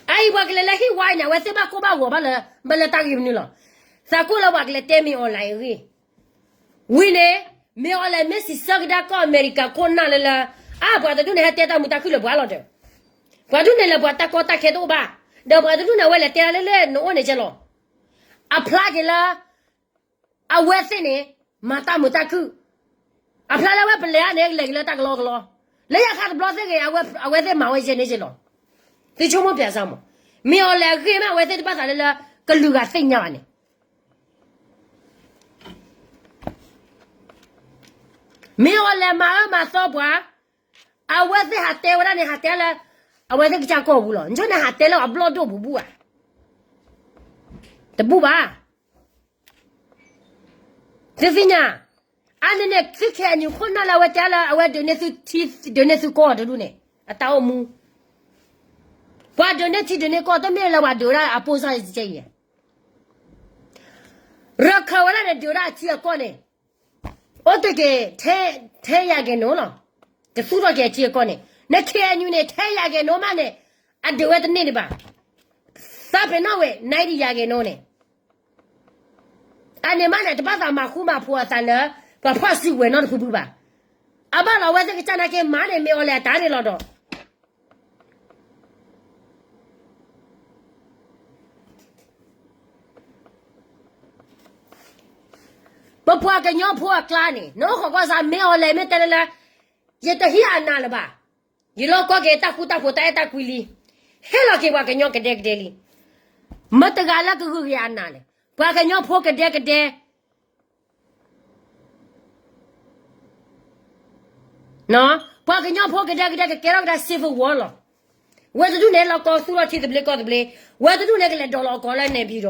အအံၤပှၤကလဲၤလၢဟံၣ်ဝါအံၤန့ၣ် အဝဲသ့ၣ်ဘၣ်ကိၢ်ဘၣ်ဂီၤဘၣ်လၢ ဘၣ်လၢတၢ်ဂ့ၢ်မနုၤလီၤ. သးကိၢ်လၢပှၤကလဲၤတဲမ့ၢ်အီၤလဲၣ်အဂ့ၢ်, ဝံၤန့ၣ် မ့ၢ်အီၤလဲၣ်မ့ၢ်စံးဆၢကဒါကီၢ်အမဲရကၤခိၣ်နၢ်လၢလၢ, အါ ပှၤတဒူၣ်န့ၣ် ဟဲတဲတၢ်မုာ်တၢ်ခုၣ်လၢပှၤလီၤဒီး, ပှၤတဒူၣ်န့ၣ် လဲၤပှၤတၢ်ကီတၢ်ခဲတအိၣ်ဘၣ်, ဒီးပှၤတဒူၣ်န့ၣ် အဝဲလဲၤတဲလၢလၢနအိၣ်န့ၣ်ကဲလီၤ. အဖျါက့ၤလၢ အဝဲသ့ၣ်န့ၣ် မၤတၢ်မုာ်တၢ်ခုၣ်, အဖျါလၢအဝဲပလဲၤဧါန့ၣ် လဲၤက့ၤလၢတၢ်ကလီကလီ, လၢယၤခါတဘျီသ့ၣ်ဂ့ၤ အဝဲသ့ၣ်မၤဝဲယဲန့ၣ်ကဲလီၤ. သုဆိကမိၣ်ပျးစၢ်မး, မ့ၢ်အီၤလဲၣ်အဂ့ၢ်မး အဝဲသ့ၣ်တဘၣ်သးလၢလၢ ကလုာ်ဂၤသ့ၣ်ညါဘၣ်န့ၣ် မ့ၢ်အီၤလဲၤမၤအၢမၤသီပှၤ, အဝဲသ့ၣ်ဟးတဲဝဲဒၣ်န့ၣ် ဟးတဲလၢ အဝဲသ့ၣ်ကစၢ်ကီၢ်ပူၤလီၤ. နဆိန့ၣ်ဟးတဲလၢအဘျီၣ်ဒိၣ်ပူၤဘူၣ်ဧါ, တဘူၣ်ဘၣ်. သုသ့ၣ်ညါ, အန့ၣ်န့ၣ် သုခဲအံၤခိၣ်နၢ်လၢအဝဲတဲလၢ အဝဲဒုးန့ၢ်သုထံ ဒုးန့ၢ်သုကီၢ်တဒူၣ်န့ၣ် အတၢ်အိၣ်မူ ပှၤဒုးန့ၢ်ထံဒုးန့ၢ်ကီၢ် တမ့ၢ်လၢပှၤဒုးဝဲဒၣ်အပိၢ်စၢ်အံၤ, ရခၢၣ်ဝဲဒၣ်န့ၣ် ဒုးဝဲဒၣ်အထံအကီၢ်န့ၣ် အိၣ်တ့ၢ်က့ၤ ထဲယၤက့ၤနိလီၤ. တသူၣ်ထီၣ်က့ၤအထံအကီၢ်န့ၣ် နခဲအံၤန့ၣ် ထဲယၤက့ၤနိမးန့ၣ် အဒုးဝဲတန့ၢ်ဒံးဘၣ်. သးပ့ၤနီၣ်ဝဲ နံဒံးယၤက့ၤနိန့ၣ် အန့ၣ်မးန့ၣ် တဘၣ်သးမၤဃူမၤဖိးအသးလၢ ပှၤဖီၣ်စုကဝဲၤနီတဖုဖုဘၣ်. အဘၣ်လီၤ အဝဲသ့ၣ်ကစၢ်နာ်က့ၤမၤန့ၣ် မ့ၢ်အီၤလဲၤအတၢ်န့ၣ်လီၤဒီး ပပှၤကညီဖိအကျါန့ၣ် နအိၣ်ခိးကွၢ်စး မ့ၢ်အီၤလဲၤမ့ၢ်တဲလၢလၢ ယတဟံးအနးလၢၤဘၣ်. ယလီၢ်ကီက့ၤတၢ်ဃူတၢ်ဖိးတၢ်အဲၣ်တၢ်ကွံလံ. ဟ့ၣ်လီၤက့ၤပှၤကညီကဒဲကဒဲလံ. မတၤတဂၤလၢကဂုာ်က့ၤအနးလဲၣ်. ပှၤကညီဖိကဒဲကဒဲ ပှၤကညီဖိကဒဲကဒဲကကဲထီၣ်ကဒါ civil war လီၤ. ဝဲတဒူၣ်န့ၣ် လီၤကီသူၣ်လီၤထံသဘျ့ကီၢ်သဘျ့, ဝဲတဒူၣ်န့ၣ် ကလဲၤဒိးလီၤအကီလၢနဲပၠံၤဒီး,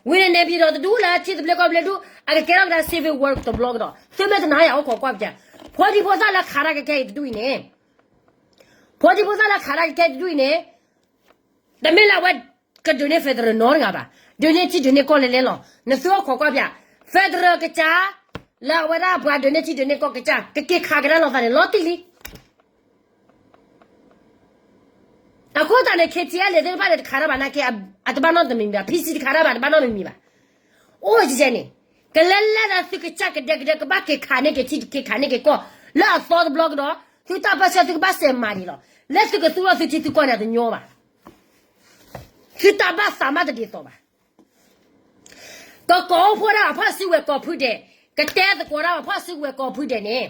ဝံၤန့ၣ်နဲပၠံၤဒီးတဒူၣ်လၢထံသဘျ့ကီၢ်သဘျ့ဒူၣ် အကကဲထီၣ်ကဒါ civil war တဘျီကဒီး. သုမ့ၢ်တနာ်ယၤအိၣ်ခိးကွၢ်ပျး, ဖိဒံဖိသၣ်လၢခးတၢ်ကခဲအံၤတဒူၣ်အံၤန့ၣ် ဖိဒံဖိသၣ်လၢခးတၢ်ကခဲအံၤတဒူၣ်အံၤန့ၣ် တမ့ၢ်လၢအဝဲကဒုးန့ၢ် federal နီတဂၤဘၣ်. ဒုးန့ၢ်ထံဒုးန့ၢ်ကီၢ်လဲၤလဲၤလီၤ. နသုအိၣ်ခိးကွၢ်ပျး, federal ကစၢ် လၢအဝဲဒၣ်ပှၤဒုးန့ၢ်ထံဒုးန့ၢ်ကီၢ်ကစၢ် ကက့ၤခးကဒါလိာ်သးန့ၣ် လီၤတံၢ်လံ. အဃိသတးန့ၣ် KTLA သ့ၣ်တဖၣ်န့ၣ် တခးတၢ်ဘၣ်နာ်က့ အတဘၣ်နီတမံၤမံၤဘၣ်. PC တခးတၢ်ဘၣ် တဘၣ်နီတမံၤမံၤဘၣ်. အိၣ်ယဲန့ၣ် ကလဲၤလဲၤဒီးသုကစၢ်ကဒဲကဒဲ ကဘၣ်က့ၤခးန့ၢ်က့ၤထံ က့ၤခးန့ၢ်က့ၤကီၢ် လၢအသီတဘျီကဒီး, သုတၢ်ပၢၢ်ဆၢသုကဘၣ်စဲးမၤဒံးလီၤ. လၢသုကသူၣ်ထီၣ်သုထံသုကီၢ်န့ၣ် အတညီဘၣ်. သုတၢ်ဘၣ်သးမးတဒ်သိးဘၣ်. ကကိးအိၣ်ဖှိၣ်ဒၣ်ပှၤဖီၣ်စုကဝဲၤကိးဖုဒဲး, ကတဲသကိးဒၣ်ပှၤဖီၣ်စုကဝဲၤကိးဖုဒဲးန့ၣ်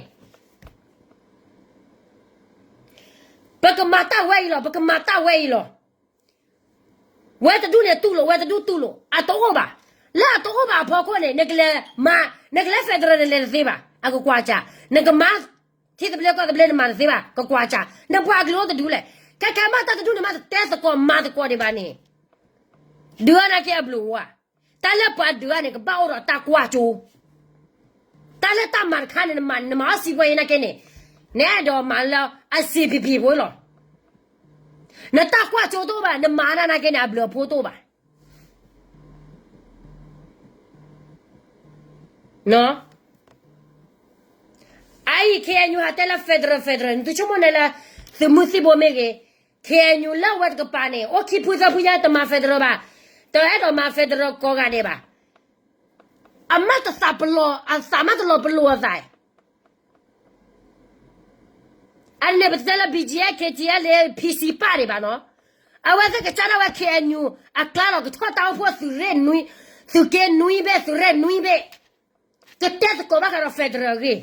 ပကမၤတၢ်ဝဲအံၤလီၤ, ပကမၤတၢ်ဝဲအံၤလီၤ. ဝဲတဒူၣ်န့ၣ်တူၢ်လိာ်, ဝဲတဒူၣ်တူၢ်လိာ်, အတအိၣ်ဘၣ်. လၢအတအိၣ်ဘၣ်အဖီခိၣ်န့ၣ် နကလဲၤမၤ, နကလဲၤ federal နလဲၤတသ့ဘၣ်. အကကွၢ်ကၢ်, နကမၤ ထံ ထံသဘျ့ကီၢ်သဘျ့နမၤတသ့ဘၣ် ကကွၢ်စၢ် နပှၤကလုာ်အိၣ်တဒူလဲၣ် ခဲခဲမးတၢ်တဒူန့ၣ်မးတတဲသကိးမၤသကိးဒံးဘၣ်န့ၣ် ဒုးအါနာ်က့အဘျုးအိၣ်ဧါ တၢ်လၢပှၤဒုးအါန့ၣ် ကဘၣ်အိၣ်ဒီးတၢ်ကွၢ်စိ တၢ်လၢတၢ်မၤတခါန့ၣ် နမၤ နမၤအီၣ်စံးပှဲၤအံၤနာ်က့န့ၣ် နအဲၣ်ဒိးမၤလၢအစံးဖံးဖံးဖိလီၤ နတၢ်ကွၢ်စိတအိၣ်ဘၣ် နမၤတၢ်နာ်က့န့ၣ် အဘျုးအဖှိၣ်တအိၣ်ဘၣ် အအံၤ ခ့ၣ်အဲၣ်ယူၣ် ဟးတဲလၢ federal federal နသုဆိကမိၣ်န့ၣ်လၢ သုးမုၢ်သံၣ်ဘိမ့ၢ်ဂ့ၤ ခ့ၣ်အဲၣ်ယူၣ် လၢအဝဲတကပၤန့ၣ် အိၣ်ခံဖုသၢဖုညါတမၤ federal ဘၣ် တအဲၣ်ဒိးမၤ federal ကိးဂၤဒဲးဘၣ် အမ့ၢ်တသးပလီၢ် အသးမ့ၢ်တလီၤပလိာ်အသး အန့ၣ်ပတဲလၢ ဘံၣ်ကၠံၣ်အဲၣ် ခ့ၣ်ကၠံၣ်အဲၣ် လၢ ဖံစံၣ်ပၣ်ဒံးဘၣ်နီၤ အဝဲသ့ၣ်ကစၢ်ဒၣ်ဝဲ ခ့ၣ်အဲၣ်ယူၣ် အကျါလီၤ ကထီၣ်တၢ်အိၣ်ဖှိၣ်သုးရ့ၣ်နွံ သုးက့နွံဘ့ၣ် သုးရ့ၣ်နွံဘ့ၣ် ကတဲသကိးဘၣ်ဃးဒီး federal အဂ့ၢ်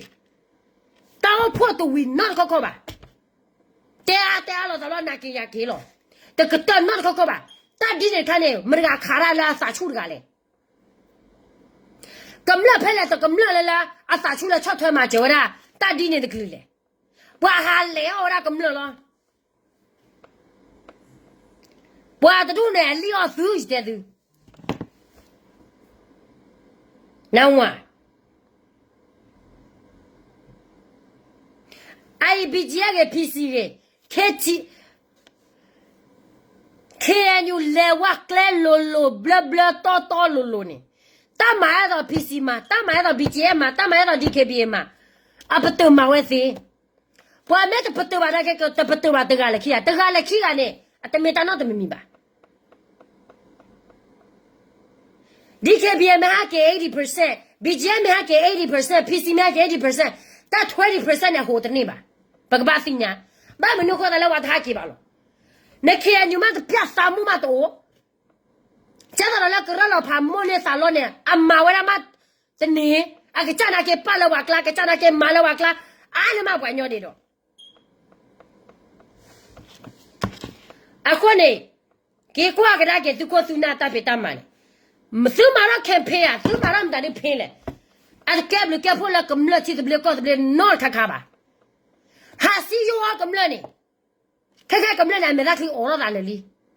တၢ်အိၣ်ဖှိၣ်တဝံၤနီတခီခီဘၣ် တဲအါတဲအါလိာ်သးလီၤ နၤက့ၤယၤက့ၤလီၤ တကတၢၢ်နီတခီခီဘၣ် တၢ်ဒ်န့ၣ်တခါန့ၣ် မတၤဂၤခးတၢ်လၢအသးဆူၣ်တဂၤလဲၣ် ကမျၢၢ်ဖဲလဲၣ်တကမျၢၢ်လၢလၢ အသးဆူၣ်လၢဆီၣ်ထွဲမၤစၢၤဝဲဒၣ် တၢ်ဒ်န့ၣ်တကလုာ်လဲၣ် ပှၤဟးလဲၤအီၣ်ဝဲဒၣ်ကမျၢၢ်လီၤ ပှၤတဒူၣ်န့ၣ် အလံၣ်အီၣ်သု ယတဲသု နဝၤ အအံၤ ဘံၣ်ကၠံၣ်အဲၣ်ဂ့ၤ ဖံစံၣ်ဂ့ၤ ခ့ၣ် ခ့ၣ်အဲၣ်ယူၣ် လဲၤဝဲကျဲလိၤလိၤ ဘျၢဘျၢတီတီလိၤလိၤန့ၣ် တၢ်မၤအဲၣ်ဒိး ဖံစံၣ်မၤ တၢ်မၤအဲၣ်ဒိး ဘံၣ်ကၠံၣ်အဲၣ်မၤ တၢ်မၤအဲၣ်ဒိး ဒံၣ်ခ့ၣ်ဘံၣ်အဲၣ်မၤ အပတုာ်မၤဝဲသ့ ပှၤမ့ၢ်တပတုာ်ဘၣ်နာ်က့ တပတုာ်ဘၣ်တဂၤလၢခံဂၤ တဂၤလၢခံဂၤန့ၣ် အတမ့ၢ်တၢ်နီတမံၤမံၤဘၣ် ဒံၣ်ခ့ၣ်ဘံၣ်အဲၣ်မ့ၢ်ဟဲက့ၤ eighty percent, ဘံၣ်ကၠံၣ်အဲၣ်မ့ၢ်ဟဲက့ၤ eighty percent, ဖံစံၣ်မ့ၢ်ဟဲက့ၤ eighty percent, တၢ် twenty percent န့ၣ် အဟိးတန့ၢ်ဘၣ်. ပကဘၣ်သ့ၣ်ညါ, ဘၣ်မနုၤအဃိသတးလၢပှၤတဟဲက့ၤဘၣ်လီၤ. နခ့ၣ်အဲၣ်ယူၣ်မးတပျၢ်သးမူမးတအိၣ်, ကဲသိးဒီးလၢကရၢလီၤဖးမိၢ်န့ၢ်သးလီန့ၣ် အမၤဝဲဒၣ်မးတန့ၢ်, အကစၢ်နာ်က့ၤပာ်လၢပှၤကျါ, ကစၢ်နာ်က့ၤမၤလၢပှၤကျါ, အါန့ၢ်မးပှၤကညီဒဲးဒီး အဃိန့ၣ် က့ၤကွၢ်ကဒါက့ၤသုခိၣ်သုနၢ်တၢ်ဖံးတၢ်မၤန့ၣ်, သုမၤထီၣ် campaign ဧါ, သုမၤထီၣ်မတၤဒုးဖဲလဲၣ်, အတကဲဘျုးကဲဖှိၣ်လၢကမျၢၢ်ထံသဘျ့ကီၢ်သဘျ့နီတခါခါဘၣ်. ဟးစံယိၣ်အီၤကမျၢၢ်န့ၣ်, ခဲကဲကမျၢၢ်န့ၣ် အမဲာ်သၣ်ချံအိးထီၣ်သးလၢာ်လံ.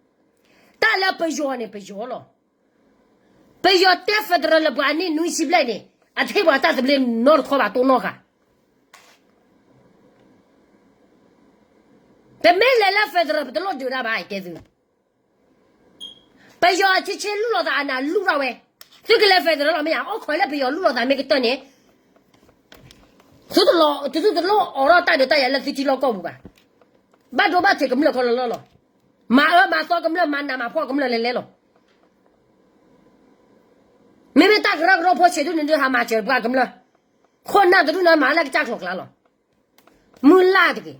တၢ်လၢပယီၤန့ၣ် ပယီၤလီၤ. ပယီၤတဲ federal လၢပှၤအနံၣ်နွံဆံဘျဲၣ်န့ၣ် အတဟ့ၣ်ပှၤတၢ်သဘျ့နီတခီဘၣ်တိၢ်နီၣ်ဃာ် ပမ့ၢ်လဲၤလၢ federal ပတလိၣ်ဒုးတၢ်ဘၣ် ကဲသု, ပယီၤအဆ့ဆ့လူလီၤသးအနးလူထီၣ်ဝဲ, သုကလဲၤ federal လီၤမ့ၢ်ဧါ, အိၣ်ခိးလၢပယီၤလူလီၤသးမ့ၢ်ကတၢၢ်န့ၣ်, သုတလီၤ, သုတလိၣ်အိးထီၣ်တၢ်ဒုးတၢ်ယၤလၢသုထံလီၢ်ကီၢ်ပူၤဘၣ်. ဘၣ်ဒိဘၣ်ထံးကမျၢၢ်ခီလီၤလီၤလီၤ. မၤအၢမၤသီကမျၢၢ် မၤနးမၤဖှီၣ်ကမျၢၢ်လဲၤလဲၤလီၤ. မ့မ့ၢ်တၢ်ကရၢကရိဖိဆံးဒုန့ၣ်ဒုးဟးမၤစၢၤပှၤကမျၢၢ်, ခိၣ်နၢ်တဒုန့ၣ်မၤလၢကစၢ်ကျိၤကျါလီၤ. မုၢ်လၢ်တက့ၢ်.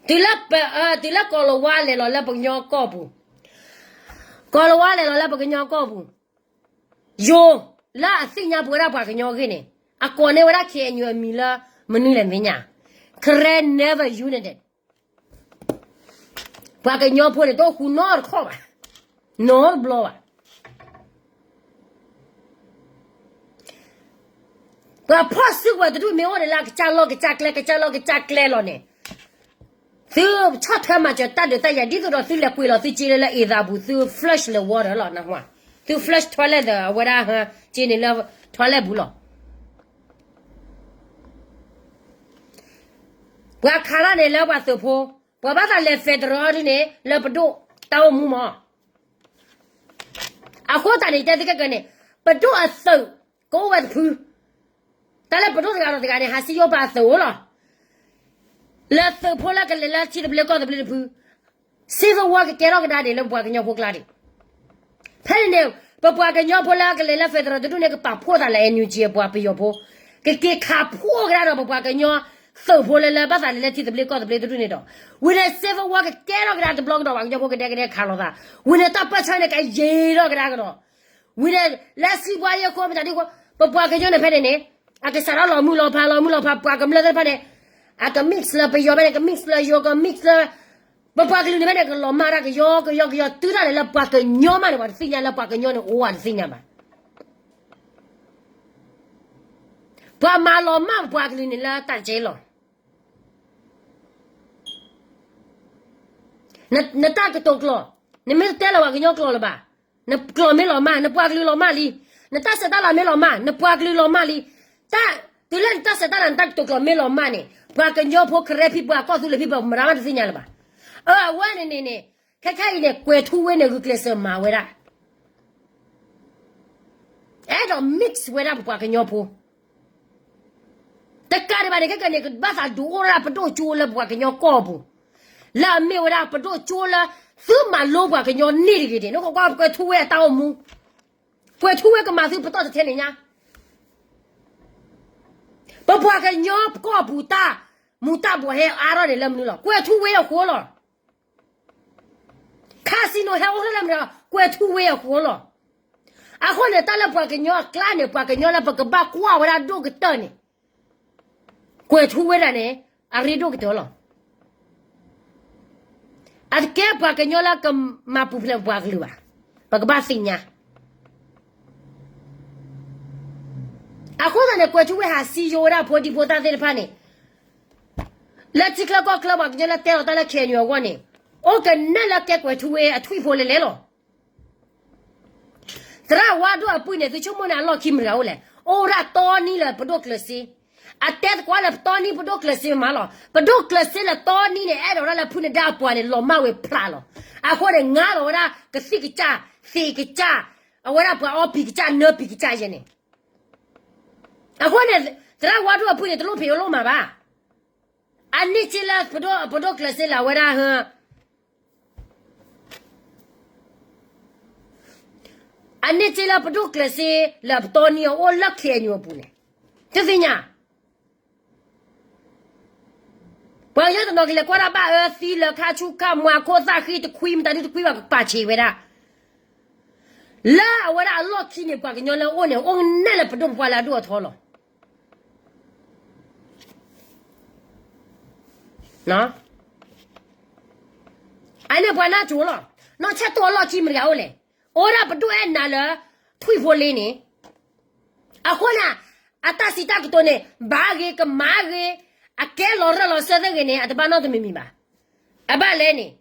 တုၤလၢပ, တုၤလၢကီၤလၤဝါလဲၤလီၤလၢပကညီကီၢ်ပူၤ, ကီၤလၤဝါလဲၤလီၤလၢပကညီကီၢ်ပူၤ, ယိၤလၢအသ့ၣ်ညါပဝဲဒၣ်ပှၤကညီအဂ့ၢ်န့ၣ်, အကိးန့ၢ်ဝဲဒၣ် ခ့ၣ်အဲၣ်ယူၣ် အမံၤလၢမနုၤလဲၣ်သ့ၣ်ညါ, Karen National Union ပှၤကညီဖိန့ၣ် တအိၣ်ဃူနီတခီၣ်ဘၣ်, နီတဘျီဘၣ်. ပှၤဖီၣ်စုကဝဲၤတဒူၣ်မ့ၢ်အိၣ်န့ၣ်လၢအကစၢ်လီၢ်ကစၢ်ကျဲ ကစၢ်လီၢ်ကစၢ်ကျဲလီၤန့ၣ်, သုဆီၣ်ထွဲမၤစၢၤတၢ်ဒုးတၢ်ယၤ ဒ်သိးဒီးသုလဲၤကွံာ်လီၤသုစ့လၢအ့ၣ်သးပူၤ သု flush လၢ water လီၤ, သု flush toilet အဝဲဒၣ်စ့န့ၣ်လၢ toilet ပူၤလီၤ. ပှၤခးတၢ်န့ၣ်လၢပှၤသုးဖိ, ပှၤဘၣ်သးလဲၤ federal ဒ်န့ၣ် လၢပဒိၣ်တၢ်အိၣ်မူမး. အဃိသတးန့ၣ် တဲသုခဲကၢန့ၣ်, ပဒိၣ်အသုးကအိၣ်ဝဲတဖု, တၢ်လၢပဒိၣ်တဂၤဒီးတဂၤန့ၣ် ဟးစံယိၣ်ပာ်အသုးအိၣ်လီၤ. လၢသုးဖိလၢကလဲၤလၢထံသဘျ့ကီၢ်သဘျ့တဖု, civil war ကကဲထီၣ်ကဒါန့ၣ်လၢပပှၤကညီဖိကျါဒံး ဖဲန့ၣ်န့ၣ်, ပပှၤကညီဖိလၢကလဲၤလၢ federal တဒူၣ်န့ၣ် ကပာ်ဖှိၣ်သးလၢ NUG အပှၤပယီၤဖိ, ကက့ၤခးဖှိၣ်ကဒါဒီးပပှၤကညီသုးဖိလၢလၢဘၣ်သးလဲၤလၢထံသဘျ့ကီၢ်သဘျ့တဒူၣ်န့ၣ်ဒီး, ဝံၤန့ၣ် civil war ကကဲထီၣ်ကဒါတဘျီကဒီး ပှၤကညီဖိကဒဲကဒဲခးလိာ်သး, ဝံၤန့ၣ်တၢ်ပၢၢ်ဆၢန့ၣ် ကယံၤထီၣ်ကဒါကဒီး, ဝံၤန့ၣ် လၢစံးဘှါယဲၢ်ခိၣ်မတၤဒ်ဃိ, ပပှၤကညီန့ၣ်ဖဲန့ၣ်န့ၣ်, အကစးထီၣ်လီၤမုၢ်လီၤဖး လီၤမုၢ်လီၤဖး ပှၤကမျၢၢ်သ့ၣ်တဖၣ်န့ၣ်, အက mix လၢပယီၤဖဲန့ၣ် က mix လၢယိၤ က mix လၢ ပပှၤကလုာ်န့ၣ်ဖဲန့ၣ် ကလီၤမၢ်တၢ်ကယီကယီကယီ တုၤဒၣ်လဲာ်လၢပှၤကညီမးန့ၣ် ပှၤတသ့ၣ်ညါလၢပှၤကညီန့ၣ် အိၣ်ဝဲတသ့ၣ်ညါဘၣ်. ပှၤမၤလီၤမၢ်ပပှၤကလုာ်န့ၣ်လၢတၢ်ကဲလီၤ. နတၢ်ကတိၤကျိာ်, နမ့ၢ်တတဲလၢပှၤကညီကျိာ်လၢၤဘၣ်, နကျိာ်မ့ၢ်လီၤမၢ် နပှၤကလုာ်လီၤမၢ်လံ. နတၢ်ဆဲးတၢ်လၤမ့ၢ်လီၤမၢ် နပှၤကလုာ်လီၤမၢ်လံ. တၢ်, တုၤလၢနတၢ်ဆဲးတၢ်လၤ နတၢ်ကတိၤကျိာ်မ့ၢ်လီၤမၢ်န့ၣ် ပှၤကညီဖိ ကရၢဖံ ပှၤကီၢ်သူလ့ၤဖံ ပမတၤမးတသ့ၣ်ညါလၢၤဘၣ်. အဝဲန့ၣ်န့ၣ်န့ၣ် ခဲခါအံၤန့ၣ် ကွဲၤထူဝ့န့ၣ် ဂုာ်ကျဲးစၢးမၤဝဲဒၣ် အဲၣ်ဒိး mix ဝဲဒၣ်ပပှၤကညီဖိ တကးဒံးဘၣ်န့ၣ် ခဲကနံၣ်န့ၣ် ကဘၣ်သးဒုးအိၣ်ဒၣ်ပဒိၣ်ကၠိလၢပပှၤကညီကီၢ်ပူၤ, လၢအမ့ၢ်ဝဲဒၣ်ပဒိၣ်ကၠိလၢ သုမၤလိပှၤကညီန့ၣ်တဂ့ၤန့ၣ် နကွၢ်ကွၢ်ကွဲၤထူဝ့အတၢ်အိၣ်မူ, ကွဲၤထူဝ့ကမၤသုပတီၢ်တထဲန့ၣ်ညါ, ပပှၤကညီကီၢ်ပူၤတၢ်မူၤတၢ်ဘှီးဟဲအါထီၣ်န့ၣ်လၢမနုၤလီၤ. ကွဲၤထူဝ့အဃိလီၤ. casino ဟဲအိၣ်ထီၣ်လၢမနုၤ, ကွဲၤထူဝ့အဃိလီၤ. အဃိန့ၣ် တၢ်လၢပှၤကညီအကျါန့ၣ် ပှၤကညီလၢပကဘၣ်ကွၢ်ဝဲဒၣ်ဒိၣ်ကတၢၢ်န့ၣ် ကွဲၤထူဝ့ဒၣ်န့ၣ် အရ့ဒိၣ်ကတၢၢ်လီၤ. အတကဲပှၤကညီလၢကမၤပူၤဖျဲးပပှၤကလုာ်ဘၣ်, ပကဘၣ်သ့ၣ်ညါ. အဃိသတးန့ၣ် ကွဲၤထူဝ့ဟးစံယိၤဝဲဒၣ်ဖိဒံဖိသၣ်သ့ၣ်တဖၣ်န့ၣ် လၢထံချၢကီၢ်ချၢ ပှၤကညီလၢတဲလီၤတၢ်လၢ KNU အဂီၢ်န့ၣ် အိၣ်ကနၣ်လၢကဲကွဲၤထူဝ့အထွံၣ်ဖိလဲၤလဲၤလီၤ. သရၣ်ဝါဒိၣ်အပုၢ်န့ၣ် သုဆိကမိၣ်န့ၣ် အလီၢ်ခံမတၤအိၣ်လဲၣ်. အိၣ်ဒၣ်တီနံလၢပဒိၣ်ကျၢၤစ့, အတဲသကိးလၢပတီနံပဒိၣ်ကျၢၤစ့မးလီၤ. ပဒိၣ်ကျၢၤစ့လၢတီနံန့ၣ် အဲၣ်ဒိးဝဲဒၣ်လၢဖုနဒါအပှၤန့ၣ် လီၤမၢ်ဝဲဖျါလီၤ. အဃိန့ၣ် ငါလီၤဝဲဒၣ်ကသံၣ်ကစၢ်, သ့ၣ်ကစၢ်, အဝဲဒၣ်ပှၤအီပံၤကစၢ် နၢပံၤကစၢ်ယဲန့ၣ်. အဃိန့ၣ် သရၣ်ဝါဒိၣ်အပုၢ်န့ၣ် တလိၣ်ဖံးတလိၣ်မၤဘၣ်. အန့ၢ်စ့လၢပဒိၣ်ကျၢၤစ့လၢအဝဲဒၣ် အန့ၢ်စ့လၢပဒိၣ်ကျၢၤစ့လၢပတီနံအအိၣ်လၢ KNU အပူၤန့ၣ် တသ့ၣ်ညါ. ပှၤကညီတနီၤကလဲၤကွၢ်ဒၣ်ဘၣ်အၢသံလၢခါဆူၣ်ခါမွၤခိၣ်သၣ်ဃံတခွံ မတၤဒုတခွံဘၣ်ကပာ်ဆံးဝဲဒၣ် လၢအဝဲဒၣ်အလီၢ်ခံန့ၣ် ပှၤကညီလၢအအိၣ်န့ၣ် အိၣ်ကနၣ်လၢပဒိၣ်ပပှၢ်လၢအဒိၣ်အထီလီၤ. အန့ၣ်ပှၤနၢ်ကိၤလီၤ. နီၢ်ဆဲၣ်တိၢ်အလီၢ်ခံမတၤတဂၤအိၣ်လဲၣ်. အိၣ်ဒၣ်ပဒိၣ်အဲၣ်နၤလၢ ထွံၣ်ဖိလ့န့ၣ်. အဃိန့ၣ် အတၢ်စံးတၢ်ကတိၤန့ၣ် ဘၣ်ဂ့ၤကမၣ်ဂ့ၤ, အကဲလီၤရၢၢ်လီၤစၢၤသ့ၣ်ဂ့ၤန့ၣ် အတဘၣ်နီတမံၤမံၤဘၣ်. အဘၣ်လဲၣ်န့ၣ်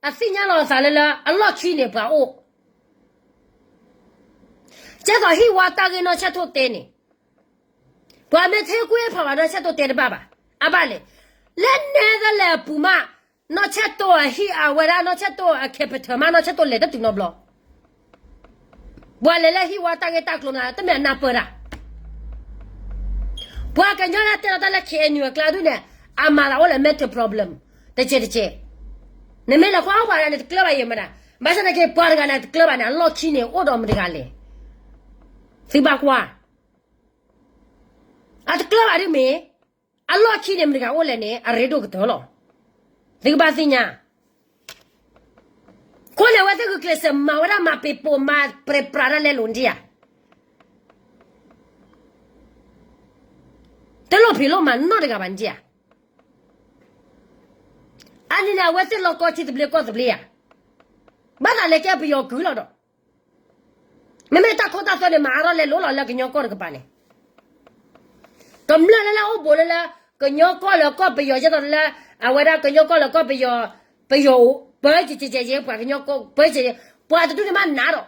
အသ့ၣ်ညါလီၤအသးလၢလၢအလီၢ်ခံန့ၣ်ပှၤအိၣ် ကဲသိးဟံၣ်ဝါတၢ်ဂ့ၢ်နီၢ်ဆဲၣ်တိၢ်တဲန့ၣ် ပှၤမ့ၢ်ထဲကွၢ်ဖးဘၣ်နီၢ်ဆဲၣ်တိၢ်တဲတဘၣ်ဘၣ်. အဘၣ်လဲၣ်. လၢနဲဒၣ်လဲာ်အပူၤမး နီၢ်ဆဲၣ်တိၢ်အဟံၣ်အဝဲဒၣ် နီၢ်ဆဲၣ်တိၢ်အ capital မး နီၢ်ဆဲၣ်တိၢ်လဲၤတတုၤနီတဘျီ. ပှၤလဲၤလၢဟံၣ်ဝါတၢ်ဂ့ၢ်တၢ်ကျိၤမး တမ့ၢ်အနၢ်ပၢၢ်တၢ် ပှၤကညီလၢတဲလီၤတၢ်လၢ KNU အကျါဒုန့ၣ် အမၤသးအိၣ်လၢ mental problem တကဲးတကဲး. နမ့ၢ်လဲၤကွၢ်အီၣ်ပှၤဂၤန့ၣ် တကျၢၤဘၣ်ယဲၢ်မတၤ. ဘၣ်ဆၣ်သနာ်က့ ပှၤတဂၤန့ၣ် တကျၢၤဘၣ်န့ၣ် အလီၢ်ခံန့ၣ် အိၣ်ဒီးမတၤတဂၤလဲၣ်. သုဘၣ်ကွၢ် အတကျၢၤဘၣ်ဒ်မ့ၢ် အလီၢ်ခံန့ၣ် မတၤတဂၤအိၣ်လဲၣ်န့ၣ် အရ့ဒိၣ်ကတၢၢ်လီၤ. သုကဘၣ်သ့ၣ်ညါ အဃိန့ၣ် အဝဲသ့ၣ်ဂုာ်ကျဲးစၢးမၤဝဲဒၣ်မၤပ့ၤပိာ်မၤပြဲးပြးတၢ်လဲလိာ်ဒံးဧါ. တလိၣ်ဖံးလိၣ်မၤနီတဂၤဘၣ်ဒံးဧါ. အန့ၣ်န့ၣ် အဝဲသ့ၣ်လီၢ်ကီၢ်ထံသဘျ့ကီၢ်သဘျ့ဧါ. ဘၣ်သးလဲၤကဲပယီၤကုၢ်လီၤဒီး မ့မ့ၢ်တၢ်ခိတၢ်သွဲန့ၣ် မၤအါထီၣ်လဲလိာ်လီၤလၢကညီကီၢ်တကပၤန့ၣ် ကမျၢၢ်လၢလၢအိၣ်ဘူးလၢလၢ ကညီကီၢ်လၢကီၢ်ပယီၤ ဒ်သိးလၢ အဝဲဒၣ်ကညီကီၢ်လၢကီၢ်ပယီၤ ပယီၤအိၣ် ပၢကဲကဲကဲကဲ ပှၤကညီကီၢ် ပၢကဲကဲ ပှၤတဒူၣ်န့ၣ်မးနးဒီး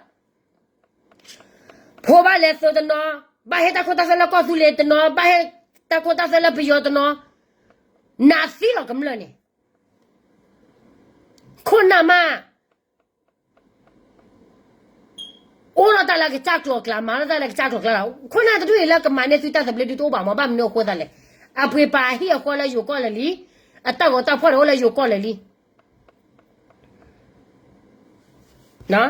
ဖိဘၣ်လဲၤသုးတနီၤ ဘၣ်ဟ့ၣ်တၢ်ခိတၢ်သွဲလၢကီၢ်သူလ့ၤတနီၤ ဘၣ်ဟ့ၣ်တၢ်ခိတၢ်သွဲလၢပယီၤတနီၤ နးသံလီၤကမျၢၢ်န့ၣ် ခိၣ်နၢ်မး အိၣ်လီၤတၢ်လၢကစၢ်ကျိၤကျါ မၤလီၤတၢ်လၢကစၢ်ကျိၤကျါလီၤ. ခိၣ်နၢ်တဒူၣ်အံၤလၢကမၤန့ၢ်သုတၢ်သဘျ့ဒုတအိၣ်ဘၣ်မး ဘၣ်မနုၤအဃိသတးလဲၣ်. အပှ့ၤပာ်အဟံၣ်အဃီလၢယိၤကီၢ်လၢာ်လံ. အတၢ်ဂီၤတၢ်ဖီၣ်န့ၣ်အိၣ်လၢယိၤကီၢ်လၢာ်လံ.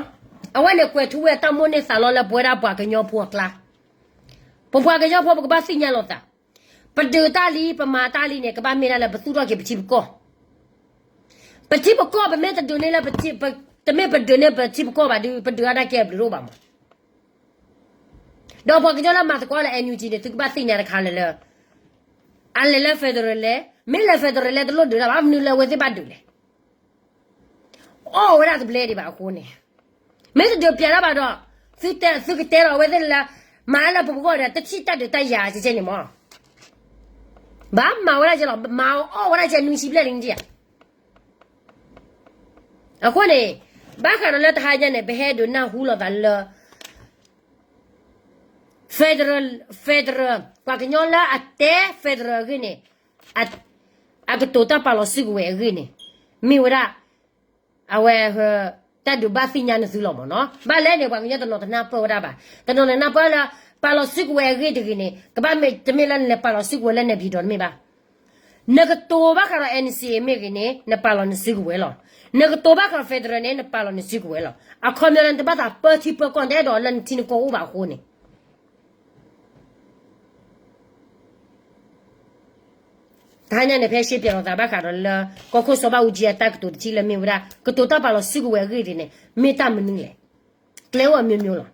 အဝဲန့ၣ်ကွဲၤထူဝ့အတၢ်မိၣ်န့ၢ်သးလီလၢပဝဲဒၣ်ပှၤကညီဖိအကျါ. ပပှၤကညီဖိပကဘၣ်သ့ၣ်ညါလီၤသး. ပဒုးတၢ်လံ ပမၤတၢ်လံန့ၣ် ကဘၣ်မ့ၢ်ဒၣ်လၢပသူၣ်ထီၣ်က့ၤပထံပကီၢ်. ပထံပကီၢ် ပမ့ၢ်တဒုးန့ၢ်လၢ တမ့ၢ်ပဒုးန့ၢ်ပထံပကီၢ်ဘၣ်ဒီး ပဒုးအါတၢ်ကဲဘျုးတအိၣ်ဘၣ်မး. ဒီးပှၤကညီလၢမၤသကိးလၢ NUG န့ၣ် သုကဘၣ်သ့ၣ်ညါတခါလၢလၢ အလဲၤလၢ federal လဲၣ်, မ့ၢ်လဲၤ federal လဲၣ် တလိၣ်ဒုးတၢ်ဘၣ်, မနုၤလၢအဝဲသ့ၣ်ဘၣ်ဒုးလဲၣ်. အီၣ်ဝဲဒၣ်တဘျဲဒံးဘၣ်အဃိန့ၣ်, မ့ၢ်တဒုးပျးထီၣ်ဘၣ်ဒီး, သုကတဲထီၣ်အဝဲသ့ၣ်လၢ မၤလၢပပဂီၢ်ဒီး တထံၣ်တၢ်ဒုးတၢ်ယၤကဲကဲန့ၣ်မး, ဘၣ်မၤဝဲဒၣ်ကဲလီၤ, မၤအီၣ်ဝဲဒၣ်ကဲနွံဆံဘျဲၣ်လံဧါ. အဃိန့ၣ်, ဘၣ်ဃးဒီးလၢတဟါညါန့ၣ် ပဟဲဒုးနၢ်ဟူလိာ်သးလၢ federal, federal ပှၤကညီလၢအတဲ federal အဂ့ၢ်န့ၣ်, အကတိၤတၢ်ပာ်လီၤစုကဝဲၤအဂ့ၢ်န့ၣ်, မ့ၢ်ဝဲဒၣ် အဝဲ တၢ်ဒုးဘၣ်သ့ၣ်ညါနသုလီၤမးနီၤ. ဘၣ်လဲၣ်န့ၣ် ပှၤကညီတနီၤတနၢ်ပၢၢ်ဝဲဒၣ်ဘၣ်, တနီၤန့ၣ်နၢ်ပၢၢ်လၢ ပာ်လီၤစုကဝဲၤအဂ့ၢ်တဂ့ၤန့ၣ် ကဘၣ်မ့ၢ်တမ့ၢ်လၢနလဲၤပာ်လီၤစုကဝဲၤလၢ နေပြည်တော် တမ့ၢ်ဘၣ်. နကတိၤဘၣ်ဃးဒီး NCA မ့ၢ်ဂ့ၤန့ၣ် နပာ်လီၤနစုကဝဲၤလီၤ. နကတိၤဘၣ်ဃးဒီး federal န့ၣ် နပာ်လီၤနစုကဝဲၤလီၤ. အခီပညီလၢနတဘၣ်သးပၢထံပၢကီၢ် နတအဲၣ်ဒိးလၢနထံနကီၢ်အိၣ်ဘၣ်အဃိန့ၣ် တဟါညါန့ၣ် ဖဲရှဲပၠးလိာ်သးဘၣ်ဃးဒီးလၢ ကီၢ်ခိၣ်စီၤဘၣ်အူကၠံအတၢ်ကတိၤတထံၣ်လၢမ့ၢ်ဝဲဒၣ် ကတိၤတၢ်ပာ်လီၤစုကဝဲၤအဂ့ၢ်ဒ်န့ၣ် မ့ၢ်တၢ်မနုၤလဲၣ်. ကျဲအိၣ်အမျိုးမျိုးလီၤ.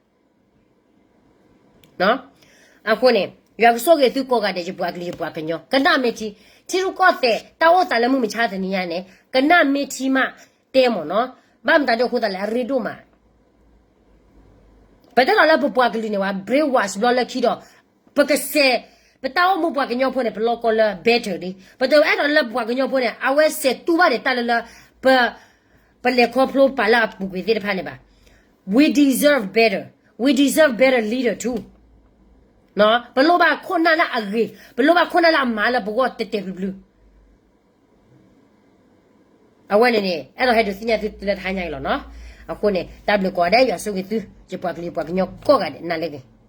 အဃိန့ၣ် ယွၤကဆိၣ်ဂ့ၤသုကိးဂၤဒဲး ယပှၤကလုာ်ယပှၤကညီ ကနၣ်မ့ၢ်ထံ, ထံရူၢ်ကီၢ်သဲး တၢ်အိၣ်သးလၢမုၢ်မဆါတနံၤညါန့ၣ် ကနၣ်မ့ၢ်ထံမး တဲမးနီၤ. ဘၣ်မတၤဒ်အဃိသတးလဲၣ် အရ့ဒိၣ်မး ပတအဲၣ်ဒိးလၢပပှၤကလုာ်န့ၣ် ပှၤ brainwash ဘျီလၢခံဒီး ပကစဲး ပတၢ်အိၣ်မူပှၤကညီဖိန့ၣ် ပလီၢ်ကီၢ်လၢ better လံ. ပတအဲၣ်ဒိးလၢပပှၤကညီဖိန့ၣ် အဝဲစဲးတူၢ်ဘၣ်ဒံးတၢ်လၢလၢ ပ ပလဲၤခီဖျိပာ်လၢအပူၤကွံာ်သ့ၣ်တဖၣ်န့ၣ်ဘၣ်. We deserve better. We deserve better leader too. ပလိၣ်ဘၣ်ခိၣ်နၢ်လၢအဂ့ၤ, ပလိၣ်ဘၣ်ခိၣ်နၢ်လၢအမၤလၢပဂီၢ်တဲာ်တဲာ်ဖျုးဖျုး. အဝဲန့ၣ်န့ၣ် အဲၣ်ဒိးဟဲဒုးသ့ၣ်ညါသုလၢတဟါညါအံၤလီၤနီၤ. အဃိန့ၣ် တၢ်ဘျုးကိးဂၤဒဲး ယွၤဆိၣ်ဂ့ၤသု ယပှၤကလုာ်ယပှၤကညီကိးဂၤဒဲး နၤလၢဂ့ၤ.